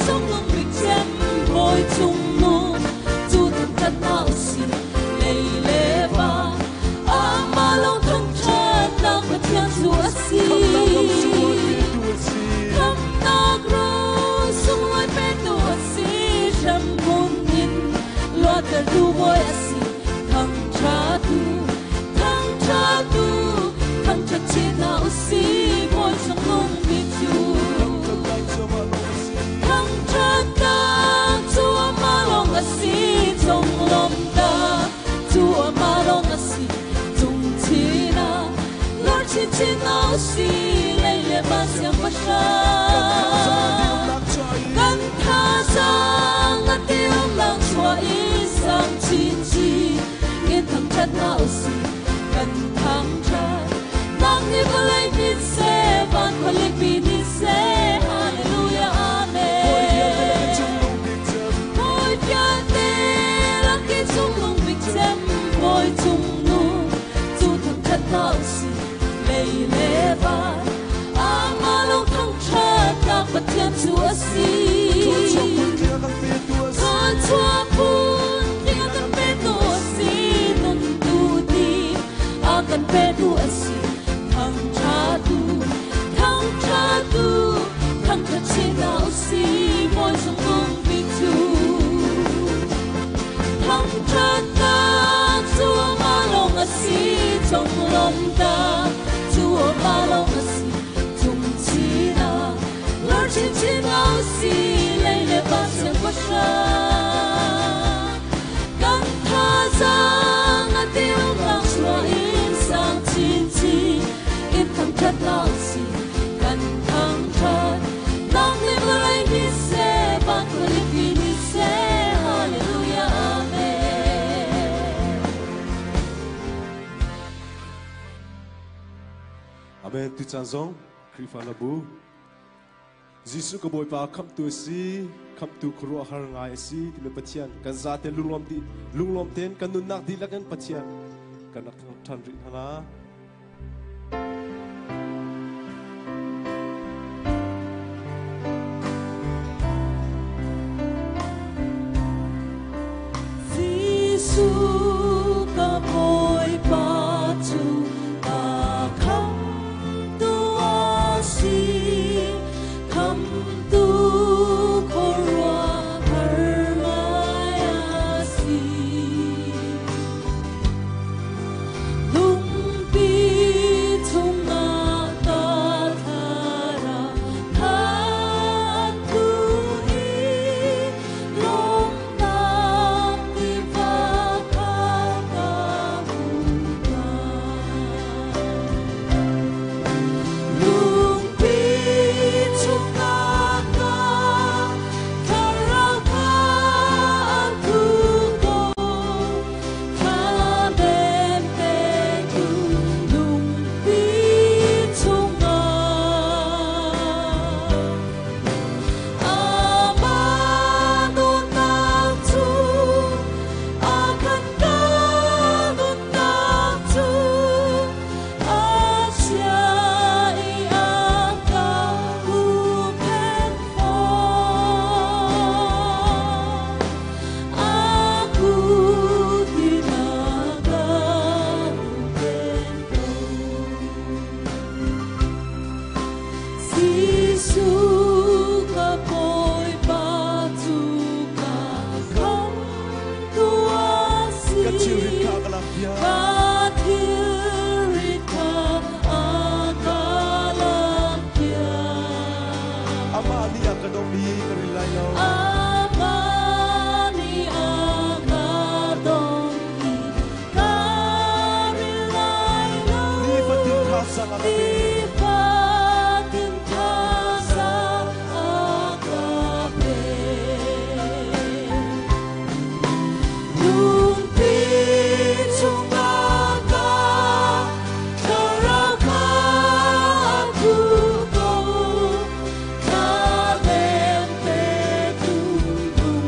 Sung bik cem bawi cung nung cu thangṭhat hna usih lei le van amah lawng thangṭhatnak Pathian cu a si. Khamhnak ro sunglawi petu a si. Hremhmun in luattertu bawi a si. Thangṭhatu, thangṭhatu, thangṭhat chin hna usih bawi cungnung bik cu. Thangṭhatnak cu amah lawng a si, conglawmhnak cu amah lawng a si. Cungchin ah lor chinchin hna usih, lei le van siangpahrang. Kan thazaang a tiumnak chuah i sang chinchin in thangṭhat hna usih. Kan thangṭhat nak nih vawlei hnin seh, van khualipi hnin seh, Hallelujah, Amen. Bawi vialte lak i cungnung bik cem, Bawi cungnung cu thangṭhat hna usih, lei le van amah lawng thangṭhatnak Pathian cu a si. Thluachuah phun tling a kan petu a si, nun tu ti a kan petu a si. Thangṭhatu, thangṭhatu, thangṭhat chin hna usih, Bawi cungnung bik cu. Thangṭhatnak cu amah lawng a si, conglawmhnak cu amah lawng a si. Cungchin ah lor chinchin hna usih, lei le van siangpahrang. Kan thazaang a tiumnak chuah in sang chinchin in thangṭhat hna usih. Kan thangṭhat nang nih vawlei hni seh, van khualipi hni seh, Hallelujah, Amen. Amen. Tucaan zong Khrihfa labu Jesuh ka Bawipa khamhtu a si, khamhtu khuaruahhar ngai a si timi Pathian kan zate lunglawm dih lunglawm tein kan nunnak dihlak in Pathian kan rak thangṭhan rih hna la. Jesuh ka Bawipa cu ka khamhtu a si, khamhtu khuaruahhar ngai a si. Lungpi chungah ka thlarau kha thu i lawmhnak tiva kha ka hmu hna. Lungpi chungah ka thlarau kha thu ko, thladem petu lungpi chungah. Amah dawtnak cu a khat ka dawtnak cu a chia i a ka huhphenh fawn. A kut in a ka huhphenh ko. Jesuh ka Bawipa cu ka khamhtu a si. Ka thilrit kha a ka lakpiak. Ka thilrit kha a ka lakpiak. Amah nih a ka dawm i ka ril lai lo. Amah nih a ka dawm i ka ril lai lo. Nifatin thazaang a ka pek. Nifatin thazaang a ka pek. Lungpi chungah ka thlarau kha thu ko, thladem petu lungpi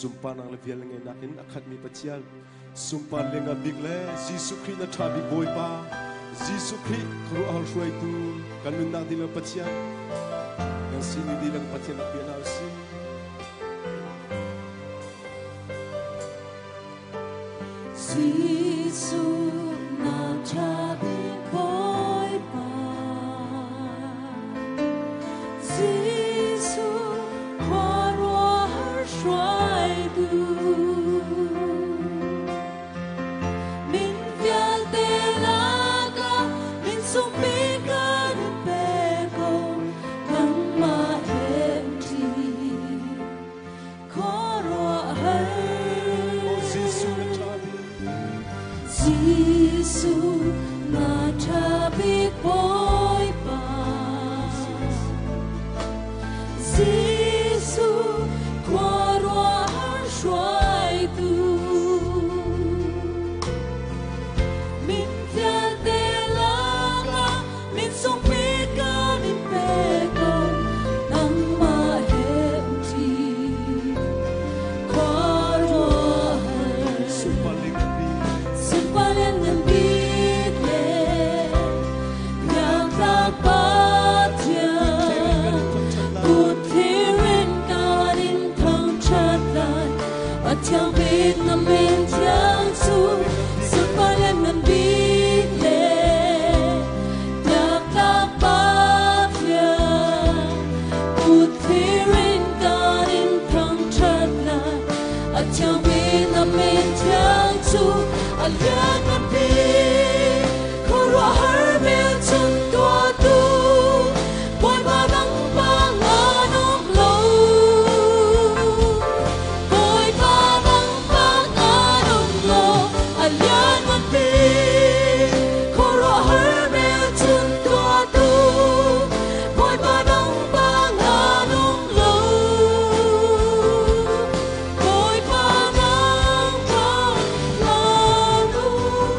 Sunparnak le veel ngeihnak in a khatmi Pathian, sunpar lenga bik le Jesuh Khrih na ṭha bik Bawipa, Jesuh Khrih khuaruahhar hruaitu, kan nunnak dihlak Pathian, kan sining dihlak Pathian rak bia hna usih. Jesuh na ṭha bik Bawipa. Jesuh khuaruahhar hruaitu. Min vialte lakah min sung bik kan in pe ko, nangmah he umṭi khuaruahhar. Oh Jesuh na ṭha bik. Jesuh na ṭha bik Bawipa. Jesuh khuaruahhar hruaitu. Min vialte lakah min sung bik kan in pe ko, nangmah he umṭi khuaruahhar. Sunpar lenga bik. Sunpar lianngan bik le biaktlak Pathian, kut thir in kan in thangṭhat lai, Pathian bik na min thiang cu. Sunpar lianngan bik le biaktlak Pathian, kut thir in kan in thangṭhat lai, Pathian bik na min thiang cu. A lianngan bik, khuaruahhar hmelchunh tuahtu, Bawipa dang bang an um lo. Bawipa dang bang an um lo. A lianngan bik, khuaruahhar hmelchunh tuahtu, Bawipa dang bang an um lo. Bawipa dang bang an um lo.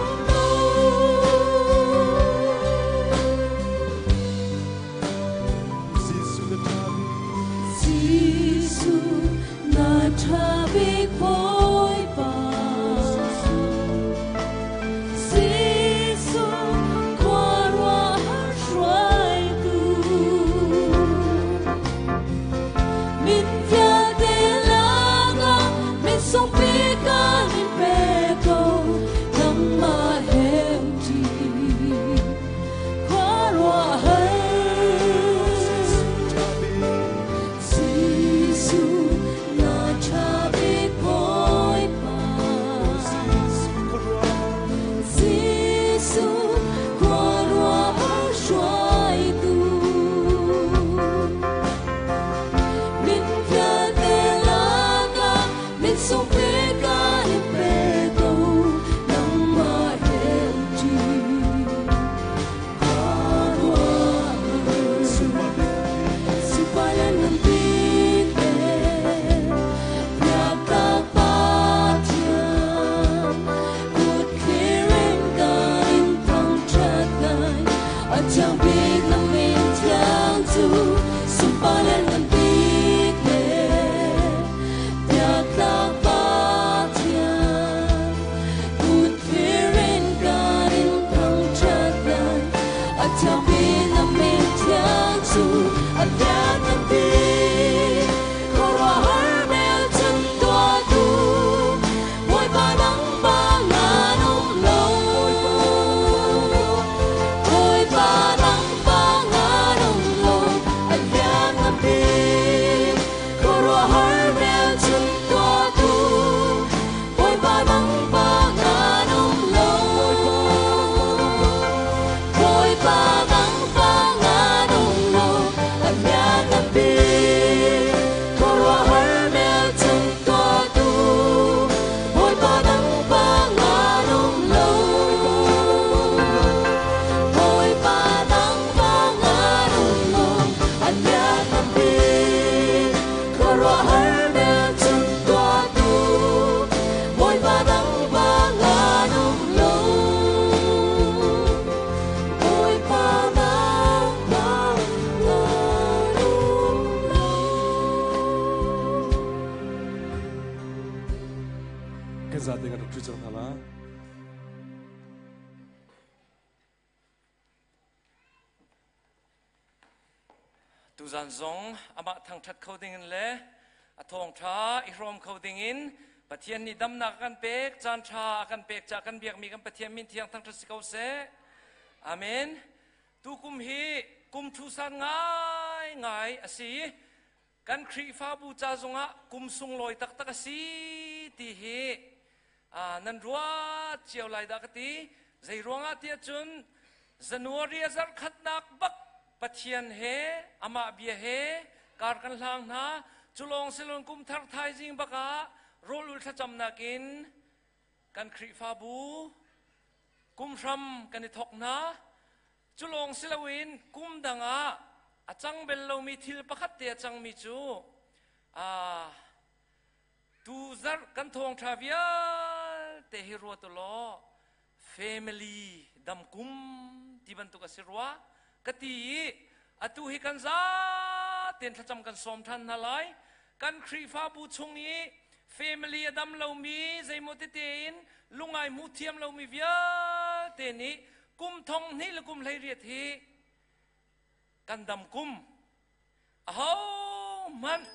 Ṭhu cang hna la. Tuzan zong amah thangṭhat kho dingin le a thawngṭha i hrawm kho dingin Pathian nih damnak a kan pek, caan ṭha a kan pek caah kan biakmi kan Pathian min thiang thangṭhat si ko seh. Amen. Tukum hi kum ṭhusan ngaingai a si i kan Khrihfabu ca zongah kum sunglawi taktak a si ti hi nan ruat cio lai dah ka ti. Zei ruangah tiah cun January a zarh khatnak bak Pathian he amah bia he kar kan hlang hna. Cu lawng silon kum thar thaizing bak ah rawl ul thlacamnak in kan Khrihfabu kum hram kan i thok hna. Cu lawng si loin kum dang ah a cang bel lomi thil pakhat te a cangmi cu tu zarh kan thawngṭha vialte hi ruat u law family dam kum ti bantuk a si rua ka ti i atu hi kan zaten thlacam kan sawm ṭhan hna lai. Kan Khrihfabu chung i family a dam lomi zeimaw tete in lungai hmu thiam lomi vialte nih kum thong hnih le kum 18 hi kan dam kum aho hmanh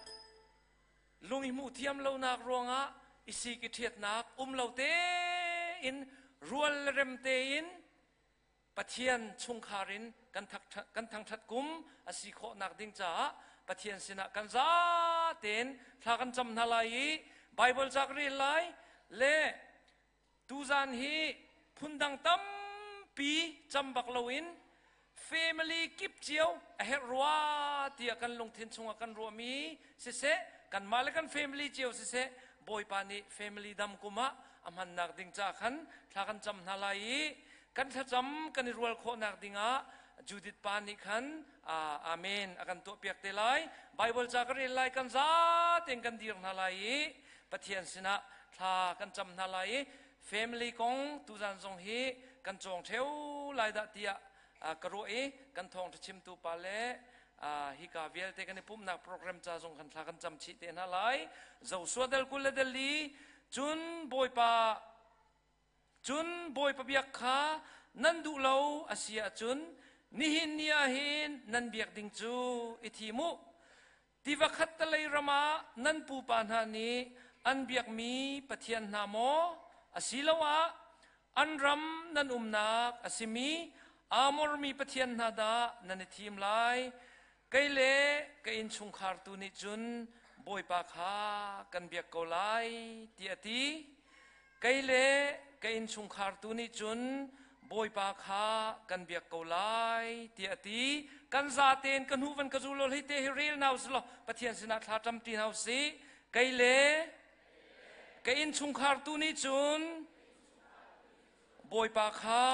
lung i hmuh thiam lonak ruangah i sik i ṭhiatnak um lo tein rual le rem tein Pathian chungkhar in kan thangṭhat kum a si khawhnak ding caah Pathian sinah kan za tein thla kan cam hna lai i Bible ca ka rel lai le tuzan hi phundang tampi cam bak loin family kip cio a herh rua tiah kan lungthin chungah kan ruahmi siseh, kanmah le kan family cio siseh, Bawipa nih family dam kum ah a hmannak ding ca khan thla kan cam hna lai i kan thlacam kan i rual khawhnak dingah Judith pa nih khan amen a kan tuahpiak te lai. Bible ca ka rel lai, kan za tein kan dir hna lai i Pathian sinah thla kan cam hna lai i family kong tuzan zong hi kan cawng ṭheo lai dah tiah ka ruah i kan thawngṭha chimtu pa le hika vialte kan i pumhnak program ca zong kan thla kan cam chih te hna lai. Joshua dal 24 cun Bawipa Cun Bawipa biak kha nan duh lo a si ahcun nihin ni ah hin nan biak ding cu i thim u. Tiva khattalei ram ah nan pupa hna nih an biakmi pathian hna maw, asiloah an ram nan umnak a simi Amor mi pathian hna dah nan i thim lai? Kei le ka innchungkhar tu nih cun Bawipa kha kan biak ko lai, tiah a ti. Kei le ka innchungkhar tu nih cun Bawipa kha kan biak ko lai, tiah a ti. Kan zatein ka hnu van ka zul law, hi te hi rel hna usih law Pathian sinah thla ṭam ṭi hna usih. Kei le ka innchungkhar tu nih cun Bawipa kha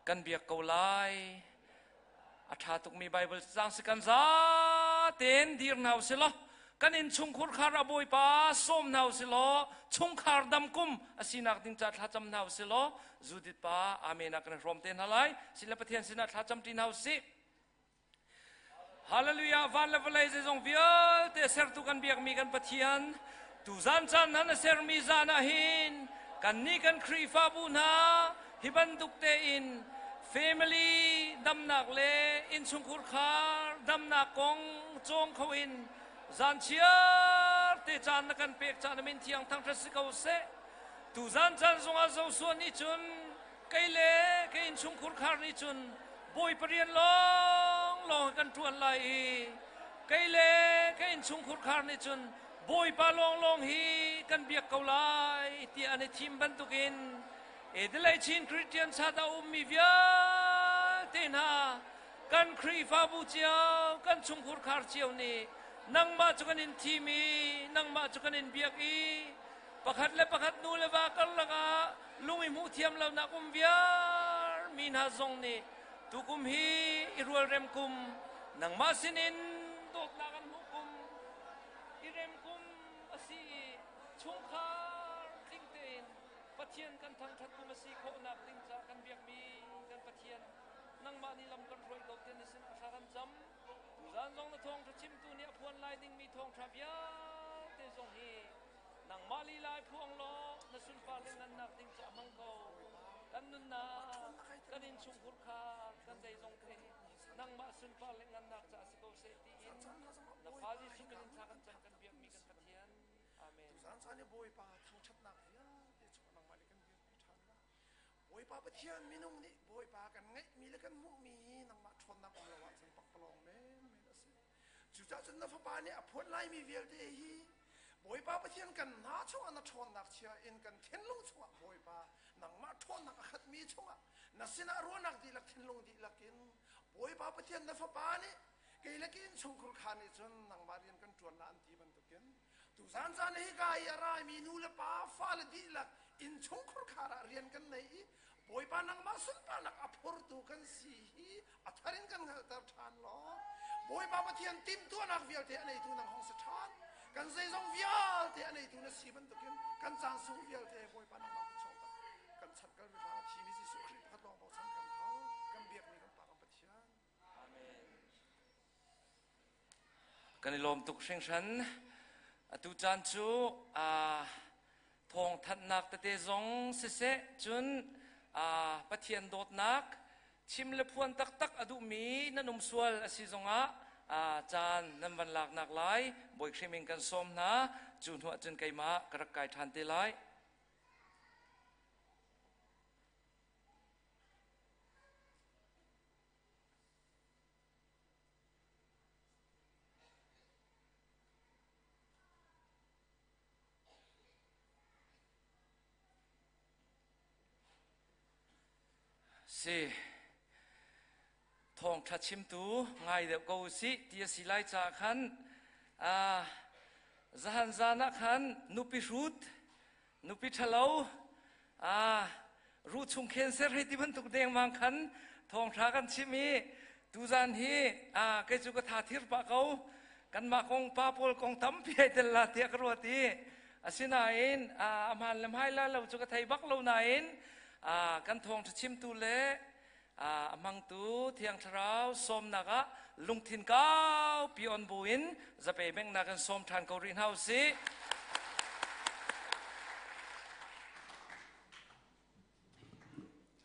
kan biak ko lai. A ṭha tukmi Baibal cang si kan zatein dir hna usih law kan inn chungkhur khar a Bawipa sawm hna usih law chungkhar dam kum a sinak ding ca thlacam hna usih law Judith pa amen ah kan hrawm te hna lai. Sile Pathian sinah thlacam ṭi hna usih. Hallelujah. Van le vawlei zeizong vialte sertu kan biakmi kan Pathian, tuzan caan nan a sermi zan ah hin kannih kan Khrihfabu hna hi bantuk tein family damnak le innchungkhur khar damnak kong cawng kho in zan chiar te caan na kan pek caan min thiang thangṭhat si ko seh. Tuzan caan zongah Joshua nih cun kei le ka innchungkhur khar nih cun Bawipa rian lawnglawng kan ṭuan lai i kei le ka innchungkhur khar nih cun Bawipa lawnglawng hi kan biak ko lai tiah an i thim bantukin Adelaide Chin Christian Church a ummi vialte hna kan Khrihfabu cio kan chungkhur khar cio nih nangmah cu kan in thim i nangmah cu kan in biak i pakhat le pakhat nu le va karlak ah lung i hmuh thiam lonak um viar mi hna zong nih tukum hi i rualrem kum, nangmah sinin dawtnak an hmuh kum, i rem kum a si i chungkhar tling tein Pathian kan thangṭhat kum a si khawhnak ding caah kan biakmi kan Pathian, nangmah nih lam kan hruai ko tiah na sinah thla kan cam. Tuzan zong na thawngṭha chimtu nih a phuan lai dingmi thawngṭha vialte zong hi. Nangmah lila i phuang law na sunpar le ngannak ding ca hmang ko. Kan nunnak, kan innchungkhur kha kan zeizong te nangmah sunpar le ngannak ca si ko seh tiin na fa Jesuh min in thla kan cam kan biakmi kan Pathian. Amen. Tuzaan caan i Bawipa thangṭhatnak vialte chung nangmah nih kan dirpi ṭhan la. Bawipa Pathian minung nih Bawipa kan ngeihmi le kan hmuhmi hi nangmah ṭhawnnak um lo ahcun pakpalawng menmen a si. Cucaah cun na fapa nih a phuan laimi vialte hi Bawipa Pathian kan hna chungah na ṭhawnnak chia in kan thinlung chungah Bawipa nangmah ṭhawnnak a khatmi chungah na sinah ruahnak dihlak thinlung dihlak in Bawipa Pathian na fapa nih kei le ka innchungkhur kha nih cun nangmah rian kan ṭuan la an ti bantukin tuzan caan hi ka i a raimi nu le pa fale dihlak innchungkhur khar ah rian kan nei i Bawipa nangmah sunparnak a phurtu kan si hi a thar in kan hngalhter ṭhan law Bawipa Pathian timhtuahnak vialte a neitu nang hong si ṭhan kan zeizong vialte a neitu na si bantukin kan caan sung vialte Bawipa nangmah kut chung tak kan chan kal mi hla thimi Jesuh Khrih pakhat lawng bochan kan hal kan biakmi kan Pa kan Pathian. Amen. Kan i lawm tuk hringhran. Atu caan cu thawngthanhnak tete zong siseh cun Pathian dawtnak chim le phuan taktak a duhmi nan um sual a si zongah caan nan van laknak lai Bawi Khrih min kan sawm hna. Cu hnuah cun keimah ka rak kai ṭhan te lai. Si. Thawngṭha chimtu ngai deuh ko usih ti a si lai caah khan zahan zan ah khan nupi hrut, nupi ṭhalo, ruh chung khen ser hei ti bantuk dengmang khan thawngṭha kan chim i tuzan hi kei cu ka tha thir pah ko. Kanmah kong pa pawl kong tampi ai tel la tiah ka ruat i asinain a hmaan le hmai la lo cu ka thei bak lo nain kan thawngṭha chimtu le a hmangtu Thiang Thlarau sawmnak ah lungthin kaupi on buin zape bengnak in sawm ṭhan ko rih hna usih.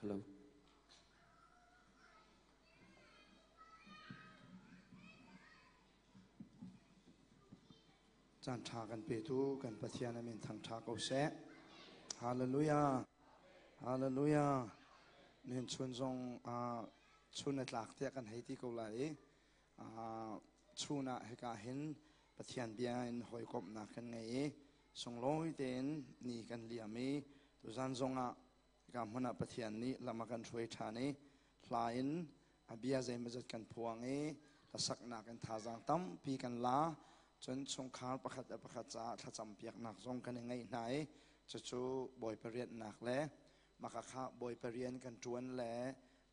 Hello. Caan ṭha kan petu kan Pathian a min thangṭha ko seh. Hallelujah. Hallelujah. Nihin chun zong chun a tlak tiah kan hei ti ko lai i chun ah hika hin Pathian bia in hawikomhnak kan ngei i sunglawi tein ni kan liam i tuzan zong ah hika hmun ah Pathian nih lam a kan hruai ṭhan i hla in a bia zeimawzat kan phuang i hlasaknak in thazaang tampi kan la. Cun chungkhar pakhat le pakhat caah thlacam piaknak zong kan i ngeih hna i cucu Bawipa rianhnak le maka kha Bawipa rian kan ṭuan le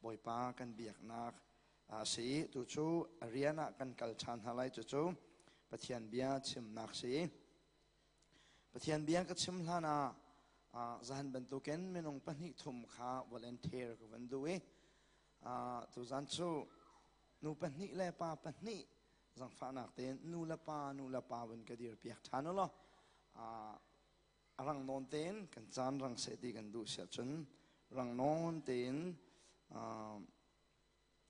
Bawipa kan biaknak a si i tu cu rian ah kan kal ṭhan hna lai. Cucu Pathian bia chimnak si. Pathian bia ka chim hlan ah zahan bantukin minung pahnih thum kha volunteer ka van duh i tuzan cu nu pahnih le pa pahnih zangfahnak tein nu le pa nu le pa vun ka dir piak ṭhan u law a rang nawn tein kan caan rang seh ti kan duh siah cun rang nawn tein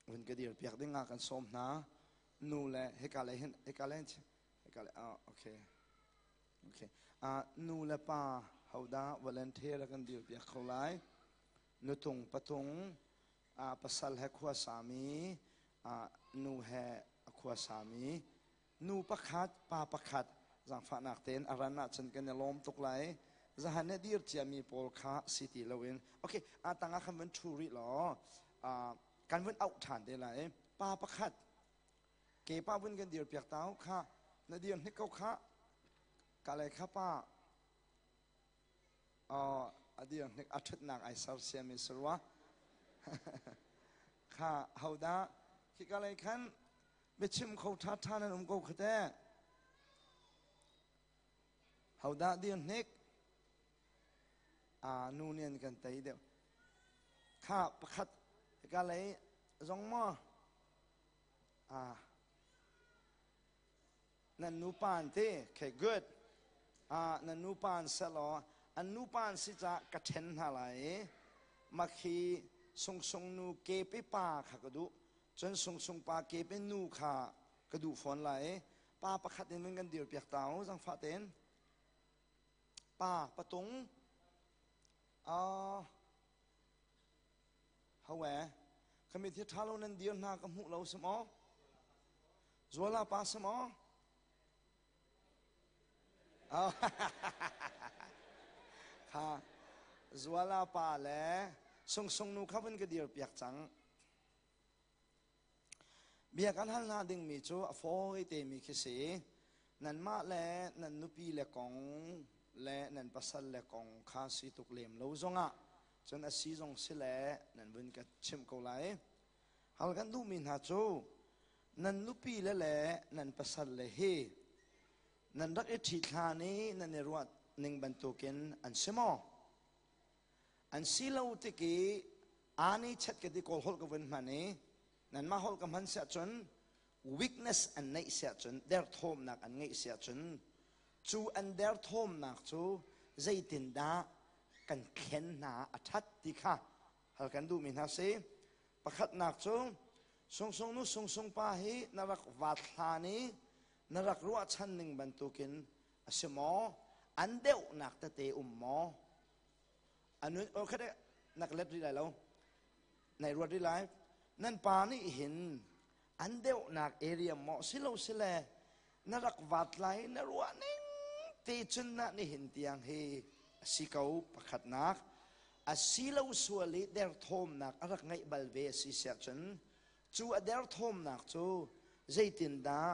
vun ka dir piak ding ah kan sawm hna. Nu le hika le hin hika le hika le ah okay okay nu le pa hodah volunteer kan dir piak kho lai? Nutung patung pasal he khua sami, nu he khua sami, nu pakhat pa pakhat zaangfahnak tein a ran ahcun kan i lawm tuk lai. Zahan ne dir ciami pawl kha si ti loin okay a tangah khan vun ṭhu rih law kan vun auh ṭhan te lai. Pa pakhat ke pa vun kan dir piak tau kha na dir hnik ko kha ka le kha pa a dir hnik a ṭhutnak ai sersiam i sarua kha hodah khika lei khan biachim kho ṭha ṭha nan um ko kha teh. Hodah dir hnik? Nu nih an kan tei deuh kha. Pakhat hika lei zong maw nan nupa an ti? Okay, good. Na nupa an seh law an nupa an si caah ka ṭhen hna lai i makhi sungsung nu kepi pa kha ka duh. Cun sungsung pa kepi nu kha ka duh fawn lai i pa pakhat in kan dir piak ta u zangfah tein. Pa patung Hawe, khamit hi ṭha lo nan dir hna ka hmuh lo si maw? Zuala pa si maw? Kha Zuala pa le Sungsung nu kha vun ka dir piak cang. Bia kan hal hna dingmi cu a fawi temi khi si. Nanmah le nan nupi le kong le nan pasal le kong kha si tuk lem lo zongah cun a si zong si le nan vun ka chimh ko lai. Hal kan duhmi hna cu nan nupi le le nan pasal le hi nan rak i ṭhi thla i nan i ruah ning bantukin an si maw? An si lo tik i ani chet ka ti kawl holh ka vun hman i nanmah holh ka hman siah cun weakness an neih siah cun derthawmnak an ngeih siah cun cu an derthawmnak cu zeitindah kan thlen hna a ṭhat ti kha hal kan duhmi hna si. Pakhatnak cu sungsung nu sungsung pa hi na rak vat hlan i na rak ruahchan ning bantukin a si maw? An deuhnak tete um maw? Anun o khat nak let rih lai lo. Nai ruat rih lai. Nan pa nih hin an deuhnak area maw si lo sile na rak vat lai na ruah ning te cun na nihin tiang hi a si ko pakhatnak a si lo sual i derthawmnak a rak ngeih bal ve a si siah cun cu a derthawmnak cu zeitindah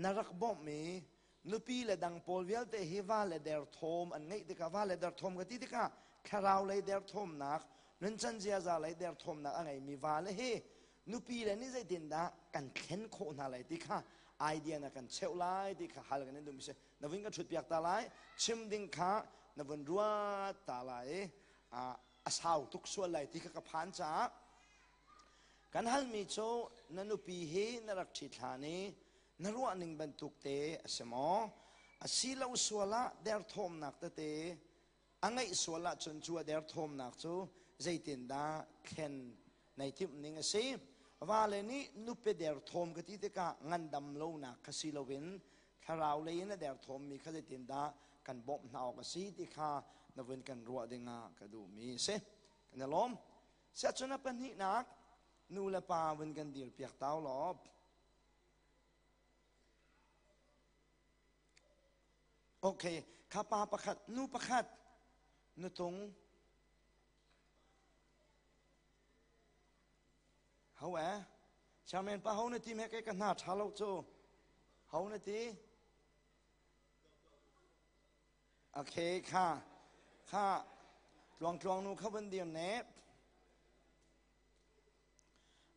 na rak bawmh i nupi le dang pawl vialte hi va le derthawm an ngeih tikah va le derthawm ka ti tikah thlarau lei derthawmnak nuncan ziaza lei derthawmnak a ngeimi va le hi nupi le nih zeitindah kan thlen khawh hna lai ti kha idea na kan cheuh lai ti kha hal kan in duhmi si na vun kan ṭhut piak ta lai chim ding kha na vun ruat ta lai i a sau tuk sual lai ti kha ka phan caah kan halmi cu na nupi hi na rak ṭhit hlan i na ruah ning bantuk te a si maw a si lo sual ah derthawmnak tete a ngeih sual ahcun cu a derthawmnak cu zeitindah thlen nei timh ning a si vale nih nupi derthawm ka ti tikah ngandam lonak kha si loin thlarau lei in a derthawmmi kha zeitindah kan bawmh hna awk a si ti kha na vun kan ruah dingah ka duhmi a si kan i lawm siahcun a pahnihnak nu le pa vun kan dir piak tau law Okay, kha pa pakhat, nu pakhat, nutung. Ho eh? Chairman pa ho na ti me ke ka hna tha lo cu. Ho na ti? Okay, kha kha tluang tluang nu kha van dir ne.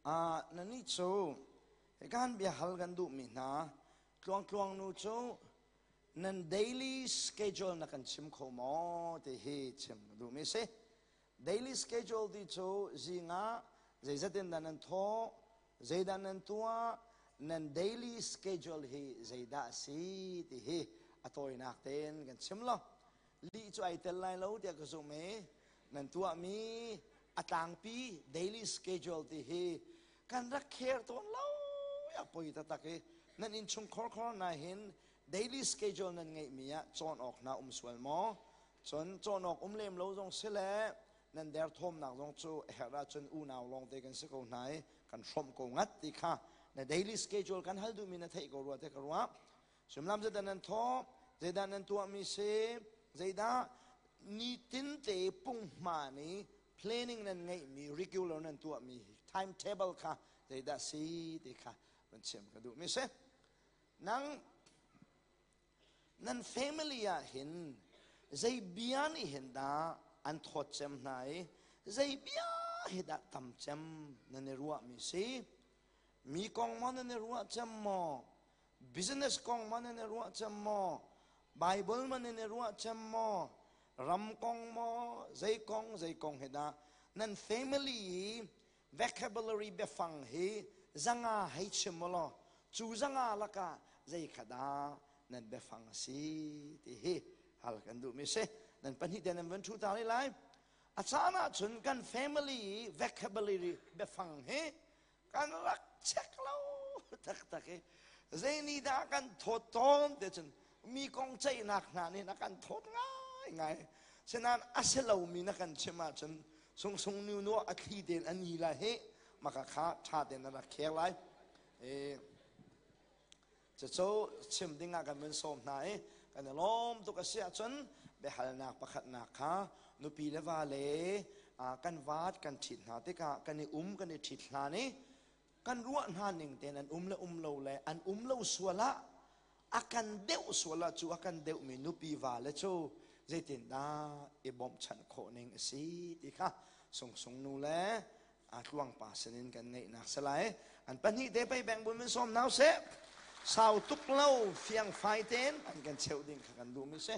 Ah, na ni cu kan bia hal kan duh mi hna tluang tluang nu cu nan daily schedule na kan chim kho maw ti hi chim ka duh mi si. Daily schedule ti cu zingah zeizat in dah nan thawh, zeidah nan tuah, nan daily schedule hi zeidah a si ti hi a tawinak tein kan chim lo. Lih cu ai tel lai lo tiah ka zumh i nan tuahmi a tlangpi daily schedule ti hi kan rak kher tawn lo a poi taktak i nan innchung khor khor na hin daily schedule nan ngeihmi ah cawn awk hna um sual maw cun cawn awk um lem lo zong si le nan derthawmnak zong cu herh ahcun unau lawngte kan si ko hna i kan hrawmh ko ngat ti kha na daily schedule kan hal duhmi na theih ko rua te ka ruah Sumlam zeidah nan thawh, zeidah nan tuahmi si, zeidah nitin te punghman i planning nan ngeihmi, regular nan tuahmi timetable kha zeidah si ti kha van chim ka duhmi si. Nang nan family ah hin zei bia nih hin dah an thawt cem hna i zei bia hi dah tam cem nan i ruahmi si mi kong maw nan i ruah cem maw Business kong man in i ruah cem maw? Bible man in i ruah cem maw? Ram kong maw? Zei kong zei kong hi dah? Nan family i vocabulary biafang hi zanga hei chim law cu zanga lakah zei kha dah nan biafang a si ti hi Hal kan duhmi si. Nan pahnih te nan van ṭhu ta lai. A caan ahcun kan family vocabulary biafang hi kan rak check lo taktak i zei nih dah kan thawt tawn te cun mi kong ceihnak hna nih na kan thawt ngai ngai. Sinain a si lomi na kan chim ahcun sungsung nu nu a thli tein a ni lai hi maka kha ṭha tein na rak khek lai. E, cucu chim ding ah kan vun sawm hna i kan i lawm tuk a si ahcun biahalnak pakhatnak kha nupi le va le kan vat kan ṭhit hna tikah kan i um kan i ṭhit hlan i kan ruah hna ning tein an um le um lo le an um lo sual ah a kan deuh sual ah cu a kan deuhmi nupi va le cu zeitindah i bawmhchanh khawh ning a si ti kha sungsung nu le a tluangpa sinin kan ngeihnak si lai. An pahnih te pei beng bun min sawm nau seh. Sau tuk lo fiang fai tein an kan cheuh ding kha kan duhmi si.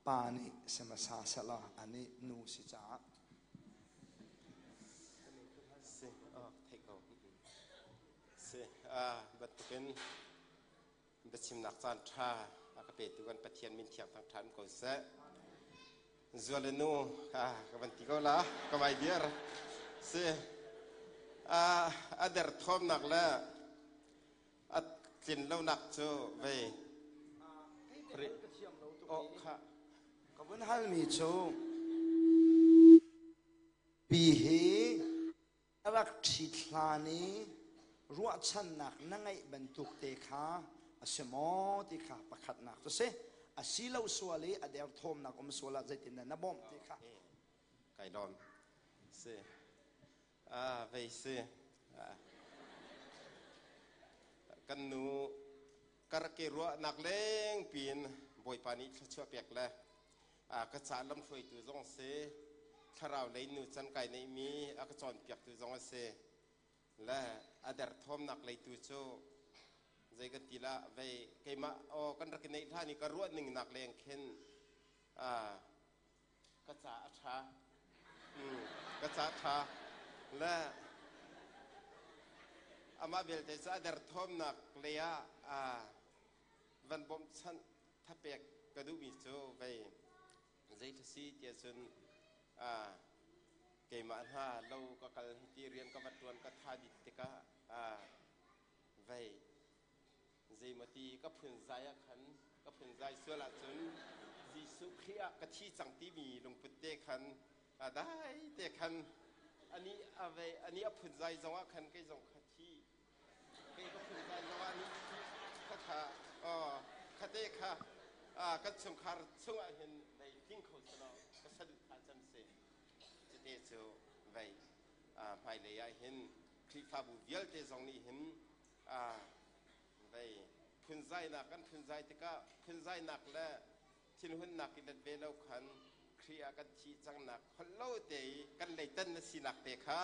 Pa nih si hmasa sehlaw anih nu si caah. Si, oh, theih ko. Si, bantukin biachimnak caan ṭha a ka petu kan Pathian min thiang thang ṭhan ko seh. Zual nu ka ka van ti ko la, ka vai dir. Si, a der thawmnak le A tlin lonak cu vei. Oh, kha. Ka vun halmi cu pi hi rak ṭhit hlan i ruahchannak na ngeih bantuk te kha a si maw ti kha pakhatnak cu si. A si lo sual i a derthawmnak um sual ah zeitindah na bawmh ti kha. Kai lawm. Si. Ah, vei si. Kan nu karake ruahnak leng piin Bawipa nih thluachuah pek le ka ca lamhruaitu zong si, thlarau lei nu can kai neihmi a ka cawnpiaktu zong a si. Le a derthawmnak leitu cu zei kan ti la vei keimah aw kan rak i neih hlan i ka ruah ning nak leng khin ka ca a ṭha. Ka ca ṭha. Le amah belte cu a derthawmnak lei ah van bawmhchanh thapek ka duhmi cu vei zei si tiah cun keimah hna lo ka kal ti rian ka va ṭuan ka tha dit tikah vei Zeimawti ka phunzai ah khan ka phunzai sual ahcun Jesuh Khrih ah ka thi cang timi lungput te khan dai te khan ani a vei ani a phunzai zong ah khan kei zong kha thi kei ka phunzai zong ah ni kha kha kha te kha kan chungkhar chungah hin vei tling kho selaw ka saduhthah cem si cute cu vei hmailei ah hin Khrihfabu vialte zong nih hin vei phunzainak kan phunzai tikah phunzainak le thinhunnak i let ve lo khan Khrih ah kan thih cangnak holh lo te i kan leitan na sinak te kha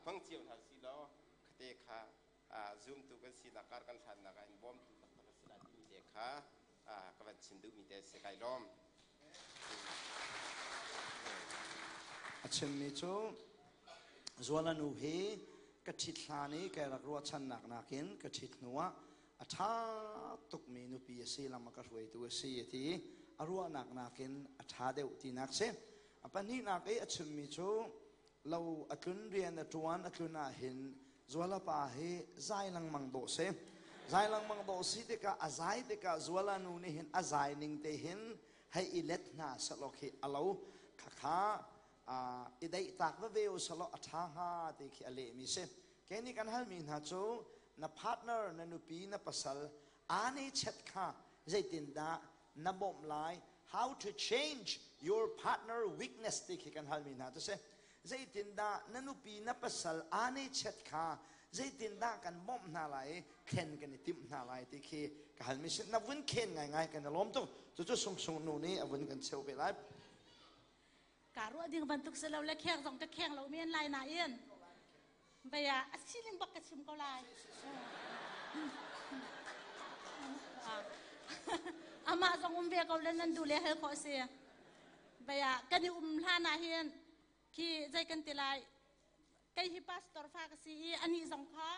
hmang cio hna si law khate kha zumtu kan sinak kar kan hlannak ah in bawmtu taktak a si lai timi te kha ka van chim duhmi te si kai lawm. A chimmi cu Zuala nu hi ka ṭhit hlan i kai rak ruahchannak nakin ka ṭhit hnuah a ṭha tukmi nupi a si lam a ka hruaitu a si a ti a ruahnak nakin a ṭha deuh tinak si. A pahnihnak i a chimmi cu lo a tlun rian a ṭuan a tlun ah hin Zuala pa hi zai lengmang dawh si. Zai lengmang dawh si tikah a zai tikah Zuala nu nih hin a zai ning te hin hei i let hna sehlaw khi a lo khakha i daih tak veve u selaw a ṭha hnga ti khi a lehmi si. Kei nih kan halmi hna cu na partner, na nupi, na pasal aa ne chet kha zeitindah na bawmh lai how to change your partner weakness ti khi kan halmi hna tu si zeitindah na nupi na pasal aa ne chet kha zeitindah kan bawmh hna lai i thlen kan i timh hna lai ti khi ka halmi si na vun khen ngaingai kan i lawm tuk cucu sungsung nu nih a vun kan cheu ve lai Ka ruah ding bantuk si lo le kheng zong ka kheng lo men lai nain baya a sining bak ka chim ko lai. Amah zong um ve ko le nan duh le hal khawh si. Baya kan i um hlan ah hin khi zei kan ti lai. Kei hi pastor fa ka si i anih zong kha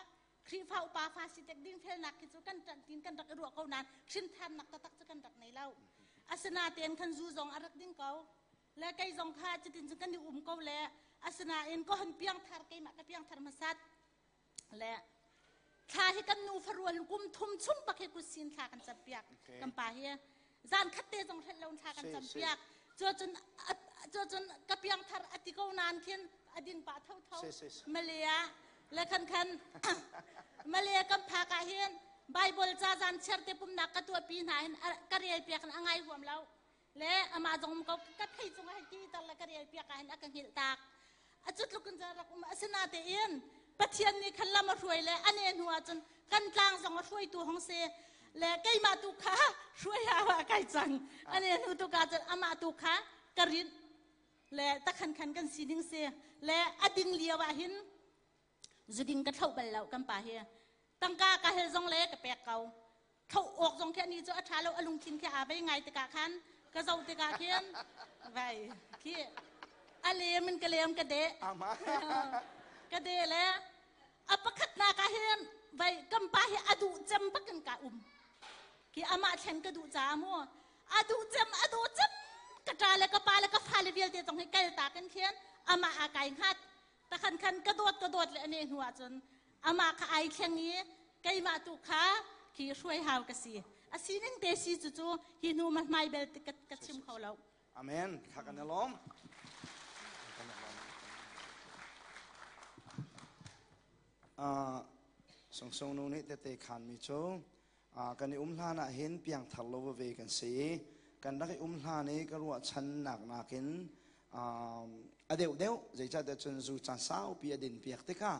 Khrihfa upa fa si tek dingfelnak khi cu kan ṭanh tin kan rak i ruah ko nain hrinthannak taktak cu kan rak nei lo. Asinain khan zu zong a rak ding ko. Le kei zong kha cutin cun kan i um ko le asinain ka hon piangthar keimah ka piangthar hmasat le thla hi kan nu farual kum thum chung pak hi kutsin thla kan cam piak kan pa hi zan khat te zong hrelh lo thla kan cam piak cun cun ka piangthar ati ko nan khin adin pa tho tho Malaya le khan khan Malaya kan phak ah hin Bible ca zan chiar te pumnak ka tuah pi hna hin ka rel piak in a ngai huam lo le amah zong ko ka thei cung ah ti tar le ka rel piak ah hin a ka hngilh tak a cu tluk in rak um asinatein Pathian nih khan lam a hruai le ane hnu ah cun kan tlang zong a hruaitu hong si le keimah tu kha hruai ah kai cang ane hnu tu ka cun amah tu kha ka rinh le takhan khan kan sining si le a ding lio ah hin zuding ka thloh bal lo kan pa hi tangka ka hel zong le ka pek ko thloh awk zong khi ani cu a ṭha lo a lungthin khi aa vei ngai tikah khan ka zoh tikah khin vai khi a lem in ka lem ka deh ka deh le a pakhatnak ah hin vai kan pa hi a duh cem bakin ka um khi amah thlen ka duh caah mu a duh cem a duh cem ka ṭa le ka pa le ka fale vialte zong hi kal ta kan khin amah a kai hngat takhan khan ka dawt ka dawt le ane hnu ah cun amah kha ai thleng i keimah tu kha khi hruai hau ka si a sining te si cu cu hi hnu ma hmai bel ka chim kho lo Amen kha kan i lawm Sungsung nu nih tete khan mi cu kan i um hlan ah hin piangthar lo veve kan si i kan rak i um hlan i ka ruahchannak nakin a deuh deuh zeicahtiah cun zu caan saupi a din piak tikah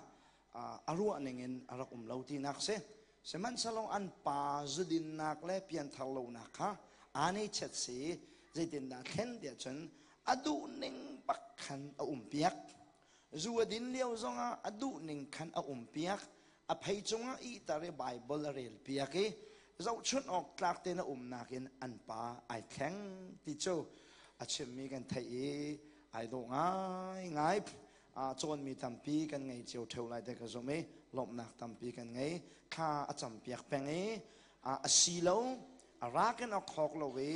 a ruah ning in a rak um lo tinak si sihmanhsehlaw an pa zudinnak le pianthar lonak kha aa nei chet si zeitindah thlen tiah cun a duh ning bak khan a um piak zu a din lio zongah a duh ning khan a um piak a phei cungah ihter i Baibal a rel piak i zohchunh awk tlak tein a umnak in an pa ai thleng ti cu a chimmi kan theih i ai dawh ngaingai cawnmi tampi kan ngei cio ṭheo lai te ka zumh i lawmhnak tampi kan ngei thla a campiak peng i a si lo a rak in a khawk lo i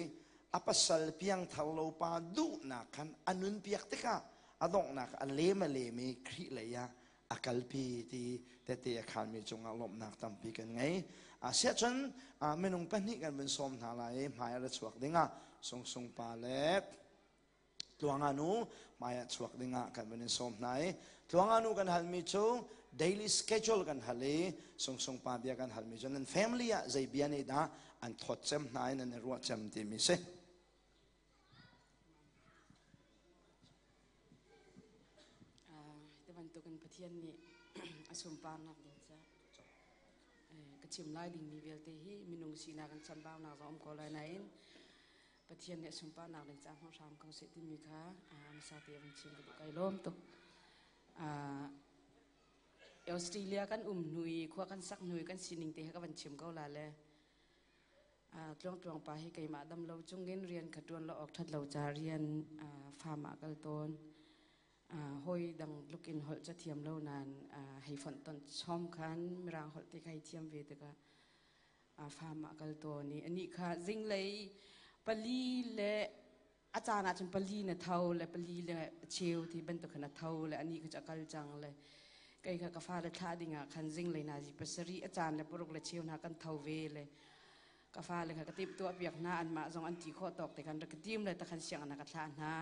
a pasal piangthar lo pa duhnak khan a nun piak tikah a donghnak a lem a lem i Khrih lei ah a kalpi ti tete a khanmi cungah lawmhnak tampi kan ngei. Siahcun minung pahnih kan vun sawm hna lai i hmai a ra chuak dingah Sungsung pa le Tluanga nu hmai ah chuak dingah kan vun in sawm hna i Tluanga nu kan halmi cu daily schedule kan hal i Sungsung pa bia kan halmi cu nan family ah zei bia nih dah an thawt cem hna i nan i ruah cem timi si. Ti bantukin Pathian nih a sunparnak ding caah ka chim lai dingmi vialte hi minung sinak in chambaunak zong um ko lai nain Pathian nih a sunparnak ding caah hmang hram ko seh timi kha hmasa te van chim ka duh kai lawm tuk. Australia kan um hnu i khua kan sak hnu i kan sining te kha ka van chim ko la le Tluangtluang pa hi keimah dam lo chungin rian kha ṭuan lo awk ṭhat lo ca rian farm ah kal tawn. Hawi dang tlukin holh ca thiam lo nain hei fonh ton chom khan mirang holh te kha hei thiam ve tikah farm ah kal tawn i anih kha zinglei pali le a caan ah cun pali na tho le pali le cheu ti bantuk khan a tho le anih kha cu a kal cang le kei kha ka fale thlah ding ah khan zinglei nazi pasarih a caan le paruk le cheu hna kan tho ve le ka fale kha ka timh tuah piak hna anmah zong an ti khawh tawk te khan rak ka tim le takhan siang na ka thlah hna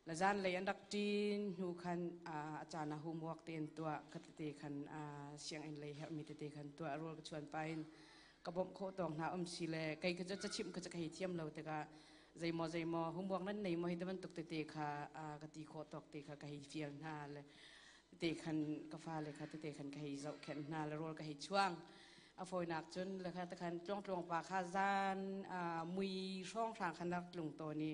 la zan lei an rak ṭin hnu khan a caan ah homework te an tuah kha tete khan sianginn lei herhmi tete khan tuah rawl ka chuan pa in ka bawmh khawh tawk hna um si le kei kha cu cachimh kha ka hei thiam lo tikah zeimaw zeimaw homework nan nei maw hi te bantuk tete kha ka ti khawh tawk te kha ka hei fial hna le tete khan ka fale kha tete khan ka hei zohkhenh hna le rawl ka hei chuang a fawinak cun le kha te khan tluangtluang pa kha zan mui hrawnghrang khan rak tlung tawn i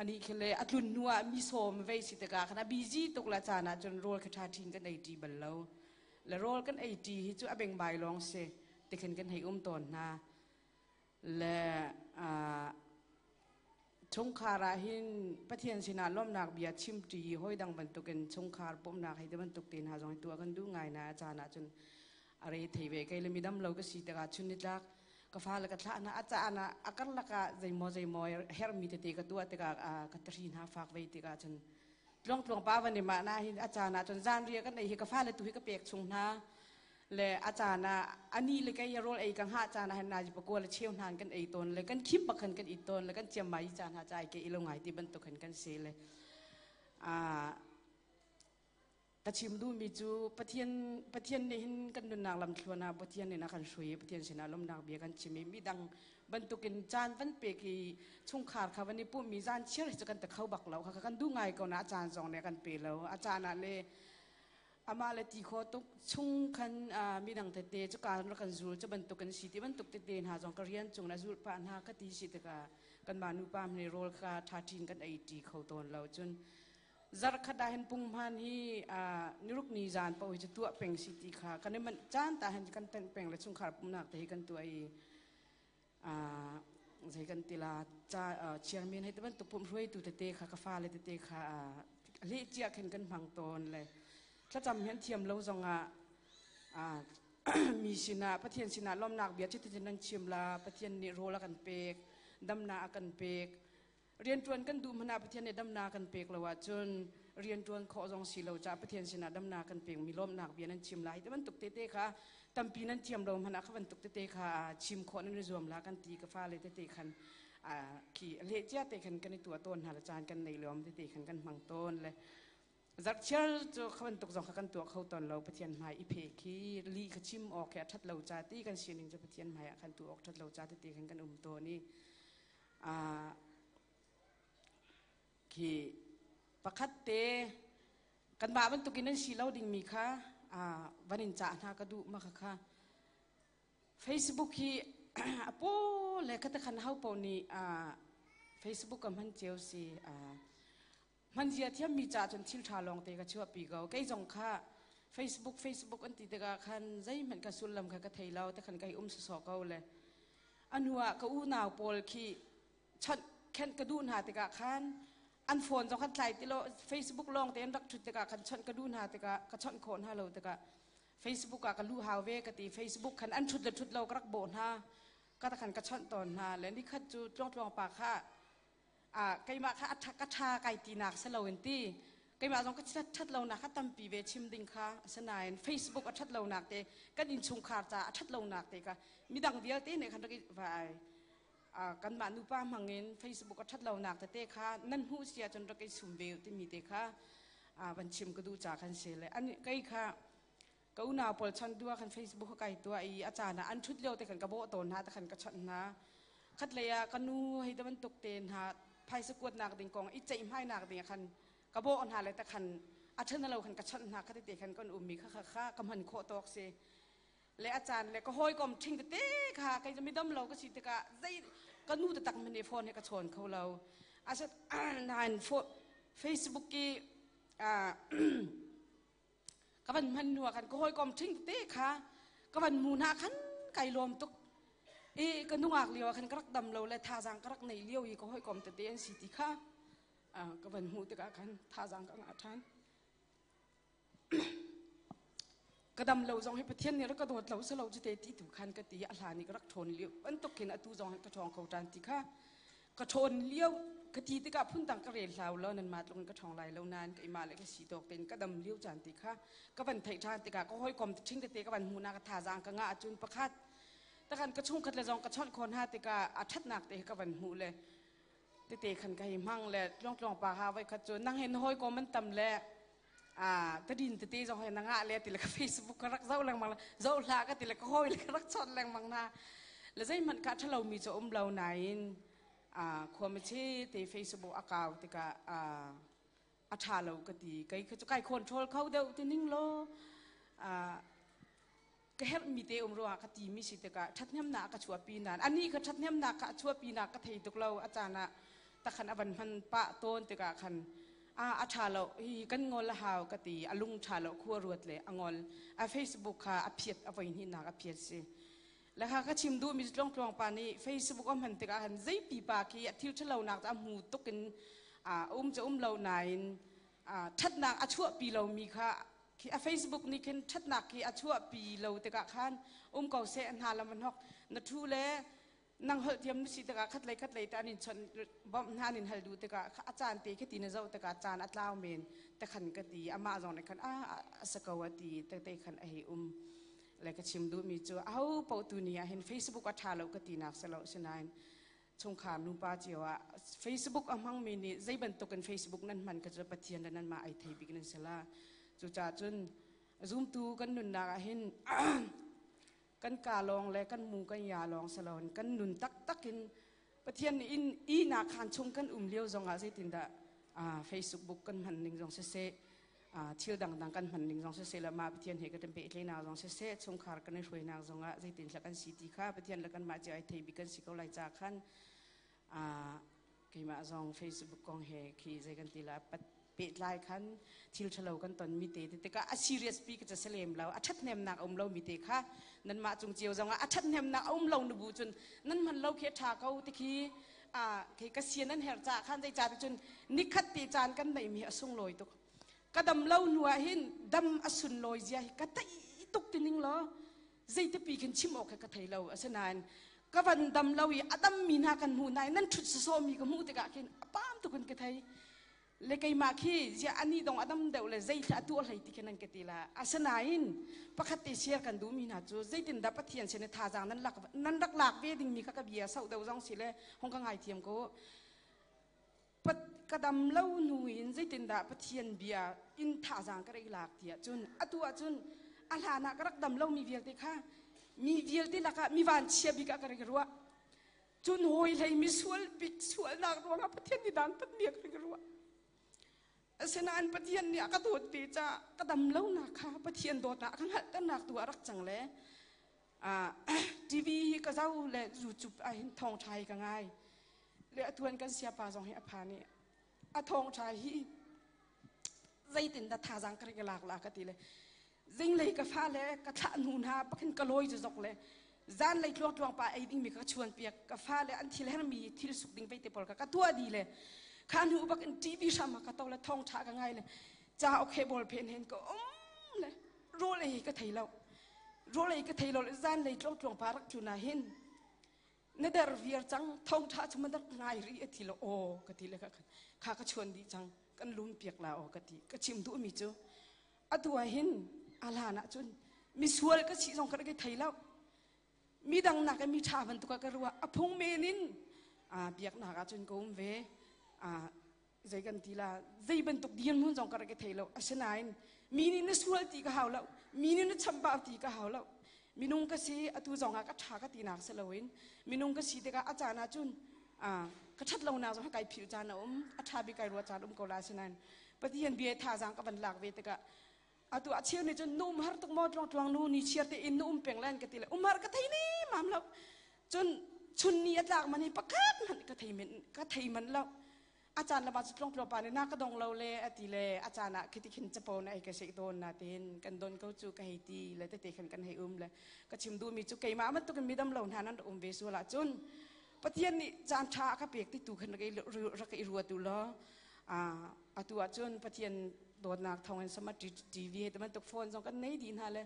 ani khi le a tlun hnu ah mi sawm vei si tikah khan a busy tuk la caan ah cun rawl kha ṭha ṭhin kan ei ṭi bal lo le rawl kan ei ṭi hi cu a bengbai lawng si tikhin kan hei um tawn hna le. Chungkhar ah hin Pathian sinah lawmhnak bia chimṭi hawi dang bantukin chungkhar pumhnak hei ti bantuk te hna zong hi tuah kan duh ngai na a caan ahcun a re thei ve. Kei le midam lo ka si tikah chun nitlak ka fale ka thlah hna, a caan ah a karlak ah zeimaw zeimaw herhmi tete ka tuah tikah ka tari hna fak ve tikah cun tluangtluang pa van i mah na hin a caan ah cun zanriah kan ei hi ka fale tu hi ka pek chung hna le a caan ah ani le kei rawl ei ka hngah caan ah hin nazi pakua le cheu hna kan ei tawn le kan khim bak khan kan it tawn le kan ciam mai caan ha chai ke ilo ngai ti bantuk khan kan si le a ka chim duhmi cu Pathian Pathian nih hin kan nunnak lam thluan ah Pathian nih a kan hrui Pathian sinah lawmnak bia kan chim i midang bantukin caan van pek i chungkhar kha van i pummi zan chiar hi cu kan ta kho bak lo kha kan duh ngai ko na a caan zong nih a kan pe lo. A caan ah le amah le ti kho tuk chung khan midang tete cu ka rak kan zul cu bantuk kan si ti bantuk tete hna zong ka rian cung na zulh pah hna ka ti si tikah kanmah nupa hmene rawl kha ṭha ṭhin kan ei ṭi kho tawn lo. Cun zarkhat ah hin punghman hi niruk ni zan paoh hi cu tuah peng si ti kha kan i manh caan ta hin kan tenh peng le chungkhar pumnak te hi kan tuah i zei kan ti la cha chairman hei te bantuk pum hruaitu tete kha ka fale tete kha leh cia khin kan hmang tawn le thlacam hian thiam lo zongah mi sinah Pathian sinah lawmnak bia cutin nan chim la. Pathian nih rawl a kan pek, damnak a kan pek. Rianṭuan kan duh hmanh ah Pathian nih damnak kan pek lo ahcun rianṭuan khawh zong si lo caah Pathian sinah damnak kan pekmi lawmhnak bia nan chim lai. Ti bantuk tete kha tampi nan thiam lo hmanh ah kha bantuk tete kha chim khawh nan i zuam la kan ti. Ka fale tete khan khi leh cia te khan kan i tuah tawn hna le caan kan nei lawm tete khan kan hmang tawn le zarhchiar cu kha bantuk zong kha kan tuah kho tawn lo. Pathian hmai i phe khi li kha chim awk khi a ṭhat lo ca ti kan sining cu Pathian hmai ah khan tuah awk ṭhat lo ca tete khan kan um tawn i khi pakhat te kanmah bantukin nan si lo dingmi kha van in cah hna ka duh. Ma kha kha Facebook hi a paw le kha khan ho paoh nih Facebook ka hman cio si. Hman zia thiammi ca cun thil ṭha lawng te ka chuahpi ko. Kei zong kha Facebook Facebook an ti tikah khan zeihmanh ka sullam kha ka thei lo te khan kai um sawsawh ko le a hnu ah ka unau pawl khi chawnh khenh ka duh hna tikah khan an phone zong khan tlai ti lo, Facebook lawng te an rak ṭhut tikah khan chawnh ka duh hna tikah ka chawnh khawh hna lo tikah Facebook ah ka luh hau ve ka ti. Facebook khan an ṭhut le ṭhut lo ka rak bawh hna ka ta khan ka chawnh tawn hna le nikhat cu tluangtluang pa kha keimah kha ka ṭha kai tinak si loin ti keimah zong ka ṭhat lonak kha tampi ve chim ding kha. Asinain Facebook a ṭhat lonak te, kan innchungkhar ca a ṭhat lonak te kha midang vialte nih khan rak i vai kanmah nupa hmangin Facebook a ṭhat lonak tete kha nan hmuh si ahcun rak i sum ve timi te kha van chim ka duh ca khan si le an kei kha ka unau pawl chon dua khan Facebook ka kai tua i a caan ah an ṭhut lio te khan ka bawh tawn hna te khan ka chawnh hna. Khat lei ah ka nu hei te bantuk te hna phaisa kuatnak ding kong i ceihmainak ding ah khan ka bawh hna le te khan a ṭhen lo khan ka chawnh hna. Kha tete khan kan ummi kha kha kha ka hman khawh tawk si le a caan le ka hawikom ṭhing tete kha kei cu midam lo ka si tikah zei ka nu taktak hmanh nih phone he ka chawn kho lo. Asat nain Facebook i ka van hman nu ah khan ka hawikom ṭhing tete kha ka van mu hna khan kai lawm tuk i ka nungak lio ah khan ka rak dam lo le thazaang ka rak nei lio i ka hawikom tete an si ti kha ka van hmuh tikah khan thazaang ka ngah ṭhan. Ka dam lo zong hi Pathian nih rak ka dawt lo si lo cu te ti tu khan ka ti. A hlan i ka rak ṭhawn lio bantuk khin atu zong ka ṭhawng kho ṭan ti kha ka ṭhawn lio ka ti tikah phundang ka rel hlau lo, nan mah tluk in ka ṭhawng lai lo nain keimah le ka si tawk tein ka dam lio caan ti kha ka van theih ṭhan tikah ka hawikom ṭhing tete ka van hmuhnak ka thazaang ka ngah ahcun pakhat takhan ka chungkhat le zong ka chawnh khawh hna tikah a ṭhatnak te ka van hmuh le tete khan ka hei hmang le tluangtluang pa ha voi khat cu nang he na hawikom an tam le tadin tete zong he na ngah le ti le ka Facebook ka rak zoh lengmang, zoh hlah ka ti le ka hawi le ka rak chawnh lengmang hna le zeihmanh ka ṭhalo mi cu um lo nain khuami che te Facebook a kau tikah a ṭha lo ka ti. Kei kha cu kai control kho deuh ti ning law ka herhmi te um ruangah ka timi si tikah ṭhathnemnak ka chuahpi nain anih kha ṭhathnemnak kha a chuahpinak ka thei tuk lo. A caan ah takhan a van hman pah tawn tikah khan a ṭha lo hi kan ngol a hau ka ti. A lung ṭha lo khua ruat le a ngol a Facebook kha a phiat a voi hnihnak a phiat si. Le kha ka chim duhmi cu tluangtluang pa nih Facebook a hman tikah han zei pipa khi a thil ṭhalonak cu a hmu tuk in um cu um lo nain ṭhatnak a chuahpi lomi kha khi a Facebook nih khin ṭhatnak khi a chuahpi lo tikah khan um ko seh hna lam an hok na ṭhu le nang holh thiam na si tikah khatlei khatlei te an in chawnh bawmh hna an in hal duh tikah a caan te khi ti na zoh tikah caan a tlau men te khan ka ti amah zong nih khan a a sa ko a ti te te khan a hei um le ka chim duhmi cu aho paoh tu ni ah hin Facebook a ṭha lo ka ti nak si lo sinain chungkhar nupa cio ah Facebook a hmangmi nih zei bantuk in Facebook nan hman ka cu Pathian le nanmah ai thei bik nan si la cucaah cun zumtu kan nunnak ah hin kan ka lawng le kan mu kan ya lawng si loin kan nun taktak in Pathian nih in ihnak khaan chung kan um lio zongah zeitindah Facebook kan hman ning zong siseh thil dangdang kan hman ning zong siseh le mah Pathian he kan pehtlaihnak zong siseh chungkhar kan i hruainak zongah zeitin kan si ti kha Pathian le kanmah cio ai thei bik kan si ko lai ca khan keimah zong Facebook kong he khi zei kan ti la pehtlai khan thil ṭhalo kan ton mi te tikah a serious pi ka ca lem lo a ṭhathnemnak a um lo mi te kha nanmah cung cio zongah a ṭhathnemnak a um lo nu bu cun nan hman lo khi a ṭha ko ti khi a khi ka sian nan her ca khan zei ca ti cun nikhat te caan kan neih mi a sunglawi tuk ka dam lo hnu ah hin dam a sunlawi zia hi ka tei tuk ti ning law zeitipi khin chim awk ka thei lo asinain ka van dam lo i a dam mi hna kan hmuh hna i nan ṭhut sawsawh mi ka hmuh tikah khin a pam tuk in ka thei le keimah khi ziah ani dong a dam deuh le zei thla tuah hlei ti khin an ka ti la asinain pakhat te share kan duhmi hna cu zeitindah Pathian sin i thazaang nan lak nan rak lak ve dingmi kha ka bia sauh deuh zong si le hong ka ngaithiam ko pat ka dam lo hnu in zeitindah Pathian bia in thazaang ka rak lak tiah cun atu ah cun a hlan ah ka rak dam lomi vialte kha mi vialte lakah mi vanchia bik ah ka rak ruah Cun hawi hlei misual bik sualnak ruangah Pathian nih dan pat mi a kan ruah. Asinain Pathian nih a ka dawt ve caah ka dam lonak kha Pathian dawtnak a ka hngalhternak tu ah rak cang le TV hi ka zoh le YouTube ah hin thawngṭha hi ka ngai. Le atuan kan siapa zong hi a phan i a thawngṭha hi zeitindah thazaang ka rik lak la ka ti le zinglei ka fa le ka thlah hnu hna pakhin ka lawi zok le zanlei tluang tluang pa ei ding mi ka chuan piak ka fa le an thil hermi thil suk ding veite pawl ka ka tuah di le kha hnu bak in TV hram ka to le thong tha ka ngai le cha okay bol phen hen ka um le rawl ei ka thei lo rawl ei ka thei lo le zanlei tluang tluang pa rak tu na hin na der viar cang thongtha cu ma dak ngai ri a ti lo aw ka ti le ka kha ka chuan dih cang kan lum piak la aw ka ti ka chim duh mi cu atu ah hin a hlan ah cun misual ka si zong ka rak thei lo midang nak mi ṭha bantuk ah ka ruah a phung men in biaknak ah cun ka um ve zei kan ti la zei bantuk dirhmun zong ka rak i thei lo asinain mi nih na sual ti ka hau lo mi nih na chambau ti ka hau lo minung ka si atu zong ah ka ṭha ka tinak si loin minung ka si tikah a caan ah cun ka ṭhat lonak zong kai philh caan a um a ṭha bik kai ruah caan um ko la asinain Pathian bia thazaang ka van lak ve tikah atu a cheu nih cun nu um har tuk maw tluang tluang nu ni chiar te in nu um peng len ka ti le um har ka thei ni mam lo cun chun ni a tlak man hi pakhat hmanh ka thei men ka thei man lo a caan lama cu tlong pa nih na ka dong lo le a ti le a caan ah khiti khin capo na ei ka sek don na tin kan don ko cu ka hei ti le tete khan kan hei um le ka chim duh mi cu keimah bantuk in midam lo hna nan um ve sual ah cun Pathian nih caan ṭha a ka pek ti tu khan rak i ruat u law atu ah cun Pathian dawtnak thawngin sama TV he bantuk phone zong kan nei dih hna le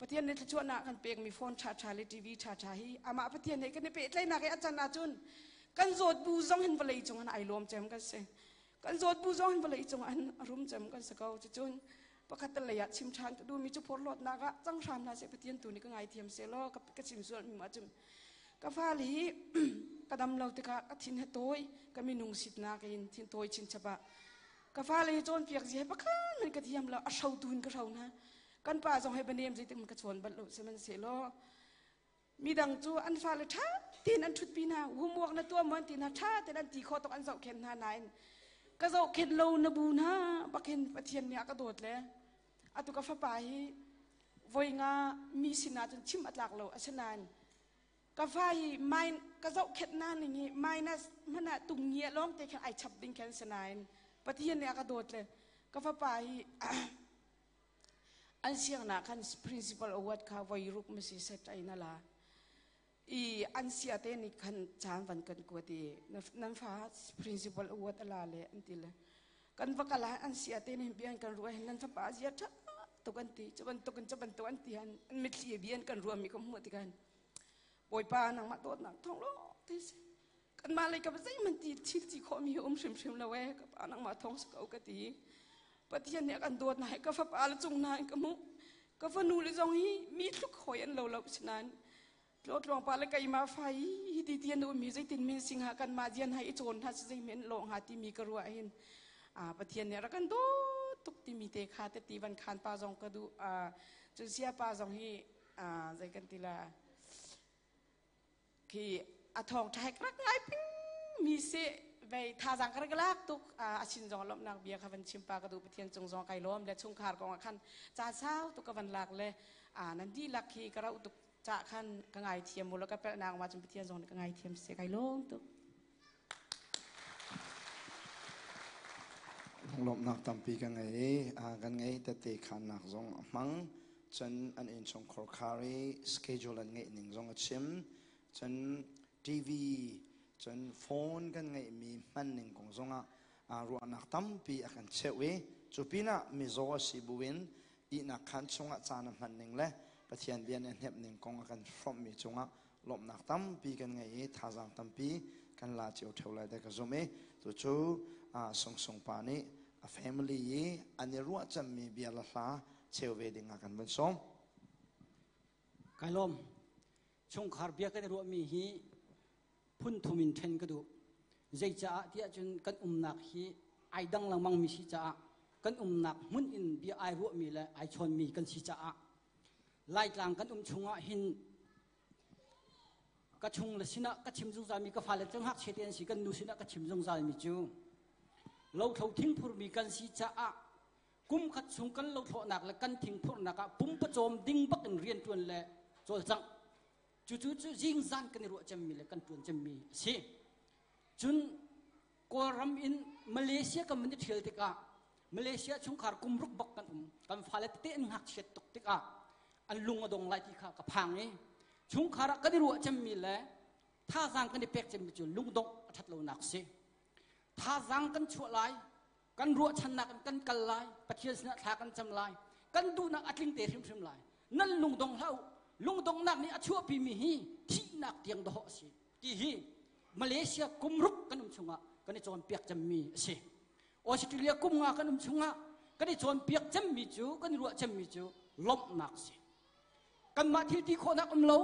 Pathian nih thluachuahnak kan pekmi phone ṭhaṭha le TV ṭhaṭha hi amah Pathian he kan i pehtlaihnak i a can ahcun kan zawt bu zong hin vawlei cung ah ai lawm cem kan si kan zawt bu zong hin vawlei cung ah a rum cem kan si ko cucun pakhat lei ah chim ṭhan ka duhmi cu phorhlawtnak ah cang hram hna seh Pathian tu nih ka ngaithiam seh law ka chim sual mi ma cun ka fale hi ka dam lo tikah ka thin he tawi ka minung sitnak in thin tawi chinchap ah ka fale hi cawnpiak zi he pakhat man ka thiam lo a hro tu in ka hro hna kan pa zong he banem zeitik ka chawn bal lo sihmanhsehlaw midang cu an fale ṭha tein an ṭhutpi hna homework na tuah maw an ti hna ṭha tein an ti khawh tuk an zohkhenh hna nain ka zohkhenh lo na bu hna bakin Pathian nih a ka dawt le atu ka fapa hi voi nga mi sinah cun chim a tlak lo asinain ka fa hi min ka zohkhenh na ning hi minus hmanh ah tung ngia lawng te khan ai chap ding khan sinain Pathian nih a ka dawt le ka fapa hi an siangnak khan principal award kha voi ruk masi set ai na la. an sia te nih khan caan van kan kuat i nan fa principal award a la le an ti le kan va kal ah an sia te nih bian kan ruah hin nan fapa zia ṭha tuk an ti cu bantuk in cu bantuk an ti han an mitthli bian kan ruah mi ka hmuh tikhan Bawipa nangmah dawtnak thawng lo te si kanmah lei ka zeihmanh ti thil ti khawh mi um hrimhrim lo e ka pa nangmah thawng si ko ka ti. Pathian nih a kan dawt na ka fapa le cung na in ka hmuh ka fanu le zong hi mi tluk hawi an lo lo sinain tlawtluang pa le keimah fa hi hi ti ti an um hi zeitin min sing ha kan mah jian hai i cawn hna si zei men lo hnga timi ka ruah hin a Pathian nih rak kan dawt tuk timi te kha te ti van khan pa zong ka duh. Cun sia pa zong hi zei kan ti la khi a thawng ṭha rak ngai ping mi si vei thazang ka rak lak tuk. A chin zong lawmhnak bia kha van chim pa ka duh. Pathian cung zong kai lawm le chungkhar kong ah khan ca sau tuk ka van lak le nan dihlak khi ka rauh tuk ca khan ka ngai thiam mu lo ka pelh ma cun Pathian zong nih ka ngai thiam se kai lawm tuk. Lawmhnak tampi ka ngei. Kan ngei tete khannak zong a hmang. Cun an innchung khorkhar i schedule an ngeih ning zong a chim. Cun TV cun phone kan ngeihmi hman ning kong zongah ruahnak tampi a kan cheuh i cu pinah mizaw a si buin ihnak khaan chungah caan a hman ning le Pathian bia nih a hnep ning kong a kan hrawmhmi cungah lawmhnak tampi kan ngei i thazaang tampi kan la cio ṭheo lai te ka zumh i tucu Sung Sung pa nih a family i an i ruah cemmi bia le hla cheu ve ding ah kan vun sawm. Kai lawm. Chungkhar bia kan i ruahmi hi phun thum in ṭhen ka duh. Zeicaah tiah cun kan umnak hi ai dang lengmang mi si caah kan umnak hmun in bia ai ruahmi le ai chawnmi kan si caah Laitlang kan um chungah hin ka chung le sinah ka chim zungzalmi, ka fale cu ngakchia te an si, kan nu sinah ka chim zungzalmi cu lothlo thingphurmi kan si caah kum khat chung kan lothlawhnak le kan thingphurnak ah pumpacawm ding bak in rianṭuan le cawlcangh cucu cu zingzan kan i ruah cemmi le kan ṭuan cemmi a si. Cun Kawlram in Malaysia kan van i ṭhial tikah Malaysia chungkhar kum ruk bak kan um. Kan fale tete an ngakchiat tuk tikah an lung a dong lai ti kha ka phang i chungkhar ah kan i ruah cemmi le thazaang kan i pek cemmi cu lungdongh a ṭhat lonak si. Thazaang kan chuah lai, kan ruahchannak in kan kal lai, Pathian sinah thla kan cam lai, kan duhnak a tling te hrimhrim lai. Nan lungdong hlah u. Lungdonghnak nih a chuahpimi hi thihnak tiang dawh a si ti hi Malaysia kum ruk kan um chungah kan i cawnpiak cemmi a si. Australia kum nga kan um chungah kan i cawnpiak cemmi cu, kan i ruah cemmi cu lawmhnak si. Kanmah thil ti khawhnak um lo,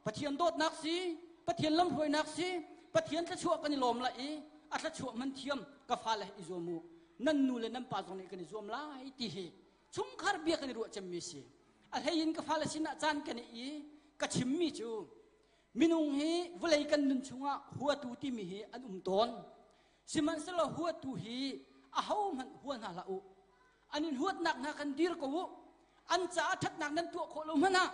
Pathian dawtnak si, Pathian lamhruainak si, Pathian thluachuah kan i lawm lai i a thluachuah man thiam ka fale i zuam u. Nan nu le nan pa zong nih kan i zuam lai ti hi chungkhar bia kan i ruah cemmi si. A hlei in ka fale sinah caan kan i ka chimmi cu minung hi vawlei kan nun chungah huatu timi hi an um tawn. Sihmanhsehlaw huatu hi ahohmanh hua hna hlah u. An in huatnak hna kan dir ko u. An caah ṭhatnak nan tuah khawh lo hmanh ah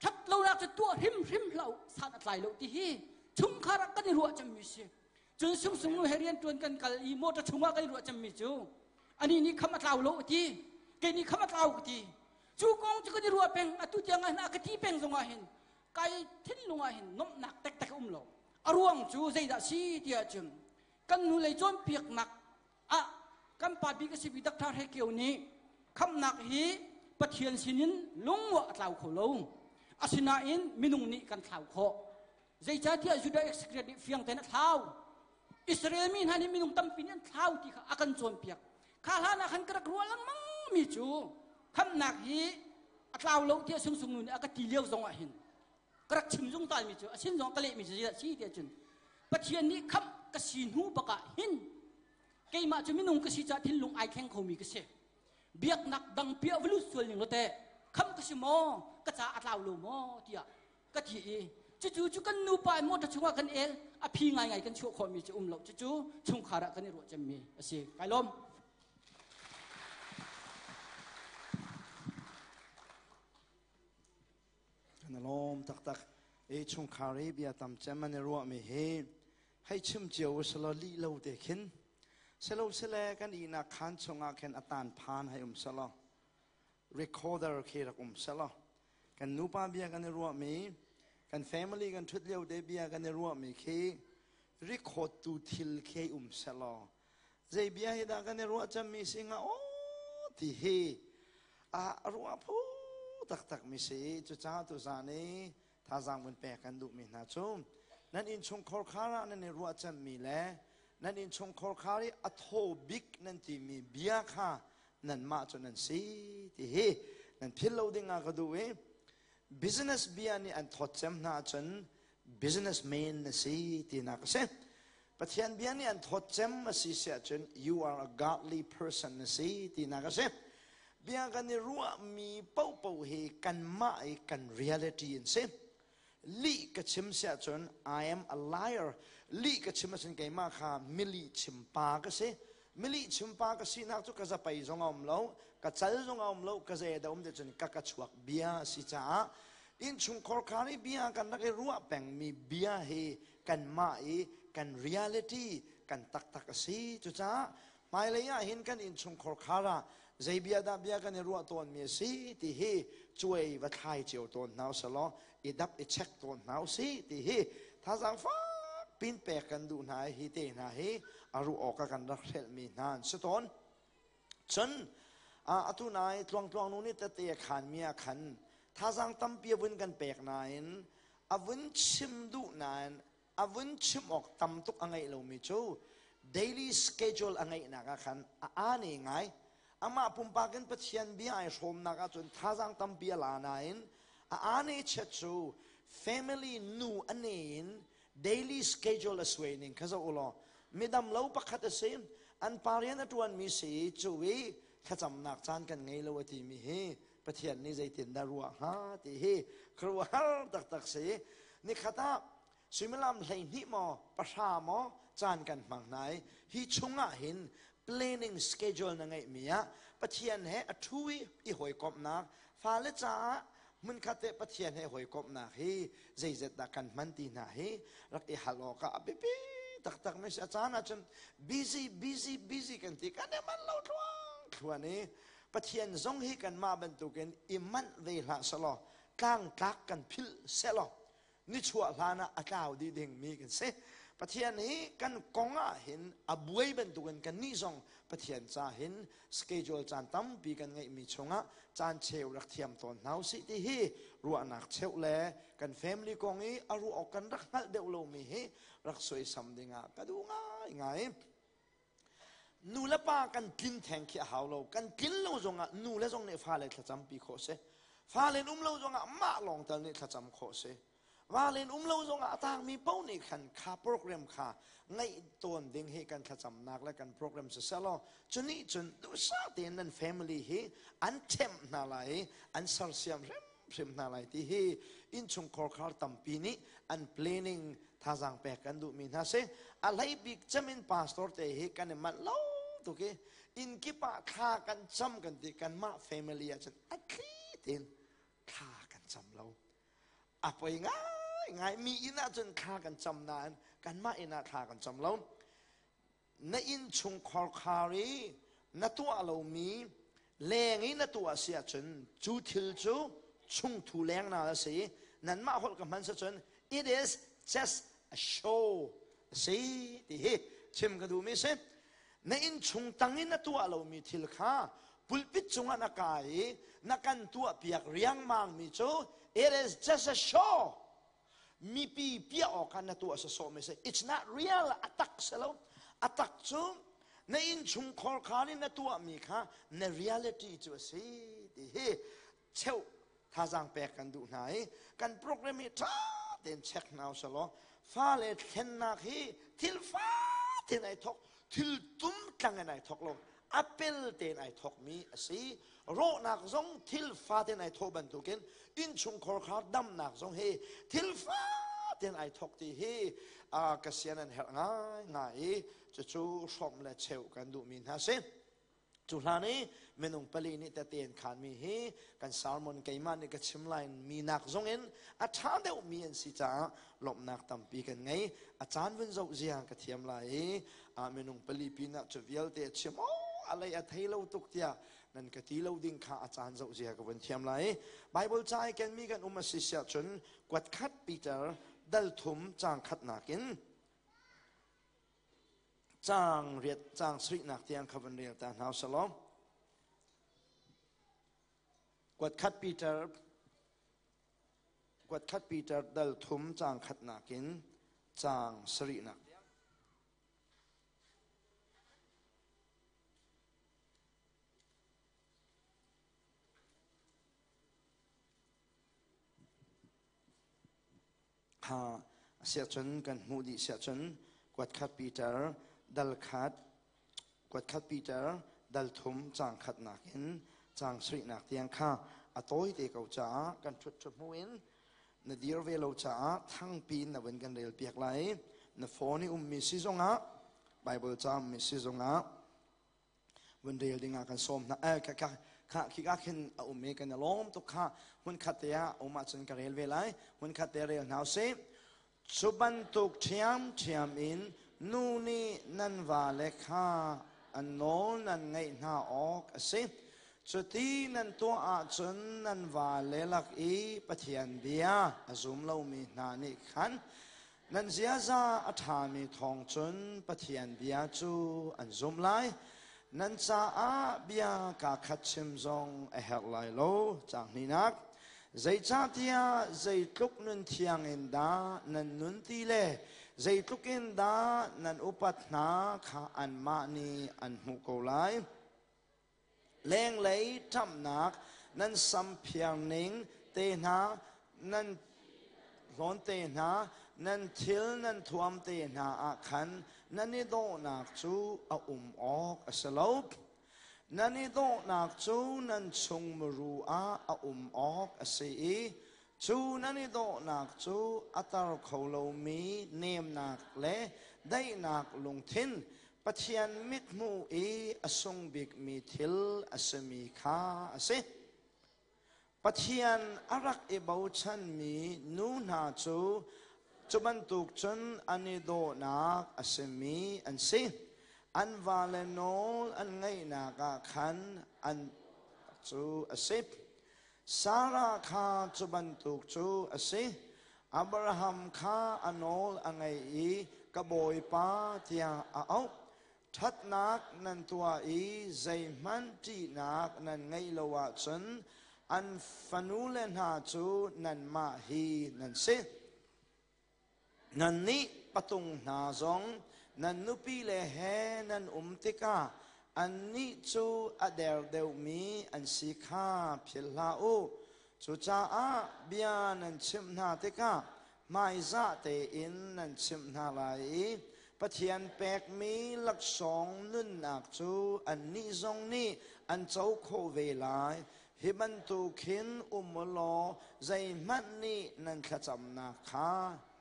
ṭhat lonak cu tuah hrimhrim hlah u, san a tlai lo ti hi chungkhar ah kan i ruah cemmi si. Cun Sungsung nu he rian ṭuan kan kal i motor chungah kan i ruah cemmi cu ani nih kham a tlau lo ti, kei nih kham a tlau ka ti. Cu kong cu kan i ruah peng. Atu tiang ah hin a ka ti peng zongah hin kai thinlung ah hin nuamhnak taktak a um lo. A ruang cu zeidah si tiah cun kan hnulei cawnpiaknak ah kan pa bik a simi Dr. He Kio nih khamhnak hi Pathian sinin lungmuah a tlau kho lo. Asinain minung nih kan thlau khawh. Zeicahtiah Judah Iscariot nih fiang tein a thlau. Israel mi hna nih minung tampi nih an thlau ti kha a kan cawnpiak. Kha hlan ah khan ka rak ruah lengmang mi cu khamhnak hi a tlau lo tiah Sungsung nu nih a ka ti lio zong ah hin ka rak chim zungzal mi cu a sin zong ka leh mi cu zeidah si tiah cun Pathian nih khamh ka si hnu bak ah hin keimah cu minung ka si caah thinlung ai thleng khomi ka si. Biaknak dang piah va lut sual ning te khamh ka si maw, ka ca a tlau lo maw tiah ka ti i cucu cu kan nupa in motor chungah kan el a phi ngaingai kan chuah khawhmi cu um lo. Cucu chungkhar ah kan i ruah cemmi a si. Kai lawm. Kan i lawm taktak. E chungkhar i bia tam cem an i ruahmi hi hei chim cio u selaw lih lo te khin selo sele kan ihnak khaan chungah khin a tan phan hei um selaw recorder khi rak um selaw kan nupa bia kan i ruahmi. Kan family kan ṭhut lio te bia kan i ruahmi khi record tu thil khi um selaw zei bia hi dah kan i ruah cemmi si hnga aw ti hi a ruah phu taktak mi si. Cucaah tuzaan i thazaang vun pek kan duhmi hna cu nan innchungkhar khar ah nan i ruah cemmi le nan innchungkhar khar i a thaw bik nan timi bia kha nanmah cu nan si ti hi nan philh lo ding ah ka duh i business bia nih an thawt cem hna ahcun businessman na si tinak a si. Pathian bia nih an thawt cem a si si ahcun you are a godly person na si tinak a si. Bia kan i ruahmi paohpaoh hi kanmah i kan reality an si. Lih ka chim si ahcun I am a liar. Lih ka chim ahcun keimah kha milih chim pa ka si. Milih chim pa ka sinak cu ka zapei zong a um lo, ka cal zong a um lo, ka zei dah um te cun ka ka chuak bia a si caah innchungkhar khar i bia kan rak i ruah pengmi bia hi kanmah i kan reality kan taktak a si. Cucaah hmailei ah hin kan innchungkhar khar ah zei bia dah bia kan i ruah tawnmi a si ti hi cuai va thlai cio tawn hna usih i dap i check tawn hna usih ti hi thazaang fak pin pek kan duh hna i hi te hna hi a ruh awk ah kan rak hrelhmi hna an si tawn. Cun atu nai tluangtluang nu nih tete a khanmi ah khan thazaang tampi a vun kan pek nain a vun chim duh nain a vun chim awk tam tuk a ngeih lomi cu daily schedule a ngeihnak ah khan a aa ne ngai. Amah pumpak in Pathian bia ai hrawmnak ahcun thazaang tampi a la nain a aa ne chiat cu family nu a ne in daily schedule a suai ning kha zoh u law midam lo pakhat a si, an pa rian a ṭuanmi si cu i thlacamnak caan kan ngei lo a timi hi Pathian nih zeitindah ruah hnga ti hi khuaruahhar taktak si. Nikhat ah suimilam 12 maw 10 maw caan kan hmang hna i hi chungah hin planning schedule na ngeihmi ah Pathian he a ṭhu i i hawikomhnak, fale caah hmunkhat te Pathian he hawikomhnak hi zeizat dah kan hman ti hna hi rak i hal awk ah a biapi taktak mi si. A caan ahcun busy, busy, busy kan ti, kan i manh lo thluang thluan i Pathian zong hi kanmah bantukin i manh ve hlah selaw, tlangtlak kan philh selaw, nichuah hlan ah a tlau dih dingmi kan si. Pathian hi kan kong ah hin a buai bantukin kannih zong Pathian ca hin schedule caan tampi kan ngeihmi chungah caan cheu rak thiam tawn hna usih ti hi ruahnak cheuh le kan family kong i a ruah awk kan rak hngalh deuh lomi hi rak suaisam dingah ka duh ngaingai. Nu le pa kan tlin theng khi a hau lo. Kan tlin lo zongah nu le zong nih fale thlacampi khawh si, fale um lo zongah mah lawng tal nih thlacam khawh si, valen um lo zongah a tangmi paoh nih khan kha program kha ngaih tawn ding hi kan thlacamnak le kan program si selaw cu nih cun duhsah tein nan family hi an ṭhemh hna lai i an sersiam hrimhrim hna lai ti hi innchungkhar khar tampi nih an planning thazaang pek kan duhmi hna si. A hlei bik cem in pastor te hi kan i manh lo tuk i inn kip ah thla kan cam kan ti, kanmah family ah cun a thli tein thla kan cam lo. A poi ngai ngai. Mi inn ah cun thla kan cam nain kanmah inn ah thla kan cam lo. Na inn chung khorkhar i na tuah lomi leng i na tuah si ahcun cu thil cu chungthu leng na a si. Nanmah holh ka hman si cun it is just a show a si ti hi chim ka duhmi si. Na inn chung tang in na tuah lomi thil kha pulpit cungah na kai i na kan tuah piak riangmang mi cu it is just a show. Mipi piah awk ah na tuah sawsawh mi si. It's not real. A tak si lo. A tak cu na inn chung khorkhan in na tuah mi kha na reality cu a si ti hi cheu thazaang pek kan duh hna i kan program hi ṭha tein check hna usalaw fale thlennak hi thil fa tein ai thok, thil tum tlang in ai thok lo, a pel tein ai thokmi a si. Rawhnak zong thil fa tein ai thawh bantukin innchungkhar khar damnak zong hi thil fa tein ai thok ti hi ka sian an herh ngai ngai i cucu hrawmh le cheuh kan duhmi hna si. Cu hlan i minung pali nih tete an khanmi hi kan sermon keimah nih ka chim lai mi nak zong in a ṭha deuhmi an si caah lawmhnak tampi kan ngei. A caan vun zoh zia ka thiam lai i minung pali pinah cu vialte a chim, oh, a lei a thei lo tuk tiah. Nan ka ti lo ding kha a caan zoh zia ka vun thiam lai. Bible ca i kenmi kan um a si siah cun kuat khat Peter dal thum caang khatnak in caang riat caang sarihnak tiang kha vun rel ta hna usalaw. Kuat khat Peter kuat khat Peter dal thum caang khatnak in caang sarihnak tiang. Ha siahcun kan hmuh dih siahcun kuat khat Peter dal khat kuat khat Peter dal thum caang khatnak in caang sarihnak tiang kha a tawi te ko caah kan ṭhut ṭhu hmu in na dir ve lo caah thangpi in na vun kan rel piak lai. Na phone i ummi si zongah Bible ca ummi si zongah vun rel dingah kan sawm hna. Eh kha kha khi ka khin a um i kan i lawm tuk kha. Hmun khat te ah um ahcun ka rel ve lai. Hmun khat te rel hna usih. Cu bantuk ṭhiamṭhiam in nu nih nan vale kha an nawl nan ngaih hna awk a si. Cuti nan tuah ahcun nan vale lak i Pathian bia a zum lomi hna nih khan nan ziaza a ṭhami thawng cun Pathian bia cu an zumh lai. Nan caah bia kaa khat chim zong a herh lai lo. Caang hnihnak. Zeicahtiah zeitluk nun thiang in dah nan nun ti le zeitluk in dah nan upat hna kha anmah nih an hmuh ko lai. Lenglei ṭamhnak nan sam phiar ning te hna, nan hlawn te hna, nan thil nan thuam te hna ah khan nan i dawhnak cu a um awk a si lo. Nan i dawhnak cu nan chung muru ah a um awk a si i cu nan i dawhnak cu a tar kho lomi nemnak le daihnak lungthin, Pathian mithmuh i a sung bikmi thil a simi kha a si. Pathian a rak i bochanmi nu hna cu cu bantuk cun an i dawhnak a simi an si. An vale nawl an ngaihnak ah khan an cu a si. Sarah kha cu bantuk cu a si. Abraham kha a nawl a ngaih i ka bawipa tiah a auh. Ṭhatnak nan tuah i zeihmanh ṭihnak nan ngeih lo ahcun an fanule hna cu nanmah hi nan si. Nannih patung hna zong nan nupile he nan um tikah annih cu a der deuhmi an si kha philh hlah u. Cucaah bia nan chimh hna tikah hmaizah tein nan chimh hna lai i Pathian pekmi laksawng nunnak cu annih zong nih an co khawh ve lai. Hi bantuk hin um u law zeihmanh nih nan thlacamnak kha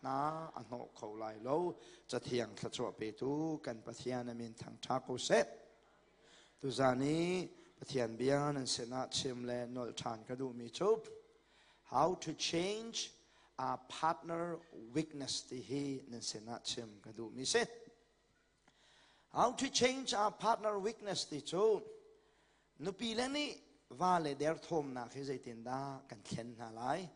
hna a hnawh kho lai lo. Cathiang thluachuah petu kan Pathian a min thangṭha ko seh. Tuzan i Pathian bia nan sinah chim le nolh ṭhan ka duhmi cu How to change a partner weakness ti hi nan sinah chim ka duhmi si. How to change a partner weakness ti cu nupi le nih va le derthawmnak hi zeitindah kan thlen hna lai?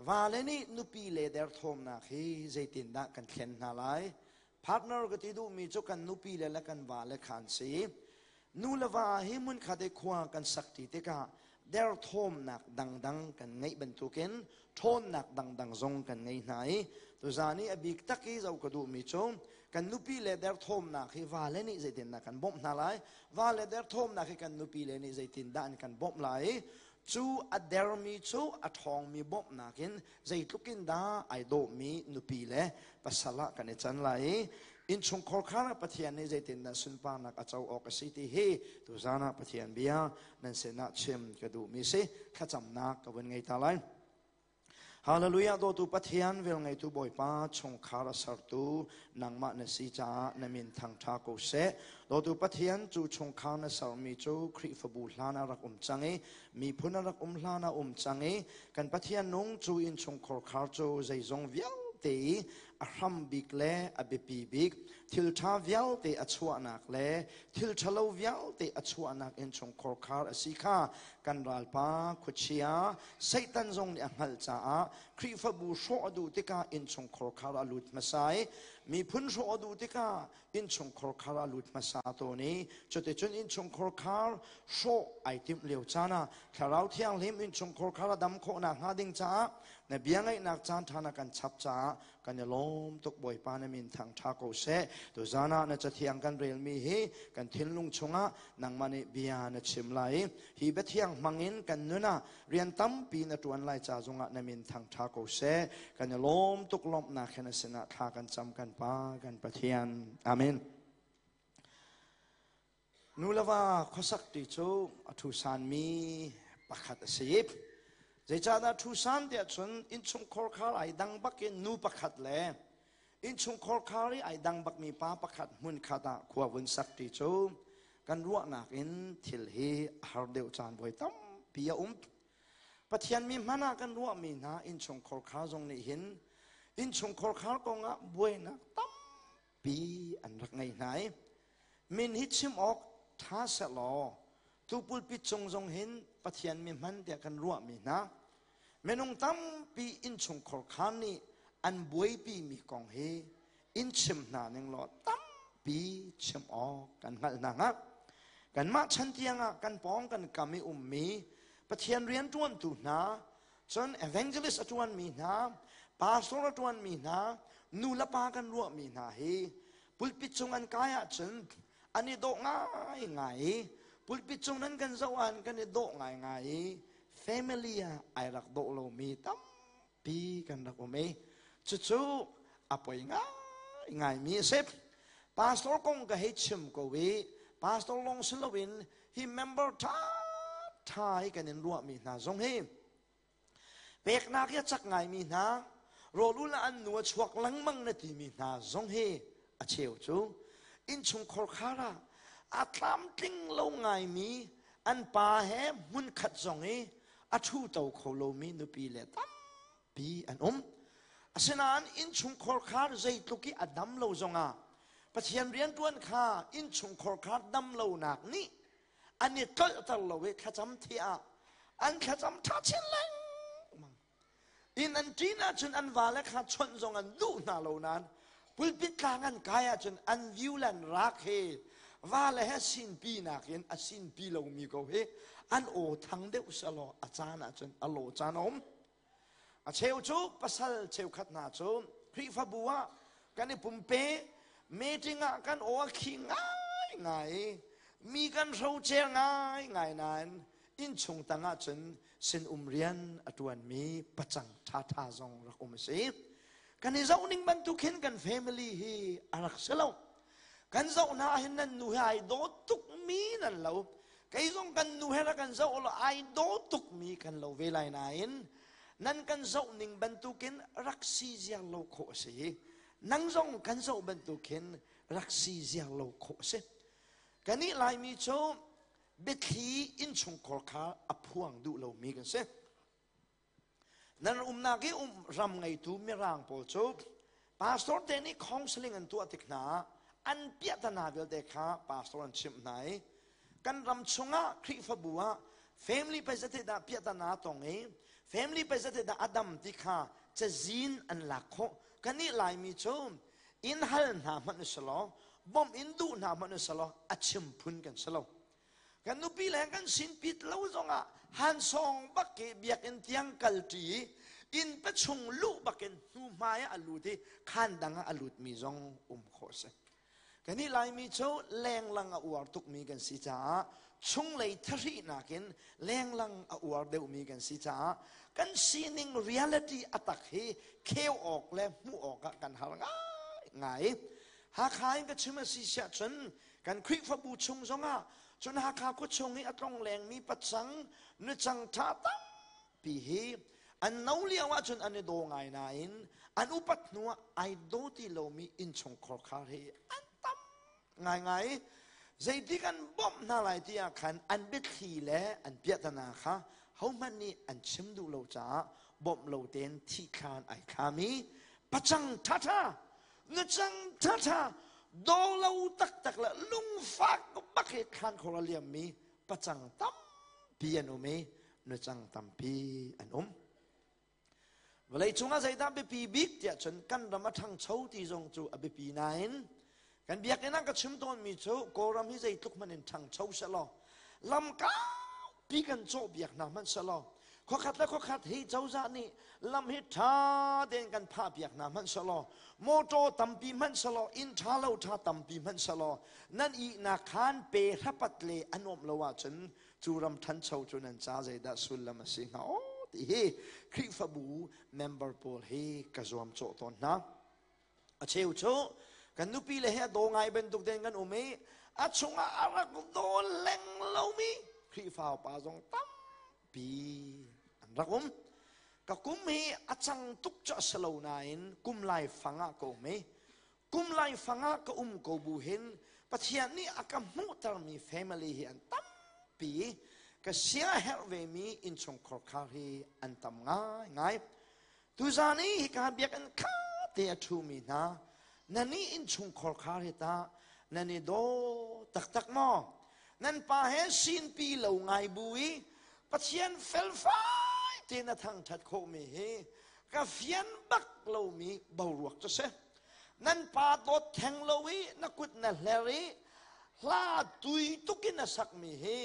Va le nih nupi le derthawmnak hi zeitindah kan thlen hna lai? Partner ka ti duhmi cu kan nupi le le kan va le khan si. Nu le va hi hmunkhat i khua kan sak ṭi tikah derthawmnak dangdang kan ngeih bantukin ṭhawnnak dangdang zong kan ngei hna i tuzaan i a bik tak i zoh ka duhmi cu kan nupi le derthawmnak hi vale nih zeitindah kan bawmh hna lai, vale derthawmnak hi kan nupi le nih zeitindah an kan bawmh lai i cu a dermi cu a ṭhawngmi bawmhnak in zeitluk in dah ai dawhmi nupi le pasal ah kan i can lai i innchungkhar khar ah Pathian nih zeitindah sunparnak a co awk a si ti hi tuzaan ah Pathian bia nan sinah chim ka duhmi si. Thlacamnak ka vun ngei ta lai. Hallelujah. Dawtu Pathian, velngeitu Bawipa, chungkhar a sertu nangmah na si caah na min thangṭha ko seh. Dawtu Pathian, cu chungkhar na sermi cu Khrihfabu hlan ah rak um cang i miphun a rak um hlan ah um cang i kan Pathian nung cu innchungkhar khar cu zeizong vialte i a hram bik le a biapi bik thil ṭha vialte a chuahnak le thil ṭhalo vialte a chuahnak innchungkhar khar a si kha kan ralpa khuachia Satan zong nih a hngalh caah Khrihfabu hrawh a duh tikah innchungkhar khar a lut hmasa i miphun hrawh a duh tikah innchungkhar khar a lut hmasa tawn i cuticun innchungkhar khar hrawh ai timh lio caan ah Thlarau Thianghlim innchungkhar khar a dam khawh nakhnga ding caah na bia ngaihnak caan ṭha na kan chap caah kan i lawm tuk. Bawipa, na min thangṭha ko seh. Tuzan ah na cathiang kan relmi hi kan thinlung chungah nangmah nih bia na chim lai i hi biathiang hmangin kan nun ah rian tampi na ṭuan lai ca zongah na min thangṭha ko seh. Kan i lawm tuk. Lawmhnak he na sinah thla kan cam, kan Pa, kan Pathian. Amen. Nu le va khuasak ti cu a ṭhusanmi pakhat a si. Zeicahdah ṭhusan tiah cun innchungkhar khar ai dang bakin nu pakhat le innchungkhar khar i ai dang bakmi pa pakhat hmun khat ah khua vun sak ti cu kan ruahnak in thil hi a har deuh caan voi tampi a um. Pathian mi hmanh ah kan ruahmi hna innchungkhar khar zong nih hin innchungkhar khar kongah buainak tampi an rak ngei hna i min hi chim awk ṭha sehlaw tu pulpit cung zong hin Pathian mi hman tiah kan ruahmi hna minung tampi innchungkhar khan nih an buaipi mi kong hi in chim hna ning law tampi chim awk kan hngalh hna hnga. Kanmah chan tiangah kan pawng kan kam i ummi Pathian rianṭuantu hna, cun evangelist a ṭuanmi hna, pastor a ṭuanmi hna, nu le pa kan ruahmi hna hi pulpit cung an kai ahcun an i dawh ngai ngai i pulpit cung nan kan zoh ah kan i dawh ngai ngai i family ah ai rak dawh lomi tampi kan rak um i cucu a poi ngai ngaimi a si. Pastor kong ka hei chim ko i pastor lawng si loin hi member ṭha ṭha hi kan in ruahmi hna zong hi peknak hi a cak ngaimi hna, rawlul ah an nu a chuak lengmang na timi hna zong hi a cheu cu innchungkhar khar ah a tlamtling lo ngaimi, an pa he hmunkhat zong i a ṭhu to kho lomi nupi le tampi an um. Asinain innchungkhar khar zeitluk i a dam lo zongah Pathian rianṭuan kha innchungkhar khar dam lonak nih an i tlolhter lo i thlacam thiah an thlacam ṭha chin lengmang. Inn an ṭin ahcun an vale kha chawnh zong an duh hna lo nain pulpit tlang an kai ahcun an view le an rak he vale he sinpi nakin a sinpi lomi ko hi an aw thang deuh selaw a caan ahcun a law caan a um. A cheu cu pasal cheukhat hna cu Khrihfabu ah kan i pumpe, meeting ah kan aw a khi ngai ngai i mi kan hrocer ngai ngai nain innchung tang ah cun sinum rian a ṭuanmi pacang ṭhaṭha zong rak um a si. Kan i zoh ning bantuk hin kan family hi a rak si lo. Kan zoh hna hin nan nu he ai dawt tukmi nan lo. Kei zong kan nu he rak kan zoh law ai daw tukmi kan lo ve lai nain nan kan zoh ning bantukin rak si ziar lo khawh a si. Nang zong kan zoh bantukin rak si ziar lo khawh a si. Kanih Laimi cu biathli innchungkhar kha a phuang duh lomi kan si. Nan umnak i um ram ngeitu Mirang pawl cu pastor te nih counseling an tuah tik hna ah an piahtana vialte kha pastor an chimh hna i kan ram chungah Khrihfabu ah family pei dah piahtana tong i family pei dah a dam ti kha cazin an lak khawh. Kanih Laimi cu inn hal hna hmanh usalaw, bawmh in duh hna hmanh usalaw, a chim phun kan si lo. Kan nupi le kan sinpit lo zongah hansawng bak i biakinn tiang kalṭi i inn pachung luh bakin hnu hmai ah a lut i khaan dang ah a lutmi zong um khawh a si. Kanih Laimi cu lenglang a uar tukmi kan si caah, chunglei thahri nakin lenglang a uar deuhmi kan si caah, kan sining reality a tak hi kheu awk le hmuh awk ah kan har ngai ngai. Hakha in ka chim a si siah cun kan Khrihfabu chung zongah cun Hakha khua chung i a tlonglengmi pacang nucang ṭha tampi hi an no lio ahcun an i daw ngai nain an upat hnuah ai daw ti lomi innchungkhar khar hi an tam ngaingai. Zeiti kan bawmh hna lai ti ah khan an biathli le an piahtana kha hohmanh nih an chim duh lo caah bawmh lo tein thih thlan ai thlami. Pacang ṭhaṭha, nucang ṭhaṭha, daw lo taktak le lungfak bak hi thlan khor a liammi pacang tampi an um i nucang tampi an um. Vawlei cungah zeidah biapi bik tiah cun kan ram a ṭhangcho ti zong cu a biapi nain kan biakinn ah ka chim tawnmi cu Kawlram hi zeitluk hmanh in ṭhangcho sehlaw lam kaupi kan cawhpiak hna hmanh sehlaw khuakhat le khuakhat hi cozah nih lam hi ṭha tein kan phahpiak hna hmanh sehlaw motor tampi hmanh sehlaw inn ṭha lo ṭha tampi hmanh sehlaw nan ihnak khan pe hrapat le a nuamh lo ahcun cu ram ṭhancho cu nan ca zeidah sullam a si hnga aw ti hi Khrihfabu member pawl hi ka zuam cawh tawn hna. A cheu cu kan nupi le he a daw ngai bantuk tein kan um i a chungah a rak daw leng lomi Khrihfa upa zong tampi an rak um. Ka kum hi a cang tuk cu a si lo nain kum lai fang ah ka um i kum lai fang ah ka um ko bu hin Pathian nih a ka hmuhtermi family hi an tampi ka sia herh vemi innchungkhar khar hi an tam ngaingai. Tuzan i hika biakinn kha te a ṭhumi hna nan i innchungkhar khar hi tah nan i daw taktak maw? Nan pa he sinpi lo ngai bu i Pathian felfai tein a thangṭhat khawhmi hi ka fian bak lomi boruak cu si. Nan pa dawt theng lo i na kut na hler i hla tui tuk in a sakmi hi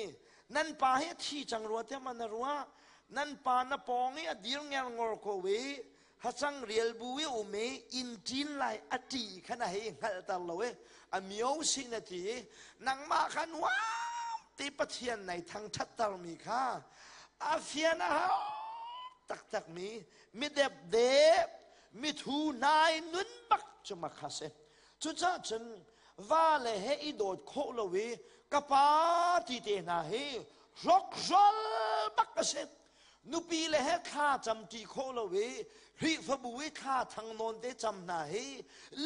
nan pa hi a thi cang rua tiah ma na ruah? Nan pa na pawng i a dir ngerngor ko i hacang rial bu i um i inn ṭin lai a ṭi khan a hei hngalhter lo i a mio sin a ti i nangmah kha nuam te Pathian nai thangṭhattermi kha a fian a hau taktakmi midepde mithu hnai nun bak cu ma kha si. Cucaah cun va le he i dawt khawh lo i ka pa ti te hna hi hrokhrawl bak a si. Nupi le he thla cam ṭi khawh lo i Khrihfabu i thla thang nawn te cam hna hi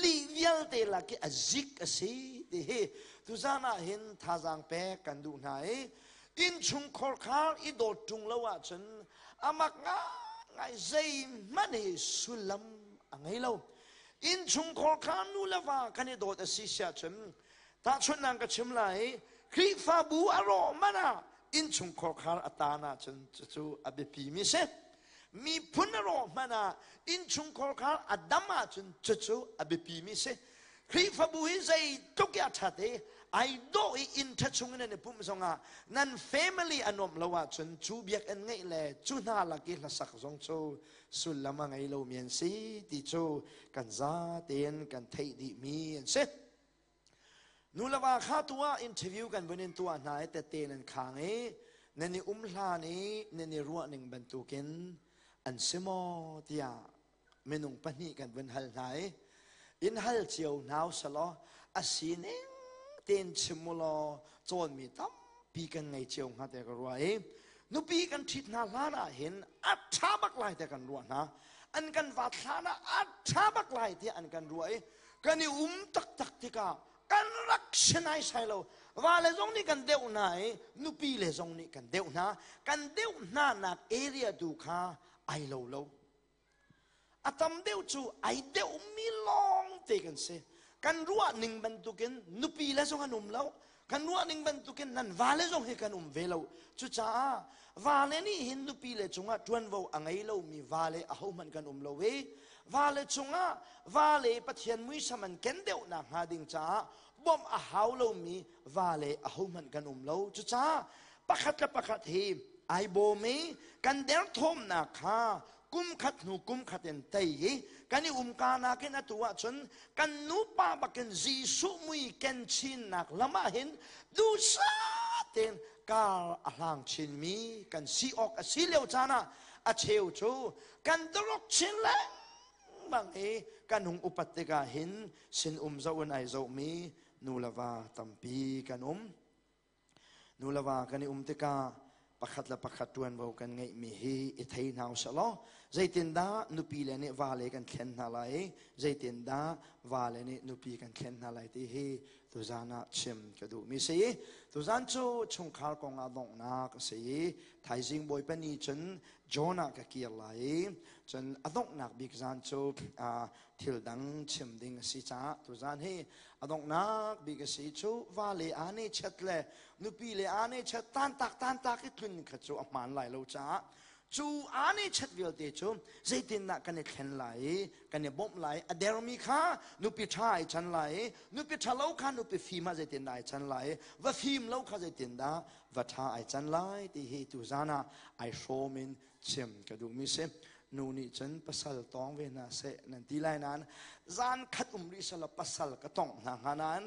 lih vialte lak i a zik a si ti hi tuzan ah hin thazaang pek kan duh hna i innchungkhar khar i dawt ṭung lo ahcun amak ngai zeihmanh hi sullam a ngei lo. Innchungkhar kha nu le va kan i dawt a si siahcun tahchunhnak ka chim lai. Khrihfabu a rawh man ah innchungkhar khar a taan ahcun cucu a biapi mi si. Miphun a rawh hmanh ah innchungkhar khar a dam ahcun cucu a biapi mi si. Khrihfabu hi zeitluk i a ṭhat i ai dawh i inn ṭha chung in an i pumh zongah nan family a nuamh lo ahcun cu biakinn ngeih le cu hna lak i hlasak zong cu sullam a ngei lomi an si ti cu kan zatein kan theih dihmi an si. Nu le va kha tu ah interview kan vun in tuah hna i tette nan khang i nan i um hlan i nan i ruah ning bantukin an si maw tiah minung pahnih kan vun hal hna i in hal cio hna usalaw a sining tein chim u law cawnmi tampi kan ngei cio hnga te ka ruah i nupi kan ṭhit hna hlan ah hin a ṭha bak lai te kan ruah hna, an kan vat hlan ah a ṭha bak lai tiah an kan ruah i kan i um taktak tikah kan rak si naisai lo. Va le zong nih kan deuh hna i nupi le zong nih kan deuh hna. Kan deuh hna nak area tu kha ai lo lo. A tam deuh cu ai deuhmi lawng te kan si. Kan ruah ning bantukin nupi le zong an um lo, kan ruah ning bantukin nan vale zong hi kan um ve lo. Cucaah vale nih hin nupi le cungah ṭuanvo a ngei lomi vale ahohmanh kan um lo i vale cungah vale Pathian muisam an ken deuh nakhnga ding caah bawmh a hau lomi vale ahohmanh kan um lo. Cucaah pakhat le pakhat hi ai bawm i kan derthawmnak kha kum khat hnu kum khat in tei i kan i umka nakin atu ahcun kan nupa bakin Jesuh mui ken chinnak lam ah hin duhsah tein kar a hlang chinmi kan si awk a si lio caan ah a cheu cu kan dorok chin lengmang i kan hung upat tikah hin sin um zoh in ai zohmi nu le va tampi kan um. Nu le va kan i um tikah pakhat le pakhat ṭuanvo kan ngeihmi hi i thei hna usih law. Zeitindah nupi le nih vale kan thlen hna lai, zeitindah vale nih nupi kan thlen hna lai ti hi tuzan ah chim ka duhmi si. Tuzan cu chungkhar kong ah donghnak a si i thaizing Bawipa ni cun Jonah ka kir lai i cun a donghnak bik zan cu thil dang chim ding a si caah tuzan hi a donghnak bik a si cu vale aa ne chet le nupi le aa ne chet tantak tantak i tlun kha cu a hmaan lai lo caah cu aa ne chet vialte cu zeitindah kan i thlen lai i kan i bawmh lai, a dermi kha nupi ṭha ai chan lai i nupi ṭha lo kha nupi fim ah zeitindah ai chan lai i va fim lo kha zeitindah va ṭha ai can lai ti hi tuzan ah ai hrawm in chim ka duhmi si. Nu nih cun pasal tawng ve hna seh nan ti lai nain zan khat um rih selaw pasal ka tongh hna hnga nain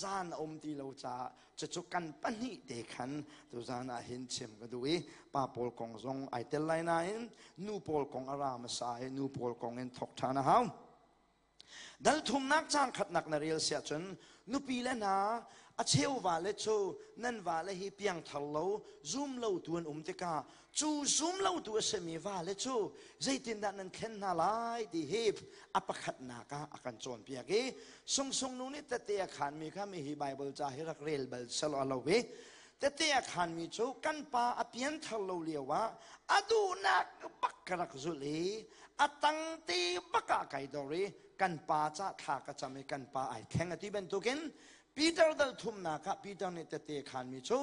zan a um ti lo caah cucu kan pahnih te khan tuzan ah hin chim ka duh i pa pawl kong zong ai tel lai nain nu pawl kong a ra hmasa i nu pawl kong in thok ṭhan a hau. Dal thumnak cang khatnak na rel siah cun nupi le hna a cheu vale cu nan vale hi piangthar lo zum lo tu an um tikah cu zum lo tu a simi vale cu zeitindah nan thlen hna lai ti hi a pakhatnak ah a kan cawnpiak i sungsung nu nih tete a khanmi kha mi hi Bible ca hi rak rel bal selaw a lo i tete a khanmi cu kan pa a pianthar lo lio ah a duhnak bak ka rak zulh i a tang te bak ah kai dor i kan pa ca thla ka cam i kan pa ai thleng a ti bantukin Peter dal thumnak ah Peter nih tete khanmi cu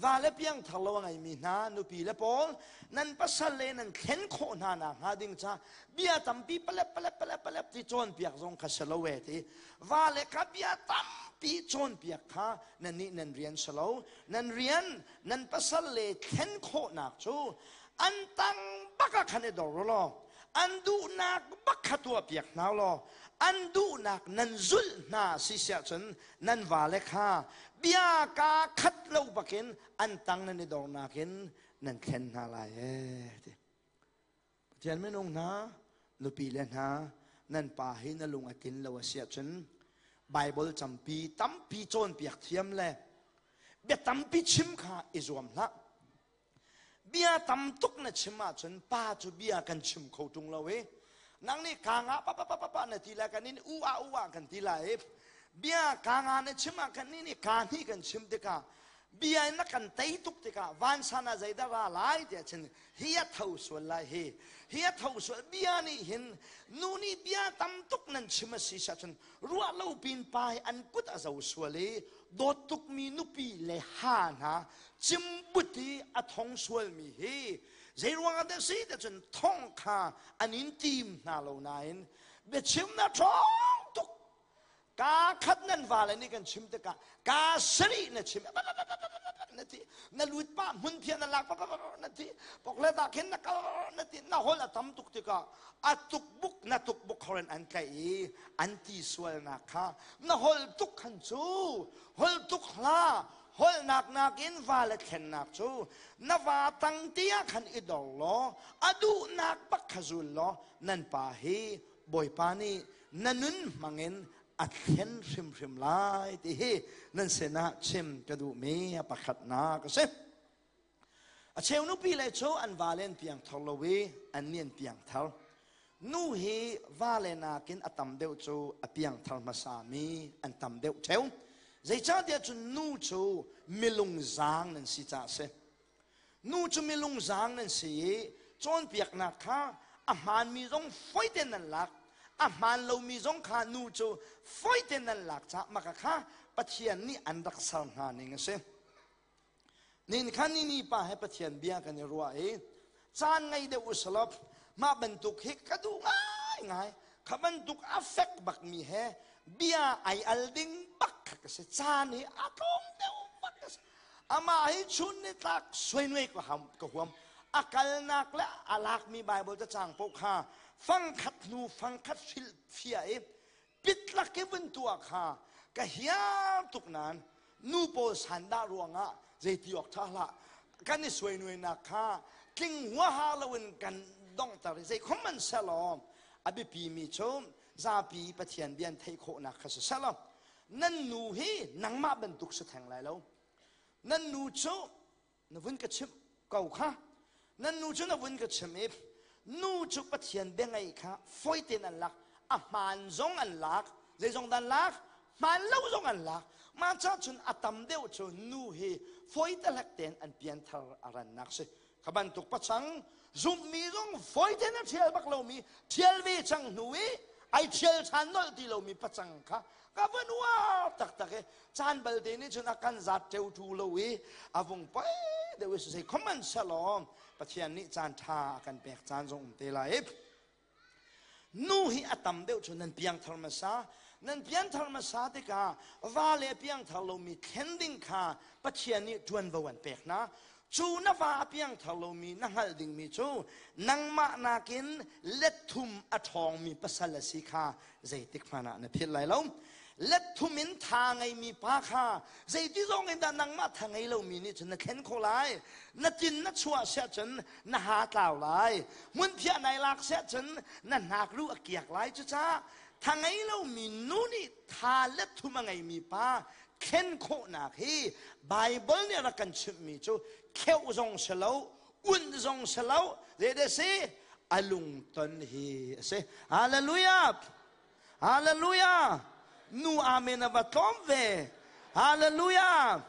va le piangthar lo a ngeimi hna nupi le pawl nan pasal le nan thlen khawh hna nak hnga ding ca bia tampi palep palep palep palep ti cawnpiak zong kha si lo e ti. Va le kha bia tampi cawnpiak kha nan nih nan rian si lo. Nan rian nan pasal le thlen khawhnak cu an tang bak ah khan i dor law an duhnak bak kha tuah piak hna law an duhnak nan zulh hna si siah cun nan vale kha bia kaa khat lo bakin an tang nan i dornak in nan thlen hna lai ee ti. Pathian minung hna, nupi le hna, nan pa hi na lung a tlin lo a si ahcun Bible campi tampi cawnpiak thiam le bia tampi chim kha i zuam hlah. Bia tam tuk na chim ahcun pa cu bia kan chim kho ṭung lo i nang nih ka nga pa pa pa pa na ti lai, kan in u ah u ah kan ti lai i bia ka nga na chim ah kan nih ka hnih kan chim tikah bia in na kan tei tuk tikah vansan ah zeidah ra lai tiah cun hi a tho sual lai, hi hi a tho sual. Bia nih hin nu nih bia tam tuk nan chim a si cun ruah lo pin pa hi an kut a zo sual i dawt tukmi nupi le ha hna cimbut i a thong sualmi hi zei ruang ah dah si ti cun thong kha an in tim hna lo nain biachim na ṭhawng tuk. Ka khat nan vale nih kan chim tikah ka sarih na chim na ti, na lut pa hmun phiah na lak na ti, pok le ta khin na kal na ti, na hol a tam tuk tikah a tuk buk na tuk buk khoren an tlaih i an ti sualnak kha na hol tuk khan cu hol tuk hla. Holnak nakin va le thlennak cu na va tang te ah khan i dor law a duhnak bak kha zul law nan pa hi Bawipa nih na nun hmangin a thlen hrimhrim lai ti hi nan sinah chim ka duhmi a pakhatnak a si. A cheu nupi le cu an vale an piangthar lo i an nih an piangthar. Nu hi vale nakin a tam deuh cu a piangthar hmasami an tam deuh ṭheo. Zeicahtiah cun nu cu milung zaang nan si caah a si. Nu cu milung zaang nan si i cawnpiaknak kha a hmaanmi zong fawi tein nan lak, a hmaan lomi zong kha nu cu fawi tein nan lak caah maka kha Pathian nih an rak ser hna ning a si. Nin khan ni ni pa he Pathian bia kan i ruah i caan ngei deuh usalaw mah bantuk hi ka duh ngaingai. Kha bantuk a fek bakmi he bia ai al ding bak kha ka si. Caan hi a tlawm deuh bak ka si. Amah hi chun ni tlak suainuai ka ham ka huam. A kalnak le a lakmi Bible cacang paoh kha fangkhat hnu fangkhat hrilh fia i pitlak i vun tuah kha ka hiar tuk nain nu pawl sandah ruangah zeiti awk ṭha hlah, kan i suainuainak kha tling huaha loin kan donghter i zeikhom man selaw a biapi mi cu zapi Pathian bia an theih khawhnak kha si selaw nan nu hi nangmah bantuk si theng lai lo. Nan nu cu na vun ka chimh ko kha, nan nu cu na vun ka chim i. Nu cu Pathian biangaih kha fawi tein an lak. A hmaan zong an lak. Zeizong dah an lak? Hmaan lo zong an lak. Mah ca cun a tam deuh cu nu hi fawi tehlek tein an pianthar a rannak si. Kha bantuk pachang zumhmi zong fawi tein a ṭhial bak lomi ṭhial ve cang hnu i ai ṭhial ṭhan nolh ti lomi pachang kha ka van uar taktak i caan balte nih cun a kan zat ṭeuṭu lo i a vung poi deuh i zei khom an selaw Pathian nih caan ṭha a kan pek caan zong um te lai i Nu hi a tam deuh cu nan piangthar hmasa. Nan pianthar hmasa tikah va le piangthar lomi thlen ding kha Pathian nih ṭuanvo an pek hna. Cu na va a piangthar lomi na hngalh dingmi cu nangmah nakin let thum a ṭhawngmi pasal a si kha zeitik hmanh ah na philh lai lo. Let thum in tha ngeimi pa kha zeiti zong in dah nangmah tha ngei lomi nih cun na thlen khawh lai. Na tin na chuah siah cun na ha tlau lai hmunphiah nai lak siah cun na hnakruh a kiak lai cucaah tha ngei lomi nu nih tha le thum a ngeimi pa thlen khawhnak hi Bible nih a rak kan chimhmi cu kheuh zong si lo unh zong si lo zei si a lungton hi a si hallelujah Hallelujah! Nu amen a va tlawm ve. Hallelujah!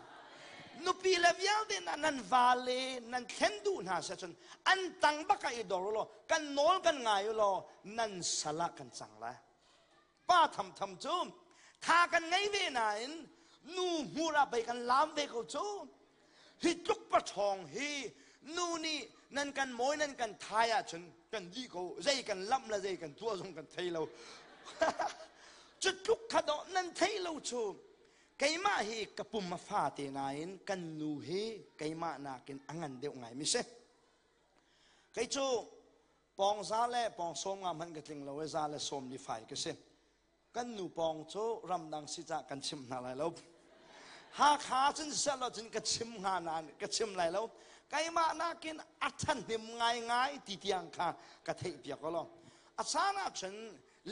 Nupi le vialte na nan va le nan thlen duh hna se cun an tang bak ah i dor law kan nawl kan ngai law nan sal ah kan cang lai. Pa tham tham cu tha kan ngei ve nain nu hmur ah bei kan lam ve ko cu. Hi tluk paṭhawng hi nu nih nan kan mawi nan kan thai ahcun kan dih ko zei kan lamh le zei kan tuah zong kan thei lo. Cu tluk kha dawh nan thei lo cu keimah hi ka pum a fa te nain kan nu hi keimah nakin a ngan deuh ngai mi si. Kei cu pawng za le pawng sawm nga hmanh ka tling lo i za le sawm li fai ka si. Kan nu pawng cu ramdang si cah kan chim hna lai lo. Hakha cun seh cun ka chim hnga nain ka chim lai lo. Keimah nakin a ṭhahnem ngaingai ti tiang kha ka theih piak lo. A caan ahcun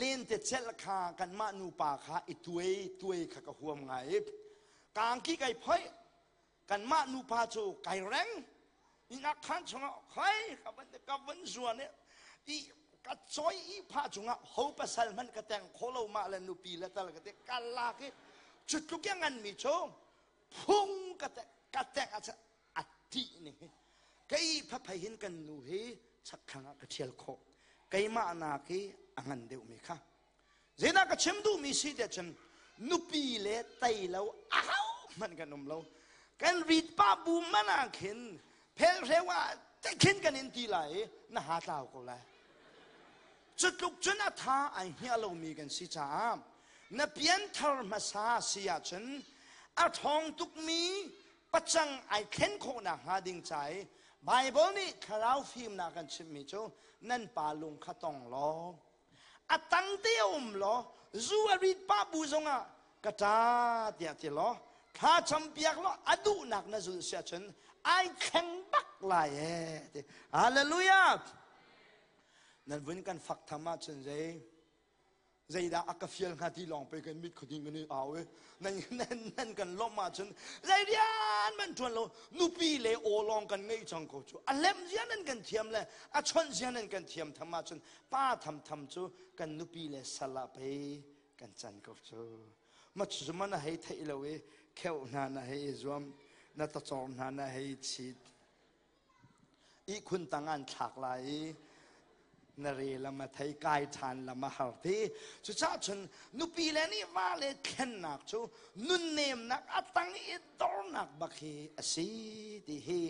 lente celh kha kanmah nupa kha i tuai tuai kha ka huam ngai. Kangki kai phoih kanmah nupa cu kai reng inn khan chungah khoi ka van ka van zuan i ka choi i pha chungah ho pasal hman ka teng kholo ma le nupi le tal ka te ka lak i cu tluk ya ngan mi chu phung ka te ka tek a a ti ni kei pha phei hin kan nu hi chakthlang ah ka thial khawh keimah nak hi a ngan deuh mi kha Zeidah ka chim duhmi si tiah cun nupi le tei lo ahau hmanh kan um lo. Kan rit pa bu man ah khin phelhreu ah khin kan in ti lai i na ha tlau ko lai. Cu tluk cun a tha ai hniah lomi kan si caah na pianthar hmasa si ahcun a ṭhawng tukmi pacang ai thlen khawhnak hnga ding ca i Bible nih thlarau fimnak kan chimhmi cu nan pa lung kha tong law a tang te a um law zu a rit pah bu zongah ka ṭa tiah ti law thla campiak law a duhnak na zulh si ahcun ai thleng bak lai ee ti hallelujah nan vun kan fak tham ahcun zei zeidah a ka fial hnga ti lawng pe kan mit khuading kan i au i nan nan nan kan lawmh ahcun zei rian man ṭuan lo nupi le aw lawng kan ngeih cang ko cu a lem zia nan kan thiam le a chawnh zia nan kan thiam tham ahcun pa thamtham cu kan nupi le sal ah pei kan can ko cu ma cu man a hei theih lo i kheuh hna na hei i zuam na tacawr hna na hei chit ihkhun tang an thlak lai i na re lam a thei kai ṭhan lam a har ti cucaah cun nupi le nih va le thlennak cu nunnemnak a tang i dornak bak hi a si ti hi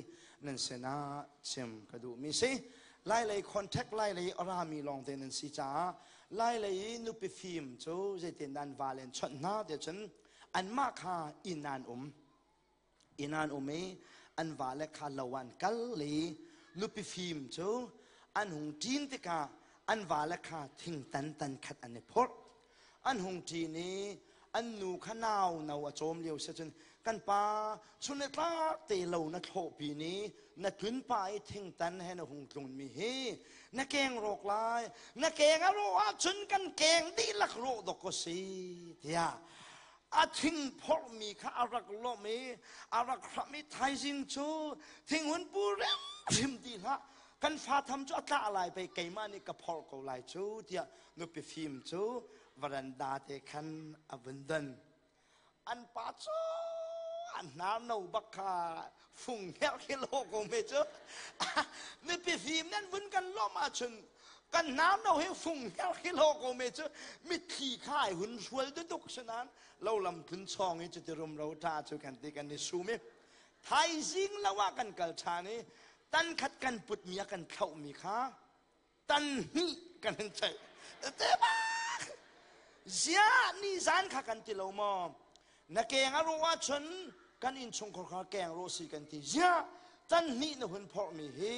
nan sinah chim ka duhmi si Lailei contact Lailei a rami lawngte nan si caah Lailei i nupi fim cu zeitin nan va len chawnh hna tiah cun anmah kha inn an um inn an um i an vale kha lo an kal i nupi fim cu an hung ṭin tikah an vale kha thingtan tan khat an i phorh an hung ṭin i an nu kha nau no a cawm lio si cun kan pa chun le tlak te lo na thlawhpi ni na tlun pa i thingtan he na hung tlun mi hi na keng rawk lai na keng a rawh ahcun kan keng dihlak rawh dok ko si tiah a thing phorhmi kha a rak lawmh i a rak hramh i thaizing cu thinghun pu hrimhrim ti hlah. Kan fa tham cu a tlah lai pei keimah nih ka phorh ko lai cu tiah nupi fim cu varanda te khan a vun don. An pa cu an hnar no bak kha fung herh khi lo ko me cu. Nupi fim nan vun kan lawmh ahcun kan hnar no hi fung herh khi lo ko me cu mitthli kha ai hun hrual duduk sinan lo lam tlun chawng i cuti rumro ṭa cu kan ti kan i sum i thaizing lo ah kan kal ṭhan i tan khat kan putmi a kan thlauhmi kha tan hnih kan hin theih te bak ziah ni zan kha kan ti lo maw na keng a rawh ahcun kan innchungkhar kha keng rawh si kan ti ziah tan hnih na hun phorhmi hi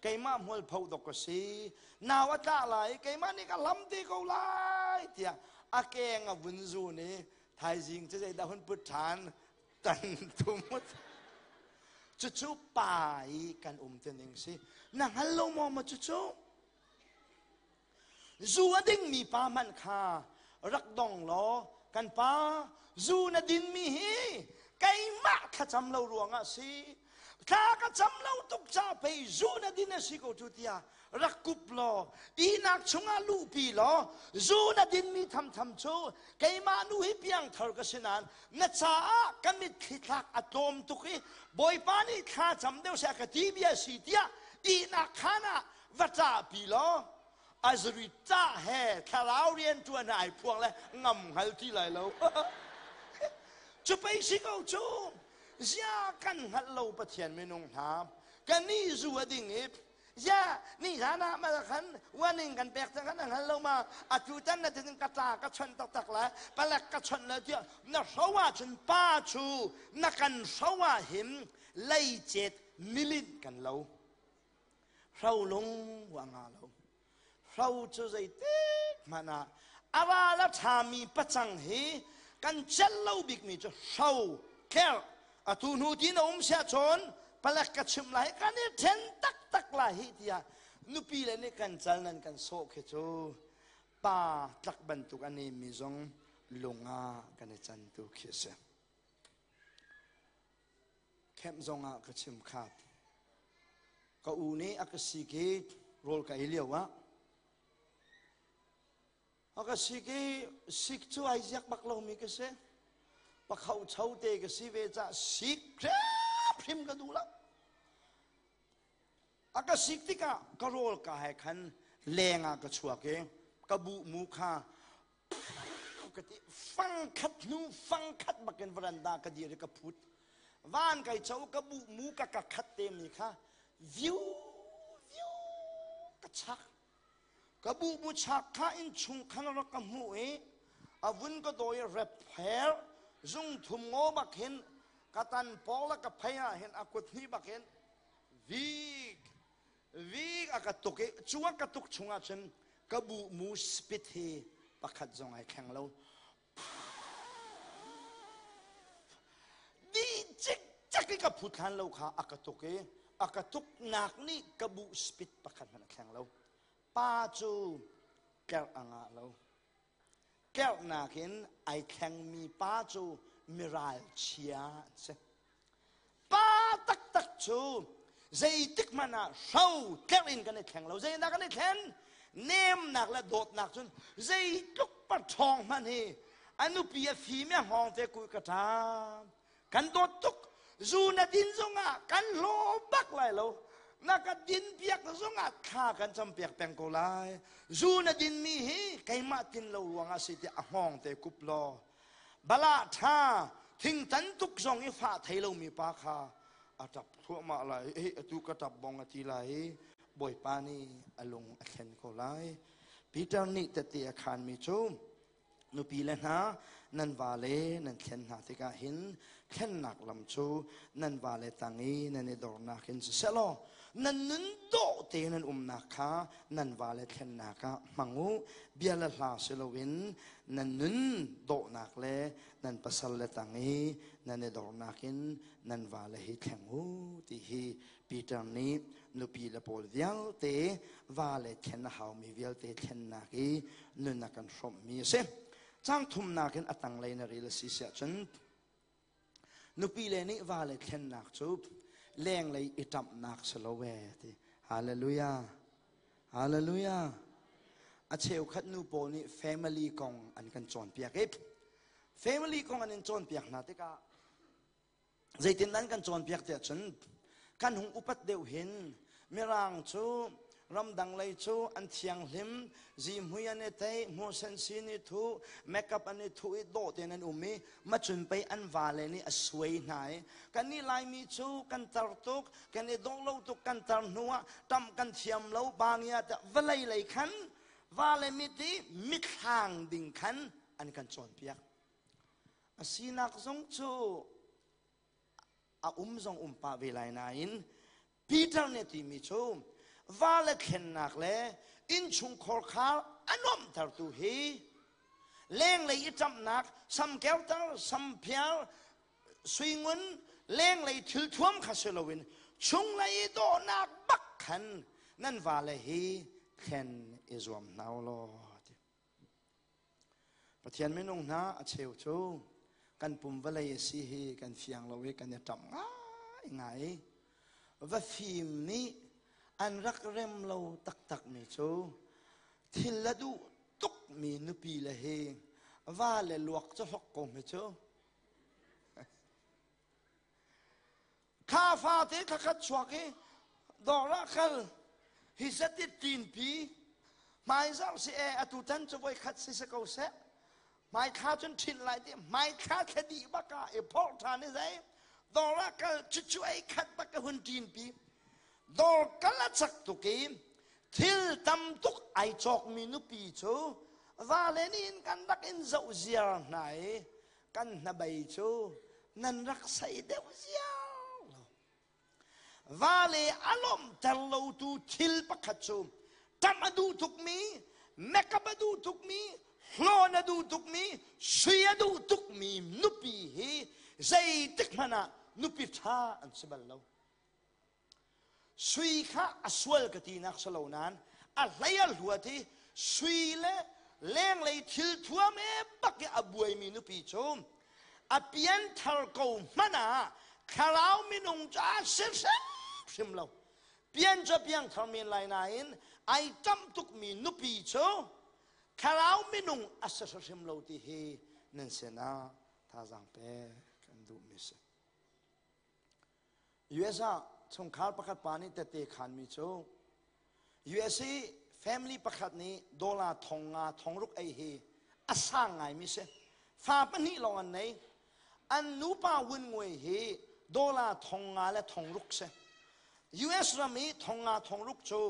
keimah hmualpho dok ka si nau a tlah lai keimah nih ka hlam te ko lai tiah a keng a vun zun i thaizing cu zeidah hun put ṭhan tan thumut cucu pa i kan um te ning si na hngal lo maw ma cucu zu a dingmi pa hmanh kha rak dong law kan pa zu na dinmi hi keimah thlacam lo ruangah si thla ka cam lo tuk ca pei zu na din a si ko cu tiah rak kup law ihnak chungah luhpi law zu na dinmi thamtham cu keimah nu hi piangthar ka si nain na caah ka mitthli thlak a tlawm tuk i bawipa nih thla cam deuh seh ka ti bia si tiah ihnak khaan ah va ṭahpi law azri ṭah he thlarau rian ṭuan ai phuang le ngam hngal ti lai lo. Cu pei si ko cu. Zia kan hngalh lo Pathian minung hna kan nih zu a ding i ya ni zan ah ma khan warning kan pek cang kan hngal lo ma atu tan na tin ka ta ka chon tak tak lai palek ka chon la tiah na hro ah cun pa chu na kan hro ah him lei cet nilin kan lo hro lung wa nga lo hro cu zeitik hmanh ah a ral a ṭhami pacang hi kan celh lo bikmi cu hro tlerh atu hnu ti na um siah cun palek ka chimh lai kan i ṭhen taktak lai hi tiah nupi le nih kan cal nan kan sawh khi cu pa tlak bantuk a nemmi zong lung ah kan i can tu khi a si. Kemh zong ah ka chim khat. Ka u nih a ka sik i rawl ka ei lio ah a ka sik i sik cu ai ziak bak lomi ka si. Pakho cho te ka si ve cah sik hrim ka duh lo. A ka sik tikah ka rawl ka he khan leng ah ka chuak i ka buh mu kha ka ti fangkhat hnu fangkhat bakin veranda ka dir i ka phut van kai cho ka bu mu ka ka khat te mi kha viu viu ka chak ka bu bu chak kha in chung khan rak ka hmu i avun ka doi rep her zung thum ngo bak hin ka tan pawng la ka phei ah hin a kut hni bak hin vik Vik a ka tuk i cu a ka tuk chungah cun ka bu mu spit hi pakhat zong ai thleng lo. Di cikcek i ka phut hlan lo kha a ka tuk i a ka tuknak nih ka bu spit pakhat hmanh a thleng lo. Pa cu tlerh a ngah lo. Tlerhnak in ai thlengmi pa cu miral chia an si. Pa taktak cu zeitik hmanh ah hro tlerh in kan i thleng lo. Zeidah kan i thlen? Nemnak le dawtnak cun zeitluk pa ṭhawng hmanh hi a nupi a fim i a hngawng te kui ka ṭa. Kan dawt tuk. Zu na din zongah kan hlaw bak lai lo. Na ka din piak zongah thla kan cam piak peng ko lai. Zu na dinmi hi keimah tin lo ruangah si tiah a hngawng te kup law Bala ṭha thingtan tuk zong i fah thei lomi pa kha a ṭap thluahmah lai i atu ka ṭap bong a ti lai i Bawipa nih a lung a thlen ko lai. Peter nih tette a khaanmi cu nupi le hna nan vale nan thlen hna tikah hin thlennak lam cu nan vale tang i nan i dornak in siseh law nan nun dawh te nan umnak kha nan vale thlennak ah hmang u bia le hla si loin nan nun dawhnak le nan pasal le tang i nan i dornak in nan vale hi thleng u ti hi Peter nih nupi le pawl vialte vale thlen a haumi vialte thlennak i nun a kan hrawmhmi a si. Cang thumnak in a tanglei na rel a si siah cun Nupile nih vale thlennak cu lenglei i ṭamhnak si lo ee ti. Hallelujah. Hallelujah. A cheukhat nu pawl nih family kong an kan cawnpiak i family kong an in cawnpiak hna tikah zeitin an kan cawnpiak tiah cun kan hung upat deuh hin mirang cu ramdang lei cu an thianghlim zihmui an i tei hmuhsen sin i thu makeup an i thu i dawh tein an um i macun pei an vale nih a suai hna i kannih laimi cu kan tar tuk kan i dawh lo tuk kan tar hnu ah ṭamh kan thiam lo bangia tiah vawlei lei khan vale mit i mithlang ding khan an kan cawnpiak a sinak zong cu a um zong um pah ve lai nain Peter nih timi cu vale thlennak le innchungkhar khar a nuamhtertu hi lenglei i ṭamhnak samkeuter samphiar suingun lenglei thilthuam kha si loin chunglei i dawhnak bak khan nan vale hi thlen i zuam hna u law ti. Pathian minung hna a cheu cu kan pum vawlei a si hi kan fiang lo i kan i ṭamh ngaingai. Va fim nih an rak rem lo taktak mi cu thil a duh tukmi nupi le hi va le luak cu hlok ko hme cu. Kha fate thla khat chuak i dawr ah kal hi zat i ṭinpi hmaizarh si e atu tan cu voi khat si si ko seh hmaithla cun ṭhinh lai ti hmaithla thla dih bak ah i phorh ṭhan i zei dawr ah kal cucu ei khat bak ka hun ṭinpi dawr kal a cak tuk i thil tam tuk ai cawkmi nupi cu vale nih in kan rak in zoh ziar hna i kan hnabei cu nan rak sei deuh ziar lo. Vale a lawmhter lotu thil pakhat cu ṭamh a duh tukmi, makeup a duh tukmi, hlawn a duh tukmi, sui a duh tukmi nupi hi zeitik hmanh ah nupi ṭha an si bal lo. Sui kha a sual ka tinak si lo nain a hlei a hluat i sui le lenglei thil thuam e bak i a buaimi nupi cu a pianthar ko hmanh ah thlarau minung cu a si hrimhrim lo. Pian cu a piangthar men lai nain ai ṭamh tukmi nupi cu thlarau minung a si hrimhrim lo ti hi nan sinah thazaang pek kan duhmi si. US ah chungkhar pakhat pa nih tette khanmi cu US i family pakhat nih dollar thong nga thong ruk ei hi a sang ngaimi si. Fa pahnih lawng an nei. An nupa wun ngui hi dollar thong nga le thong ruk si. US ram i thong nga thong ruk cu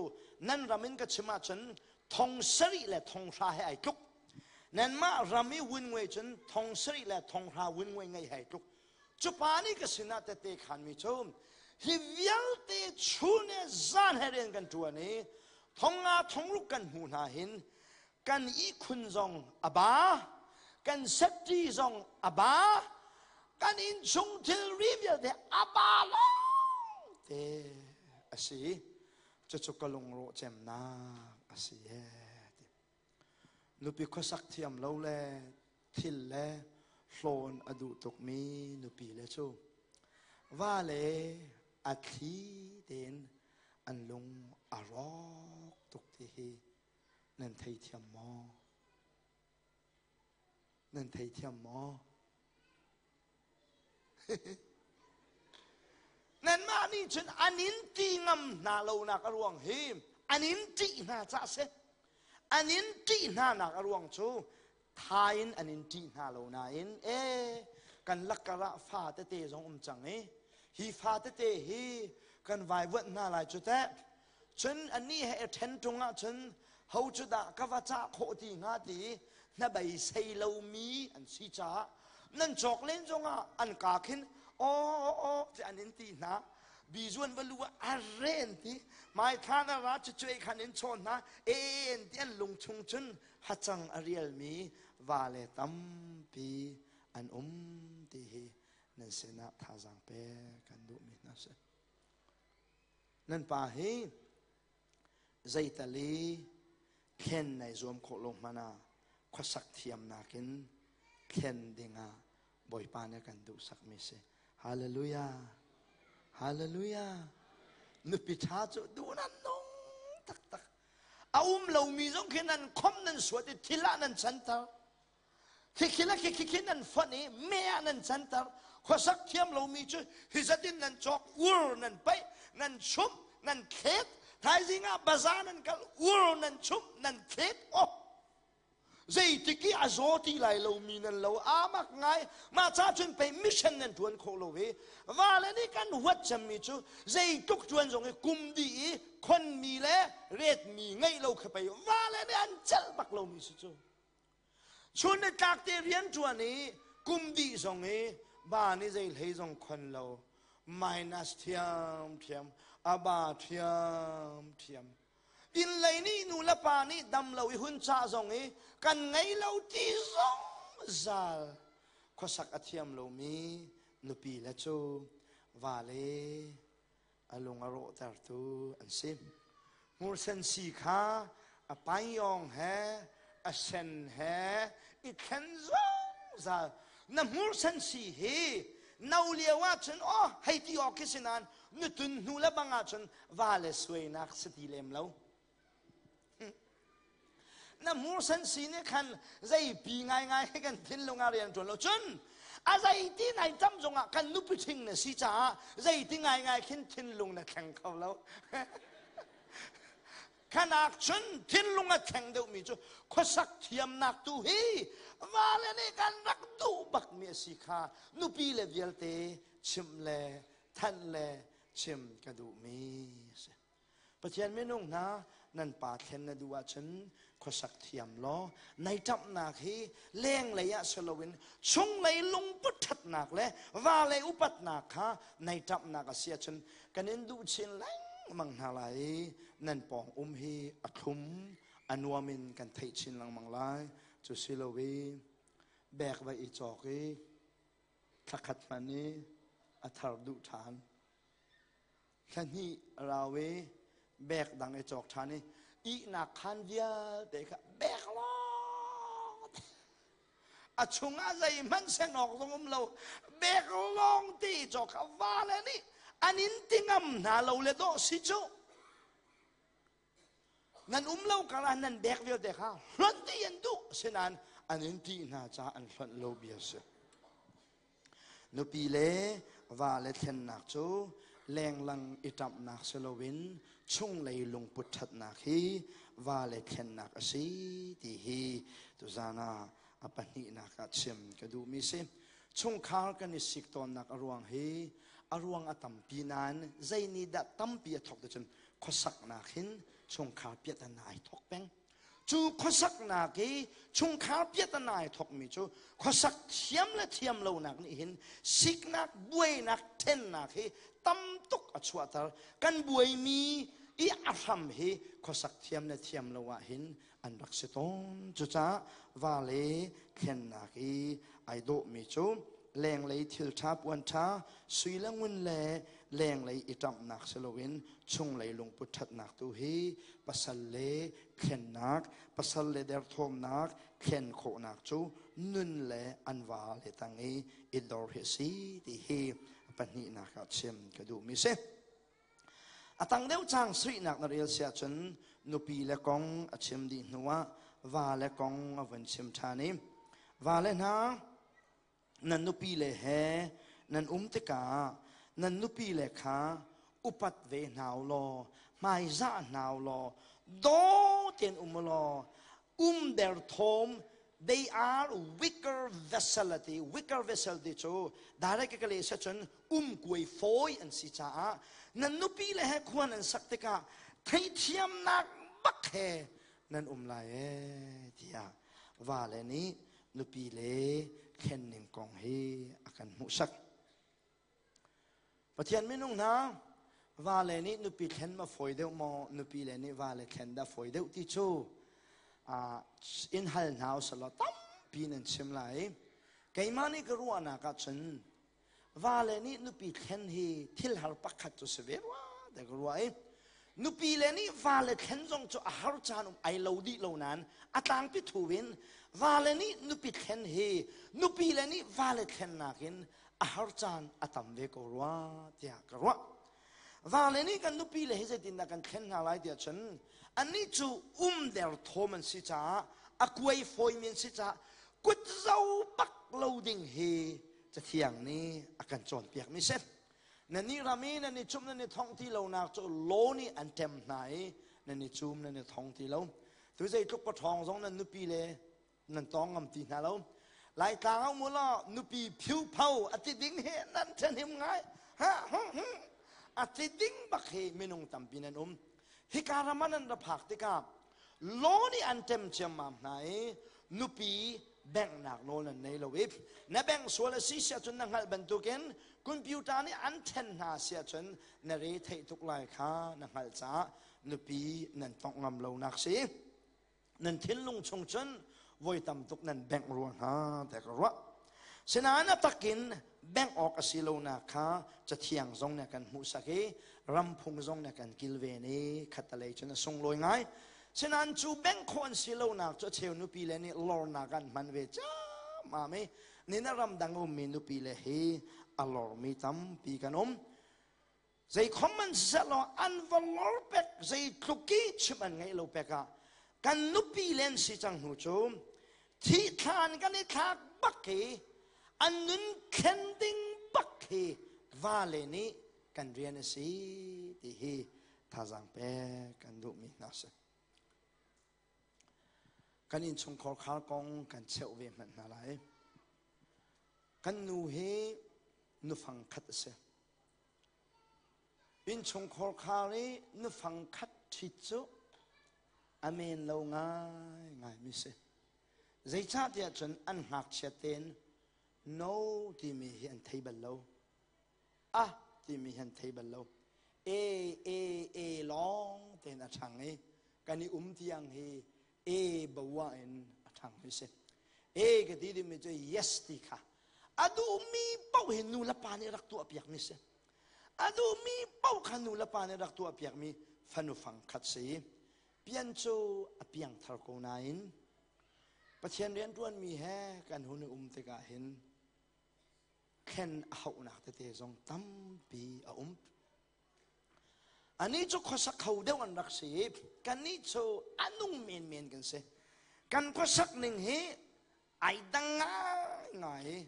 nan ram in ka chim ahcun thong sarih le thong hra he ai tluk. Nanmah ram i wun ngui cun thong sarih le thong hra wun ngui ngei he ai tluk. Cu pa nih ka sinah tette khanmi cu hi vialte chun he zan he rian kan ṭuan i thonga thongruk kan hmuh hna hin kan ihkhun zong a ba kan setti zong a ba kan innchung thilri vialte a ba lawng te a si cucu ka lungrawh cemnak a si e ti Nupi khuasak thiam lo le thil le hlawn a duh tukmi nupi le cu va le a thli tein an lung a rawk tuk ti hi nan theithiam maw? Nan theithiam maw? Nanmah nih cun an in ti ngam hna lonak a ruang hi an in ṭih hna cah si. An in ṭih hna nak a ruang cu tha in an in ṭih hna lo nain e kan lakkar ah fa tete zong um cang i hi fa tete hi kan vaivuanh hna lai cu teh cun anih he ṭhen ṭung ahcun ho cu dah ka va cah khawh ti hnga ti hnabei sei lomi an si caah nan cawk len zongah an ka khin aw aw ti an in ti hna bizuan va lu ah a ren ti mai thla na ra cu cuai khan in chawn hna en ti an lung chung cun hacang a rialmi va le tampi an um ti hi nan sinah thazaang pe kan duhmi hna si Nan pa hi zeital i thlen nai zuam khawh lo hmanh ah khuasak thiamnak in thlen dingah Bawipa nih a kan duhsakmi si. Hallelujah. Hallelujah. Nupi ṭha cu duh nan nung taktak. A um lomi zong khi nan khom nan suat i thil ah nan canter. Khikhi le khikhi nan fonh i me ah nan canter. Khuasak thiam lomi cu hi zat in nan cawk ur nan paih, nan chumh, nan thlet. Thaizing ah bazaar nan kal ur nan chumh, nan thlet. Oh! Zeitik i a zaw ti lai lomi nan lo amak ngai. Mah ca cun pei mission nan ṭuan khawh lo hi. Vale nih kan huat cemmi cu zeitluk ṭuan zong i kum dih i khonmi le retmi ngeih lo kha pei vale nih an celh bak lomi si cu. Chun ni tlak te rian ṭuan i kum dih zong i ba nih zei hlei zong khon lo minus ṭhiamṭhiam a ba ṭhiamṭhiam. Inn lei nih nu le pa nih dam lo i hun cah zong i kan ngei lo ti zong zal khuasak a thiam lomi nupi le cu vale a lung a rawhtertu an si. Hmursen si kha a paiyawng he a sen he i thlen zungzal. Na hmursen si hi no lio ahcun aw hei ti awk khi si nain nutun hnu le bang ahcun va le suainak si ti lem lo. Na hmursen si nih khan zeipi ngaingai he kan thinlung ah rian ṭuan lo cun a zeiti nai tam zongah kan nupi ṭhing na si caah zeiti ngaingai khin thinlung na thleng kho lo. Khanak cun thinlung a thleng deuhmi cu khuasak thiamnak tu hi vale nih kan rak duh bakmi a si kha nupi le vialte chimh le thanh le chim ka duhmi a si. Pathian minung hna nan pa thlen na duh ahcun khuasak thiam law nai ṭamhnak hi lenglei ah si loin chunglei lungput ṭhatnak le vale upatnak kha nai ṭamhnak a si ahcun kan in duh chin lengmang hna lai i nan pawng um hi a thlum a nuam in kan theih chin lengmang lai. Cu si lo i bek va i cawk i thlakhat hman i a thar duh ṭhan. Thla hnih rau i bek dang i cawk ṭhan i ihnak khaan vialte kha bek lawng a chungah zeihmanh sen awk zong um lo bek lawng te i cawk kha vale nih an in ti ngam hna lo le dawh si cu Nan um lo karah nan bek vialte kha hlonh dih an duh asinain an in ṭih hna caah an hlonh lo bia a si. Nupi le va le thlennak cu lenglang i ṭamhnak si loin chunglei lungput ṭhatnak hi va le thlennak a si ti hi tuzaan ah a pahnihnak ah chim ka duhmi si. Chungkhar kan i sik tawnnak a ruang hi a ruang a tampi nain zei nih dah tampi a thawk ti cun khuasaknak hin chungkhar piahtana ai thawk peng. Cu khuasaknak i chungkhar piahtana ai thawkmi cu khuasak thiam le thiam lonak nih hin siknak, buainak, ṭhennak hi tam tuk a chuahter. Kan buaimi i a hram hi khuasak thiam le thiam lo ah hin an rak si tawn. Cucaah vale thlennak i ai dawhmi cu lenglei thil ṭha puan ṭha sui le ngun le lenglei i ṭamhnak si loin chunglei lungput ṭhatnak tu hi pasal le thlennak, pasal le derthawmnak thlen khawhnak cu nun le an va le tang i i dor hi a si ti hi pahnihnak ah chim ka duhmi si. A tang deuh cang suihnak na rel si ahcun nupi le kong a chim dih hnuah va le kong a vun chim ṭhan i va le hna nan nupi le he nan um tikah nan nupi le kha upat ve hna u law hmaizah hna u law daw tein um u law um derthawm they are weaker vessel ati weaker vessel ti cu direct ka le se cun um kuai fawi an si caah nan nupi le he khua nan sak tikah theithiamnak bak he nan um lai ee tiah va le nih nupi le thlenning kong hi a kan hmuhsak. Pathian minung hna vale nih nupi thlen ma fawi deuh maw nupi le nih vale thlen dah fawi deuh ti cu in hal hna usalaw tampi nan chim lai. Keimah nih ka ruahnak ah cun vale nih nupi thlen hi thil har pakhat cu si ve rua te ka ruah i nupi le nih vale thlen zong cu a har caan um ai lo dih lo nain a tlangpi thu in vale nih nupi thlen hi nupi le nih vale thlen nakin a har caan a tam ve ko rua tiah ka ruah. Vale nih kan nupi le hi zeitindah kan thlen hna lai tiah cun annih cu umder thawm an si caah a kuai fawimi an si caah kut zo bak lo ding hi cathiang nih a kan cawnpiak mi si. Nan nih ram i nan i cumh nan i thongh ti lonak cu law nih an ṭem hna i nan i cum nan i thong ti lo. Tu zeitluk paṭhawng zong nan nupi le nan tawng ngam ti hna lo. Laitlang ah um law nupi phiupho a ti ding hi nan ṭhahnem ngai. Ha hu hu a ti ding bak hi minung tampi nan um. Hika ram ah nan ra phak tikah law nih an ṭem ciammam hna i nupi benghnak nawl nan nei lo i na bengh sual a si siah cun na hngalh bantukin computer nih an ṭhen hna siah cun na re theih tuk lai kha na hngalh caah nupi nan tongh ngam lonak si. Nan thinlung chung cun voi tam tuk nan bengh rua hna tiah ka ruah. Sinain a takin bengh awk a si lonak kha cathiang zong nih a kan hmuhsak i ramphung zong nih a kan kilven i khattalei cun a sunglawi ngai. Sinain cu bengh khawh an si lonak cu a cheu nupi le nih lornak an hman ve ciammam i nina ramdang ummi nupi le hi a lormi tampi kan um. Zeikhom an siseh law an va lor pek zeitluk i chimh an ngeih lo pek ah kan nupi len si cang hnu cu thih thlan kan i thlak bak hi an nun thlen ding bak hi vale nih kan rian a si ti hi thazaang pek kan duhmi hna si. Kan innchungkhar khar kong kan cheuh ve hmanh hna lai. Kan nu hi nufang khat a si. Innchungkhar khar i nufang khat ṭhit cu a men lo ngaingai mi si. Zeicahtiah cun an ngakchia tein no timi hi an thei bal lo. A timi hi an thei bal lo. E e e lawng tein a ṭhang i kan i um tiang hi e bawa in a ṭhang mi si. E ka ti dimi cu yes ti kha a duhmi paoh hi nu le pa nih rak tuah piakmi si. A duhmi paoh kha nu le pa nih rak tuah piakmi fanu fang khat si. Pian cu a piang thar ko nain Pathian rianṭuanmi he kan hun i um tikah hin thlen a hauhnak tete zong tampi a um. Anih cu khuasak kho deuh an rak si i kannih cu a nung menmen kan si. Kan khuasak ning hi ai dang ngaingai.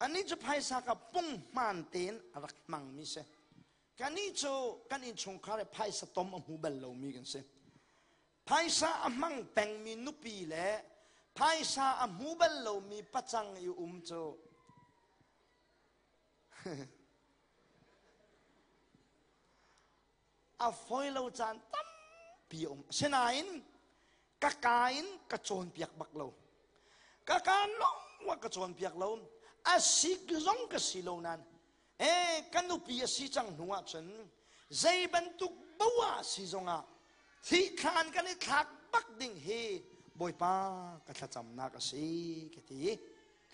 Anih cu phaisa ka punghman tein a rak hmangmi si. Kannih cu kan innchungkhar i phaisa tom a hmu bal lomi kan si. Phaisa a hmang pengmi nupi le phaisa a hmu bal lomi pacang i um cu a fawi lo caan tampi a um. Asinain ka ka in ka cawnpiak bak lo. Ka ka lawng ka cawnpiak lo. A sik zong ka si lo nain e ka nupi a si cang hnu ahcun zei bantuk boa si zongah thihthlan kan i thlak bak ding hi Bawipa ka thlacamnak a si ka ti.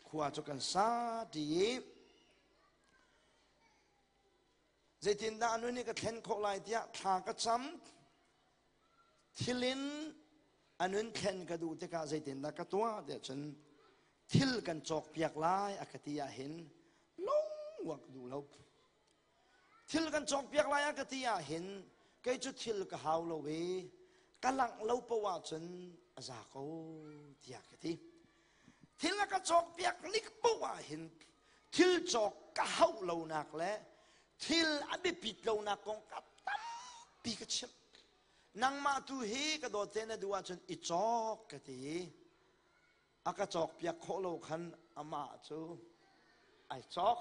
Khua cu kan sa ti i zeitindah anu nih ka thlen khawh lai tiah thla ka cam. Thil in anun thlen ka duh tikah zeitindah ka tuah tiah cun thil kan cawk piak lai a ka ti ah hin lungwak duh lo. Thil kan cawk piak lai a ka ti ah hin kei cu thil ka hau lo i ka langh lo poah ahcun a za ko tiah ka ti. Thil a ka cawk piak nik poah ah hin thil cawk ka hauh lonak le thil a biapit lonak kong ka tampi ka chimh. Nangmah tu hi ka dawt te na duh ahcun i cawk ka ti. A ka cawk piak khawh lo khan amah cu ai cawk.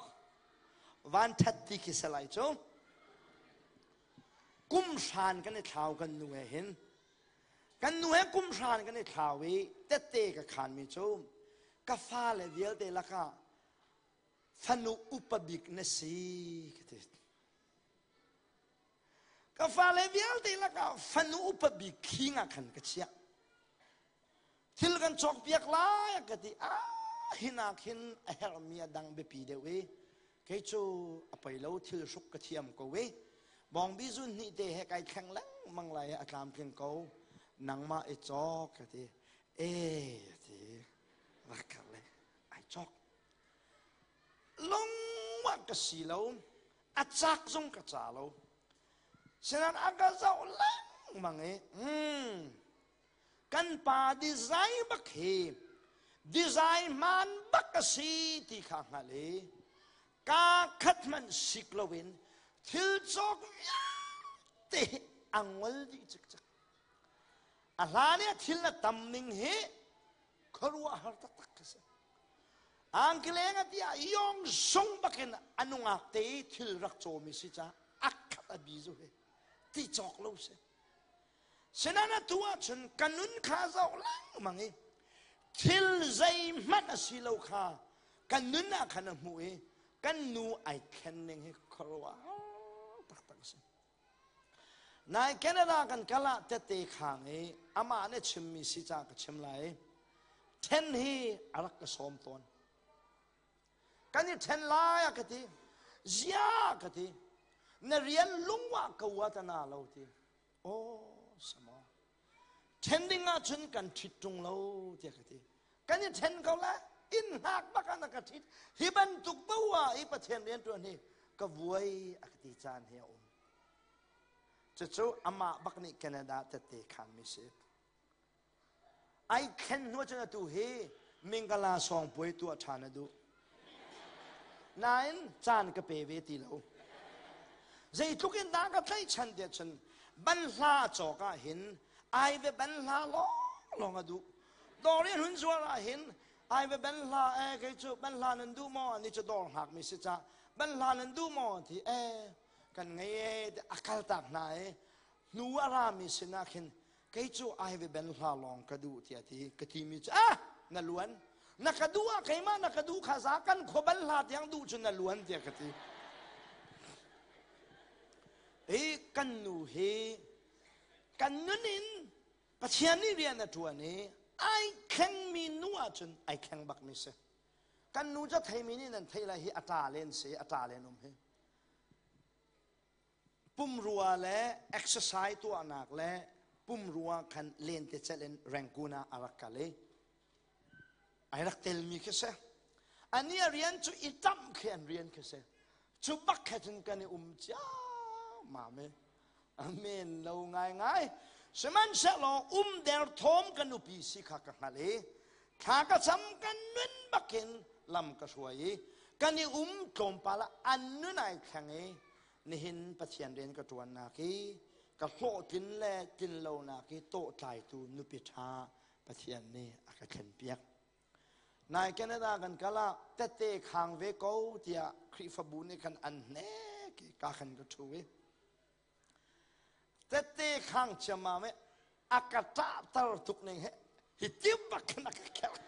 Van that ti khi salai cu. Kum hran kan i thlau kan nu he hin. Kan nu he kum hran kan i thlau i tette ka khanmi cu ka fale vialte lakah fanu upa bik na si ka ti. Ka fale vialte lakah fanu upa bik khing ah khan ka chiah. Thil kan cawkpiak lai ka ti. Ah hinak hin a herhmi a dang biapi deuh i kei cu a pei lo thil hruk ka thiam ko i bawngbi zun hnih te he kai thleng lengmang lai a tlamtling ko nangmah i cawk ka ti. E ti rak le ai cawk. Lungwah ka si lo a cak zong ka ca lo. Sinan a ka zoh lengmang i kan pa design bak hi design hmaan bak a si ti kha hngalh i ka khat hmanh sik loin thil cawk vialte hi a ngol dih cikcek. A hlan i a thil na tam ning hi khuaruahhar taktak ka si. Angkileng a ti ah yong sung bakin a nungak te i thil rak cawmi si ca a khat a bi zu hi ti cawk lo si. Sinan atu ahcun ka nun kha zoh lengmang i thil zeihmanh a si lo kha kan nun ah khan a hmuh i kan nu ai thlen ning hi khuaruah taktak a si. Nai Canada kan kal ah tette khang i amah nih chimmi si ca ka chim lai. Then hi a rak ka sawm tawn. Kan i then lai a ka ti. Zia ka ti. Na rian lungwah ko a ta na lo ti. Oh, samo. Then ding ah cun kan ṭhit ṭung lo tiah ka ti. Kan i then ko la. Inn hngak bak ah na ka ṭhit. Hi bantuk poah i Pathian rian ṭuan hi ka vuai a ka ti caan hi a um. Cucu amah bak nih Canada tette khanmi si. Ai thlen hnu cun atu hi Mingala sawngpuai tuah ṭhan a duh. Nain caan ka pe ve ti lo. Zeitluk in dah ka tlaihchan tiah cun banhla cawk ah hin ai ve banhla lawnglawng a duh. Dawr i hun zuar ah hin ai ve banhla eh kei cu banhla nan duh maw ani cu dawr hngak mi si ca banhla nan duh maw ti eh kan ngei e a kal tak hna i hnu a rami sinah khin kei cu ai ve ben hla lawng ka duh tiah ti ka ti mi cu ah na luan na ka duh ah keimah na ka duh kha za kan khua bal hla tiang duh cu na luan tiah ka ti hi kan nu hi kan nun in Pathian nih rian a ṭuan i ai thlengmi nu ahcun ai thleng bakmi si kan nu cu theimi nih nan theih lai hi a ṭa len si a ṭa len um hi Pumrua le exercise tuahnak le pumrua khan lentecelh in Rangoon ah a rak kal i ai rak telmi khi si. Ani a rian cu i ṭamh khi an rian khi si. Cu bak khe cun kan i um ciammam i amen lo ngaingai. Sihmanhsehlaw um derthawm ka nupi si kha ka hngalh i thla ka cam kan nun bakin lam ka hruai i kan i um tlawmpal ah an nun ai thleng i nihin Pathian rian ka ṭuannak hi ka hlawhtlin le tlin lonak hi tawhtlaitu nupi ṭha Pathian nih a ka thlenpiak. Nai Canada kan kal ah tette khang ve ko tiah Khrihfabu nih khan an hnek i ka khan ka ṭhu i Tette khang ciammam i a ka ṭahter tuk ning hi hi tim bak khin a ka kherh.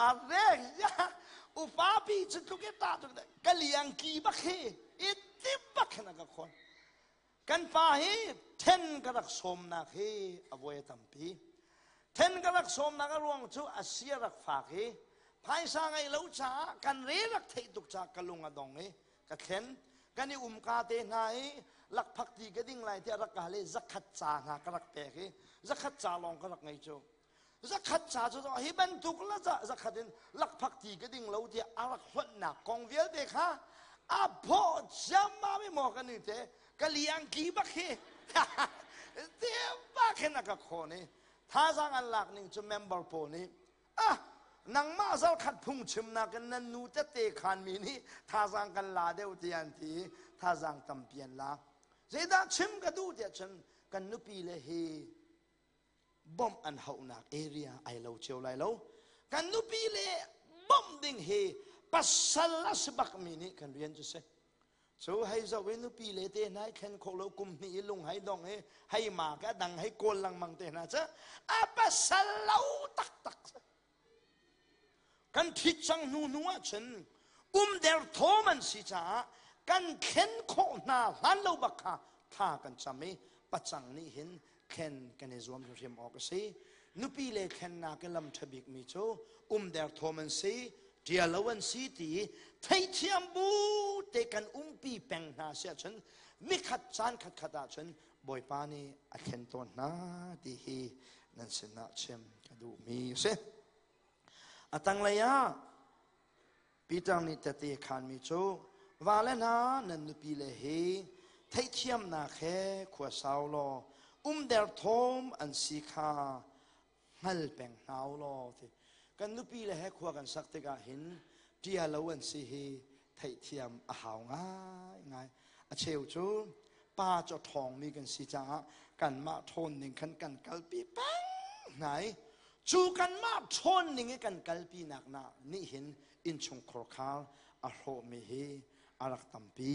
A rek ya upa pi cu tluk i ṭah tuk ka liang ki bak hi i tim bak khin a ka khawn. Kan pa hi then ka rak sawmnak hi a voi a tampi. Then ka rak sawmnak a ruang cu a sia rak fak i phaisa ngei lo caah kan re rak theih tuk caah ka lung a dong i ka thlen kan i umka te hna i lakphak ti ka ding lai tiah rak ka hal i zakhat ca hna ka rak pek i zakhat ca lawng ka rak ngei cu zakhat ca cu hi bantuk la zakhat in lakphak ti ka ding lo tiah a rak hlonhnak kong vialte kha a phawh ciammam i maw kan i te ka liang ki bak hi te bak hin a ka khawn i thazaang an lak ning cu member pawl nih Ah, nangmah zarkhat phungchimnak in nan nu tette khanmi nih thazaang kan la deuh tiah an ti i thazaang tampi an la. Zeidah chim ka duh tiah cun kan nupi le hi bawmh an hauhnak area ai lo cio lai lo. Kan nupi le bawmh ding hi pasal a si bakmi nih kan rian cu si. Cu hei zoh i nupi le te hna i thlen khawh lo kum hnih i lung hei dong i hei ma ka dang hei kawl lengmang te hna cu a pasal lo taktak si. Kan thit cang hnu hnu ah cun um der thawm an si caah kan thlen khawh hna hlan lo bak kha thla kan cam i pacang nih hin thlen kan i zuam hrimhrim awk a si. Nupi le thlennak i lam ṭha bikmi cu um derthawm an si, ṭialo an si ti i theithiam bu te kan umpi peng hna si ahcun nikhat caan khatkhat ahcun Bawipa nih a thlen tawn hna ti hi nan sinah chim ka duhmi a si. A tanglei ah Peter nih tehte khanmi cu vale hna nan nupile hi Theihthiamnak he khua sau law umder thawm an si kha hngal peng hna u law ti. Kan nupi le he khua kan sak tikah hin ṭia lo an si hi theihthiam a hau ngaingai. A cheu cu pa cu a ṭhawngmi kan si caah kanmah ṭhawn ning khan kan kalpi peng hna i cu kanmah ṭhawn ning i kan kalpi nak na nih hin innchungkhar khar a hrawhmi hi a rak tampi.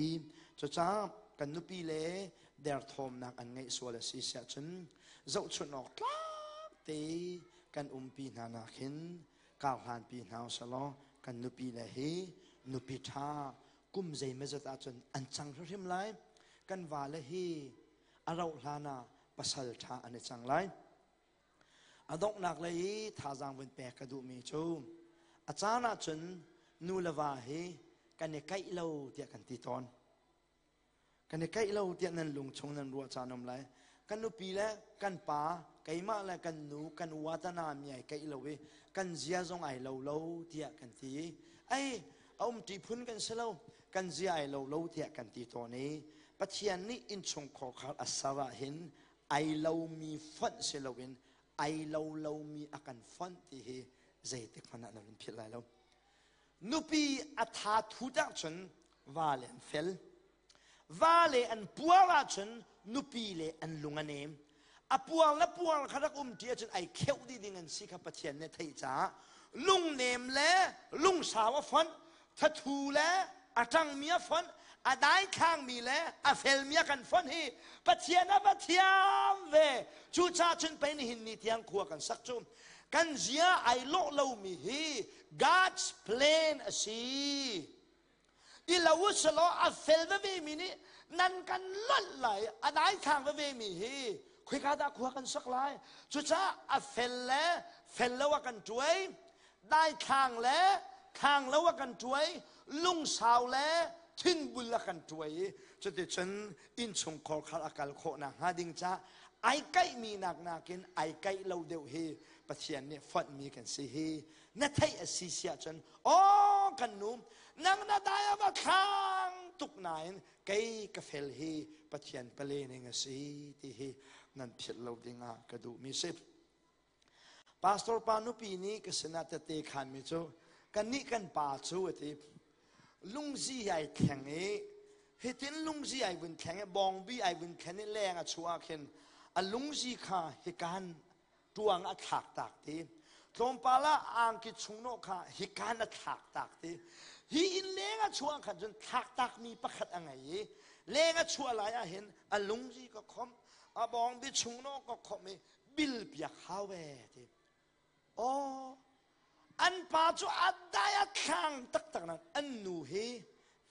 Cucaah kan nupi le derthawmnak an ngeih sual a si siah cun zohchunh awk tlak te kan umpi hna nak hin kar hlanpi hna usalaw kan nupi le hi nupi ṭha kum zeimazat ahcun an cang hrimhrim lai. Kan vale hi a rauh hlan ah pasal ṭha an i cang lai. A donghnak lei i thazaang vun pek ka duhmi cu a caan ahcun nu le va hi kan i kaih lo tiah kan ti tawn. Kan i kaih lo tiah nan lung chung nan ruah caan um lai. Kan nupi le kan pa, keimah le kan nu, kan uatana mi ai kaih lo i kan zia zong ai lo lo tiah kan ti. Ai, a umṭi phun kan si lo, kan zia ai lo lo tiah kan ti tawn i Pathian nih innchungkhar khar a ser ah hin ai lomi fonh si loin ai lo lomi a kan fonh ti hi zeitik hmanh ah na run philh lai lo. Nupi a tha thut ahcun vale an fel. Vale an puar ahcun nupi le an lung a nem. A puar le puar kha rak um ṭi ahcun ai kheuh dih ding an si kha Pathian nih theih caah lungnem le lungsau a fonh, thathu le a ṭangmi a fonh, a daithlangmi le a felmi a kan fonh hi Pathian a va thiam ve. Cucaah cun pei nihin ni tiang khua kan sak cu kan zia ai lawh lomi hi God's plan a si. I lo u selaw a fel veve mi nih nan kan lonh lai, a daithlang veve mi hi khoika dah khua kan sak lai. Cucaah a fel le fel lo a kan ṭuai, daithlang le thlang lo a kan ṭuai, lungsau le thinbul a kan ṭuai i cuticun innchungkhar khar a kal khawh nakhnga ding ca ai kaihmi nak nakin ai kaih lo deuh hi Pathian nih fonhmi kan si hi na theih a si si ahcun aw kan nu nang na dai a va thlang tuk nain kei ka fel hi Pathian pale ning a si ti hi nan philh lo ding ah ka duhmi si. Pastor pa nupi nih ka sinah tette khanmi cu kannih kan pa cu a ti. Lungzi ai thleng i hitin lungzi ai vun thleng i bawngbi ai vun thlen i leng a chuah khin a lungzi kha hikan tuang a thlak tak ti. Tlawmpal ah angki chungnawh kha hikan a thlak tak ti. Hi inn leng a chuah khan cun thlak takmi pakhat a ngei i leng a chuah lai ah hin a lungzi ka khomh a bawngbi chungnawh ka khomh i bil piak hau ve ti aw an pa cu a dai a thlang taktak nan an nu hi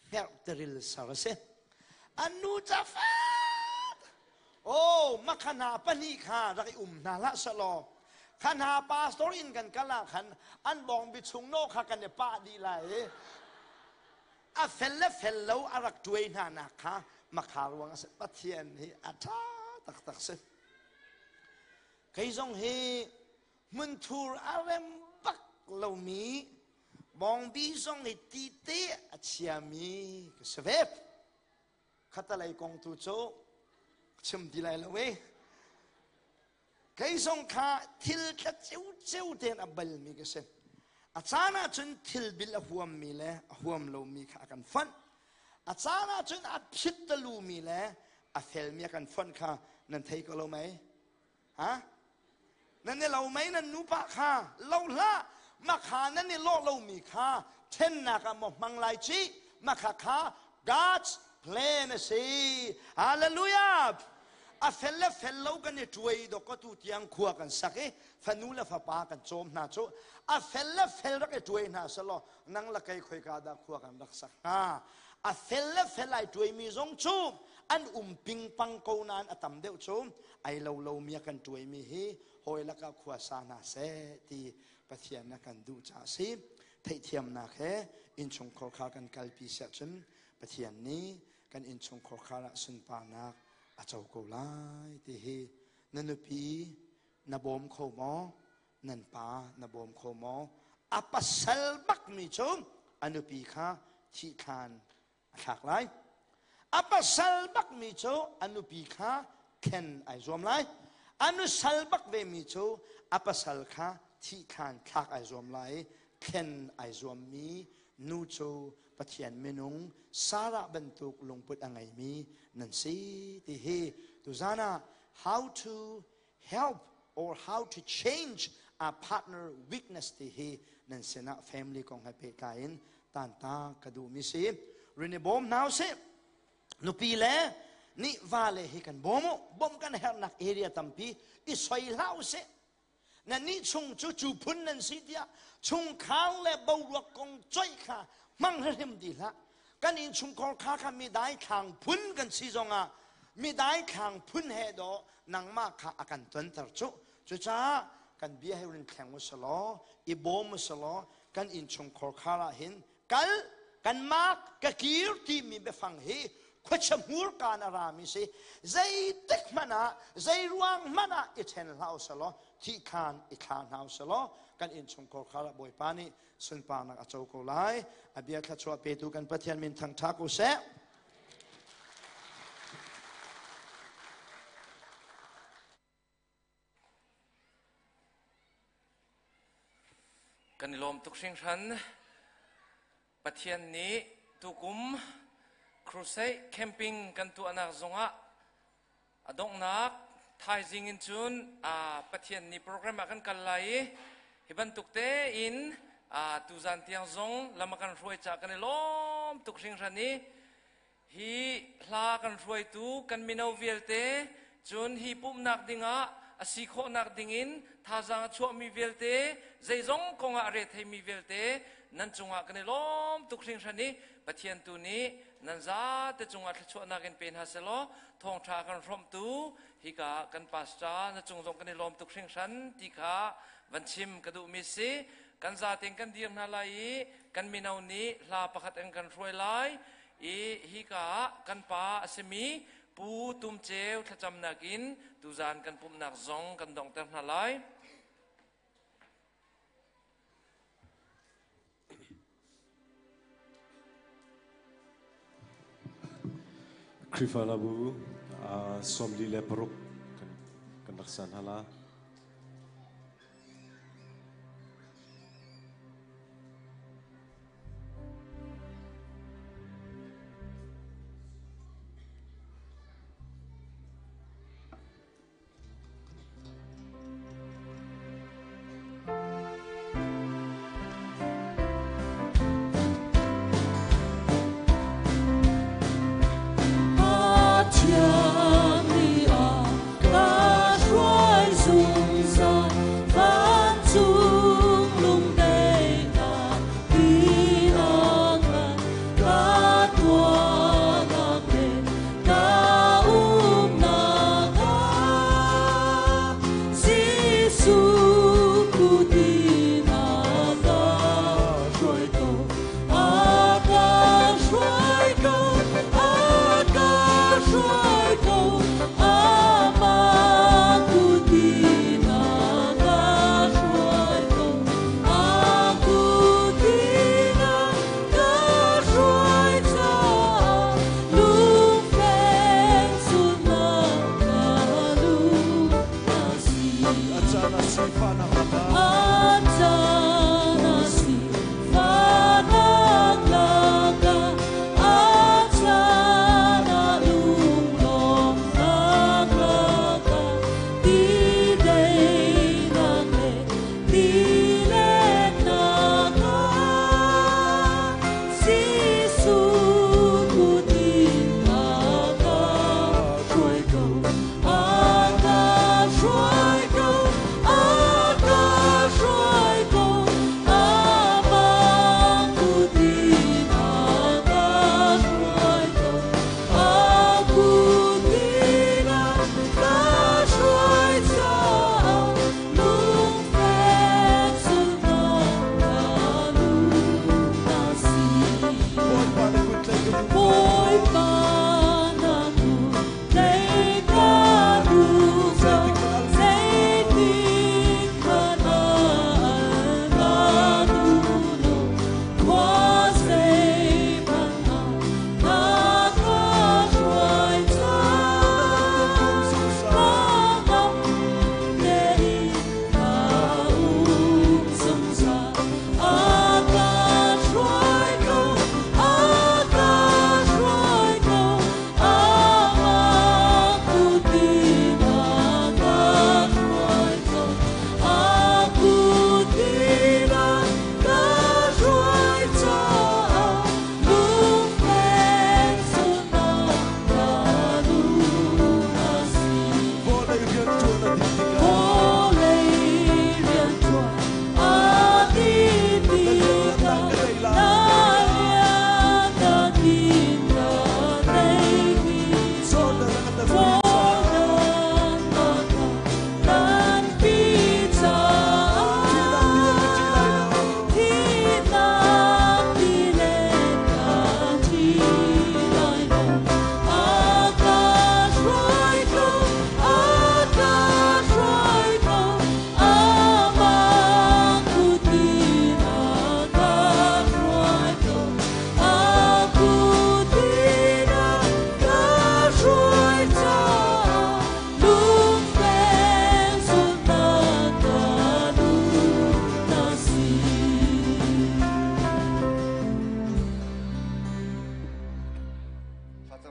hngerh teril sar a si an nu ca fat oh makhana pahnih kha rak i um hna hlah selaw khana pastor in kan kal ah khan an bawng bi chung no kha kan i pah dih lai i a fel le fel lo a rak tuai hna nak kha makha ruang a si pathian hi a tha taktak si Kei zong hi hmunthur a rem bak lomi bawngbi zong hi tite a chiami ka si ve. Khatalei kong tu cu chim ti lai lo e. Kei zong kha thil tla ceuceu tein a balmi ka si. A caan ahcun thil bil a huammi le a huam lomi kha a kan fonh. A caan ahcun a phit talumi le a felmi a kan fonh kha nan thei ko lo mei? Ha? Nan i lo mei nan nupa kha lo hlah makha nan i lawh lomi kha ṭhennak ah maw hmang lai ci makha kha God's plan a si. Hallelujah! A fel le fel lo kan i ṭuai dok ka tu tiang khua kan sak i fanu le fapa kan cawm hna cu a fel le fel rak i ṭuai hna selaw nang le kei khoika dah khua kan rak sak hnga a fel le fel ai ṭuaimi zong cu an um pingpang ko nain a tam deuh cu ai lo lomi a kan ṭuaimi hi hawi lakah khua sa hna seh ti Pathian na kan duh caah si theihthiamnak he innchungkhar kha kan kalpi siah cun Pathian nih kan innchungkhar khar ah sunparnak a co ko lai ti hi na nupi na bawm kho maw nan pa na bawm kho maw a pasal bakmi cu a nupi kha thihthlan a thlak lai. A pasal bakmi cu a nupi kha thlen ai zuam lai. A nusal bak vemi cu a pasal kha thihkhan thlak ai zuam lai. Thlen ai zuammi nu cu Pathian minung Sarah bantuk lungput a ngeimi nan si ti hi tuzan ah how to help or how to change a partner weakness ti hi nan sinah family kong he pehtlai in tanta ka duhmi si. Rin i bawm hna usih. Nupi le nih va le hi kan bawm u. Bawm kan herhnak area tampi i soi hlah usih. Nan nih chung cu cu phun nan si tiah chungkhar le boruak kong coih kha hmang hrim ti hlah. Kan innchungkhar kha kha mi daithlang phun kan si zongah mi daithlang phun he dawh nangmah kha a kan tonter cu. Cucaah kan bia he rin thleng u selaw, i bawm u selaw, kan innchungkhar khar ah hin kal kan mak ka kir timi biafang hi khuachia hmurka in a rami si. Zeitik hmanh ah, zei ruang hmanh ah i ṭhen hlah u selaw, thihkhan i thla hna u selaw, kan innchungkhar khar ah Bawipa nih sunparnak a co ko lai. A bia thluachuah petu kan Pathian min thangṭha ko seh. Kan i lawm tuk hringhran. Pathian nih tukum crusade camping kan tuahnak zongah a donghnak thaizing in cun Pathian nih program ah kan kal lai i hi bantuk tein tuzan tiang zong lam a kan hruai caah kan i lawm tuk hringhran i Hi hla kan hruaitu kan mino vialte, cun hi pumhnak dingah a si khawhnak dingin thazaang a chuahmi vialte, zeizong kongah a retheimi vialte, nan cungah kan i lawm tuk hringhran i Pathian tu nih nan zate cungah thluachuahnak in pe hna selaw thawngṭha kan hrawmhtu hika kan pastor na cung zong kan i lawm tuk hringhran ti kha van chim ka duhmi si. Kan zaten kan dir hna lai i kan mino nih hla pakhat an kan hruai lai i hika ah kan pa a simi Pu Tum Ceu thlacamnak in tuzan kan pumhnak zong kan donghter hna lai. Khrihfalabu 46 kan rak san hala. Pathian nih a ka hruai.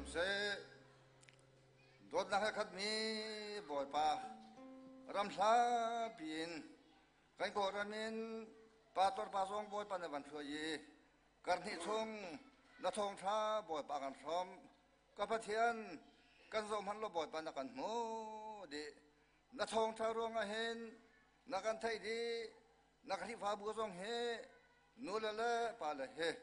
Usih. Dawtnak he khatmi Bawipa ramhla piin kan Kawlram in pastor pa zong Bawipa na van hruai i karhnih chung na thawngṭha Bawipa kan hrawm. Ka Pathian kan zoh hmanh law Bawipa na kan hmuh dih. Na thawngṭha ruangah hin na kan theih dih. Na Khrihfabu zong hi nule le pale he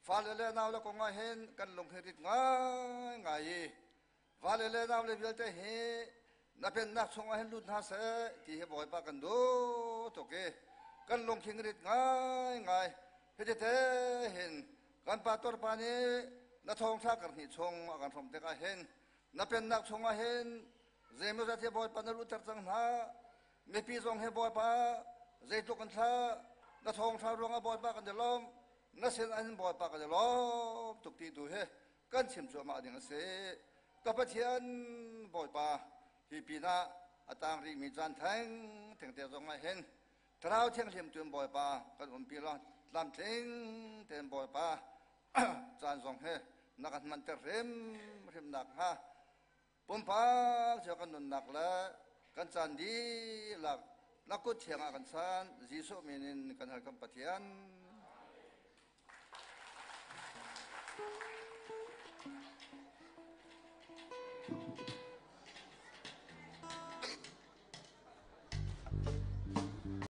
fale le naule kong ah hin kan lung hi rit ngaingai i vale le naule vialte hi na pennak chungah hin lut hna seh ti hi Bawipa kan duh tuk i kan lungthin rit ngaingai. Hitete hin kan pastor pa nih na thawngṭha karhnih chung a kan hrawm tikah hin na pennak chungah hin zeimawzat hi Bawipa na luhter cang hna. Mipi zong hi Bawipa zeitluk an thlah na thawngṭha ruangah Bawipa kan i lawm, na sin an Bawipa kan i lawm tuk ti tu hi kan chim cuahmah ding a si. Ka Pathian Bawipa, hi pinah a tang rihmi caan theng thengte zong ah hin Thlarau Thianghlim tu in Bawipa kan umpi law tlamtling tein Bawipa caan zong hi na kan hmanter hrimhrim nak hnga pumpak cio kan nunnak le kan caan dihlak na kut thiang ah kan san. Jesuh min in kan hal, kan Pathian.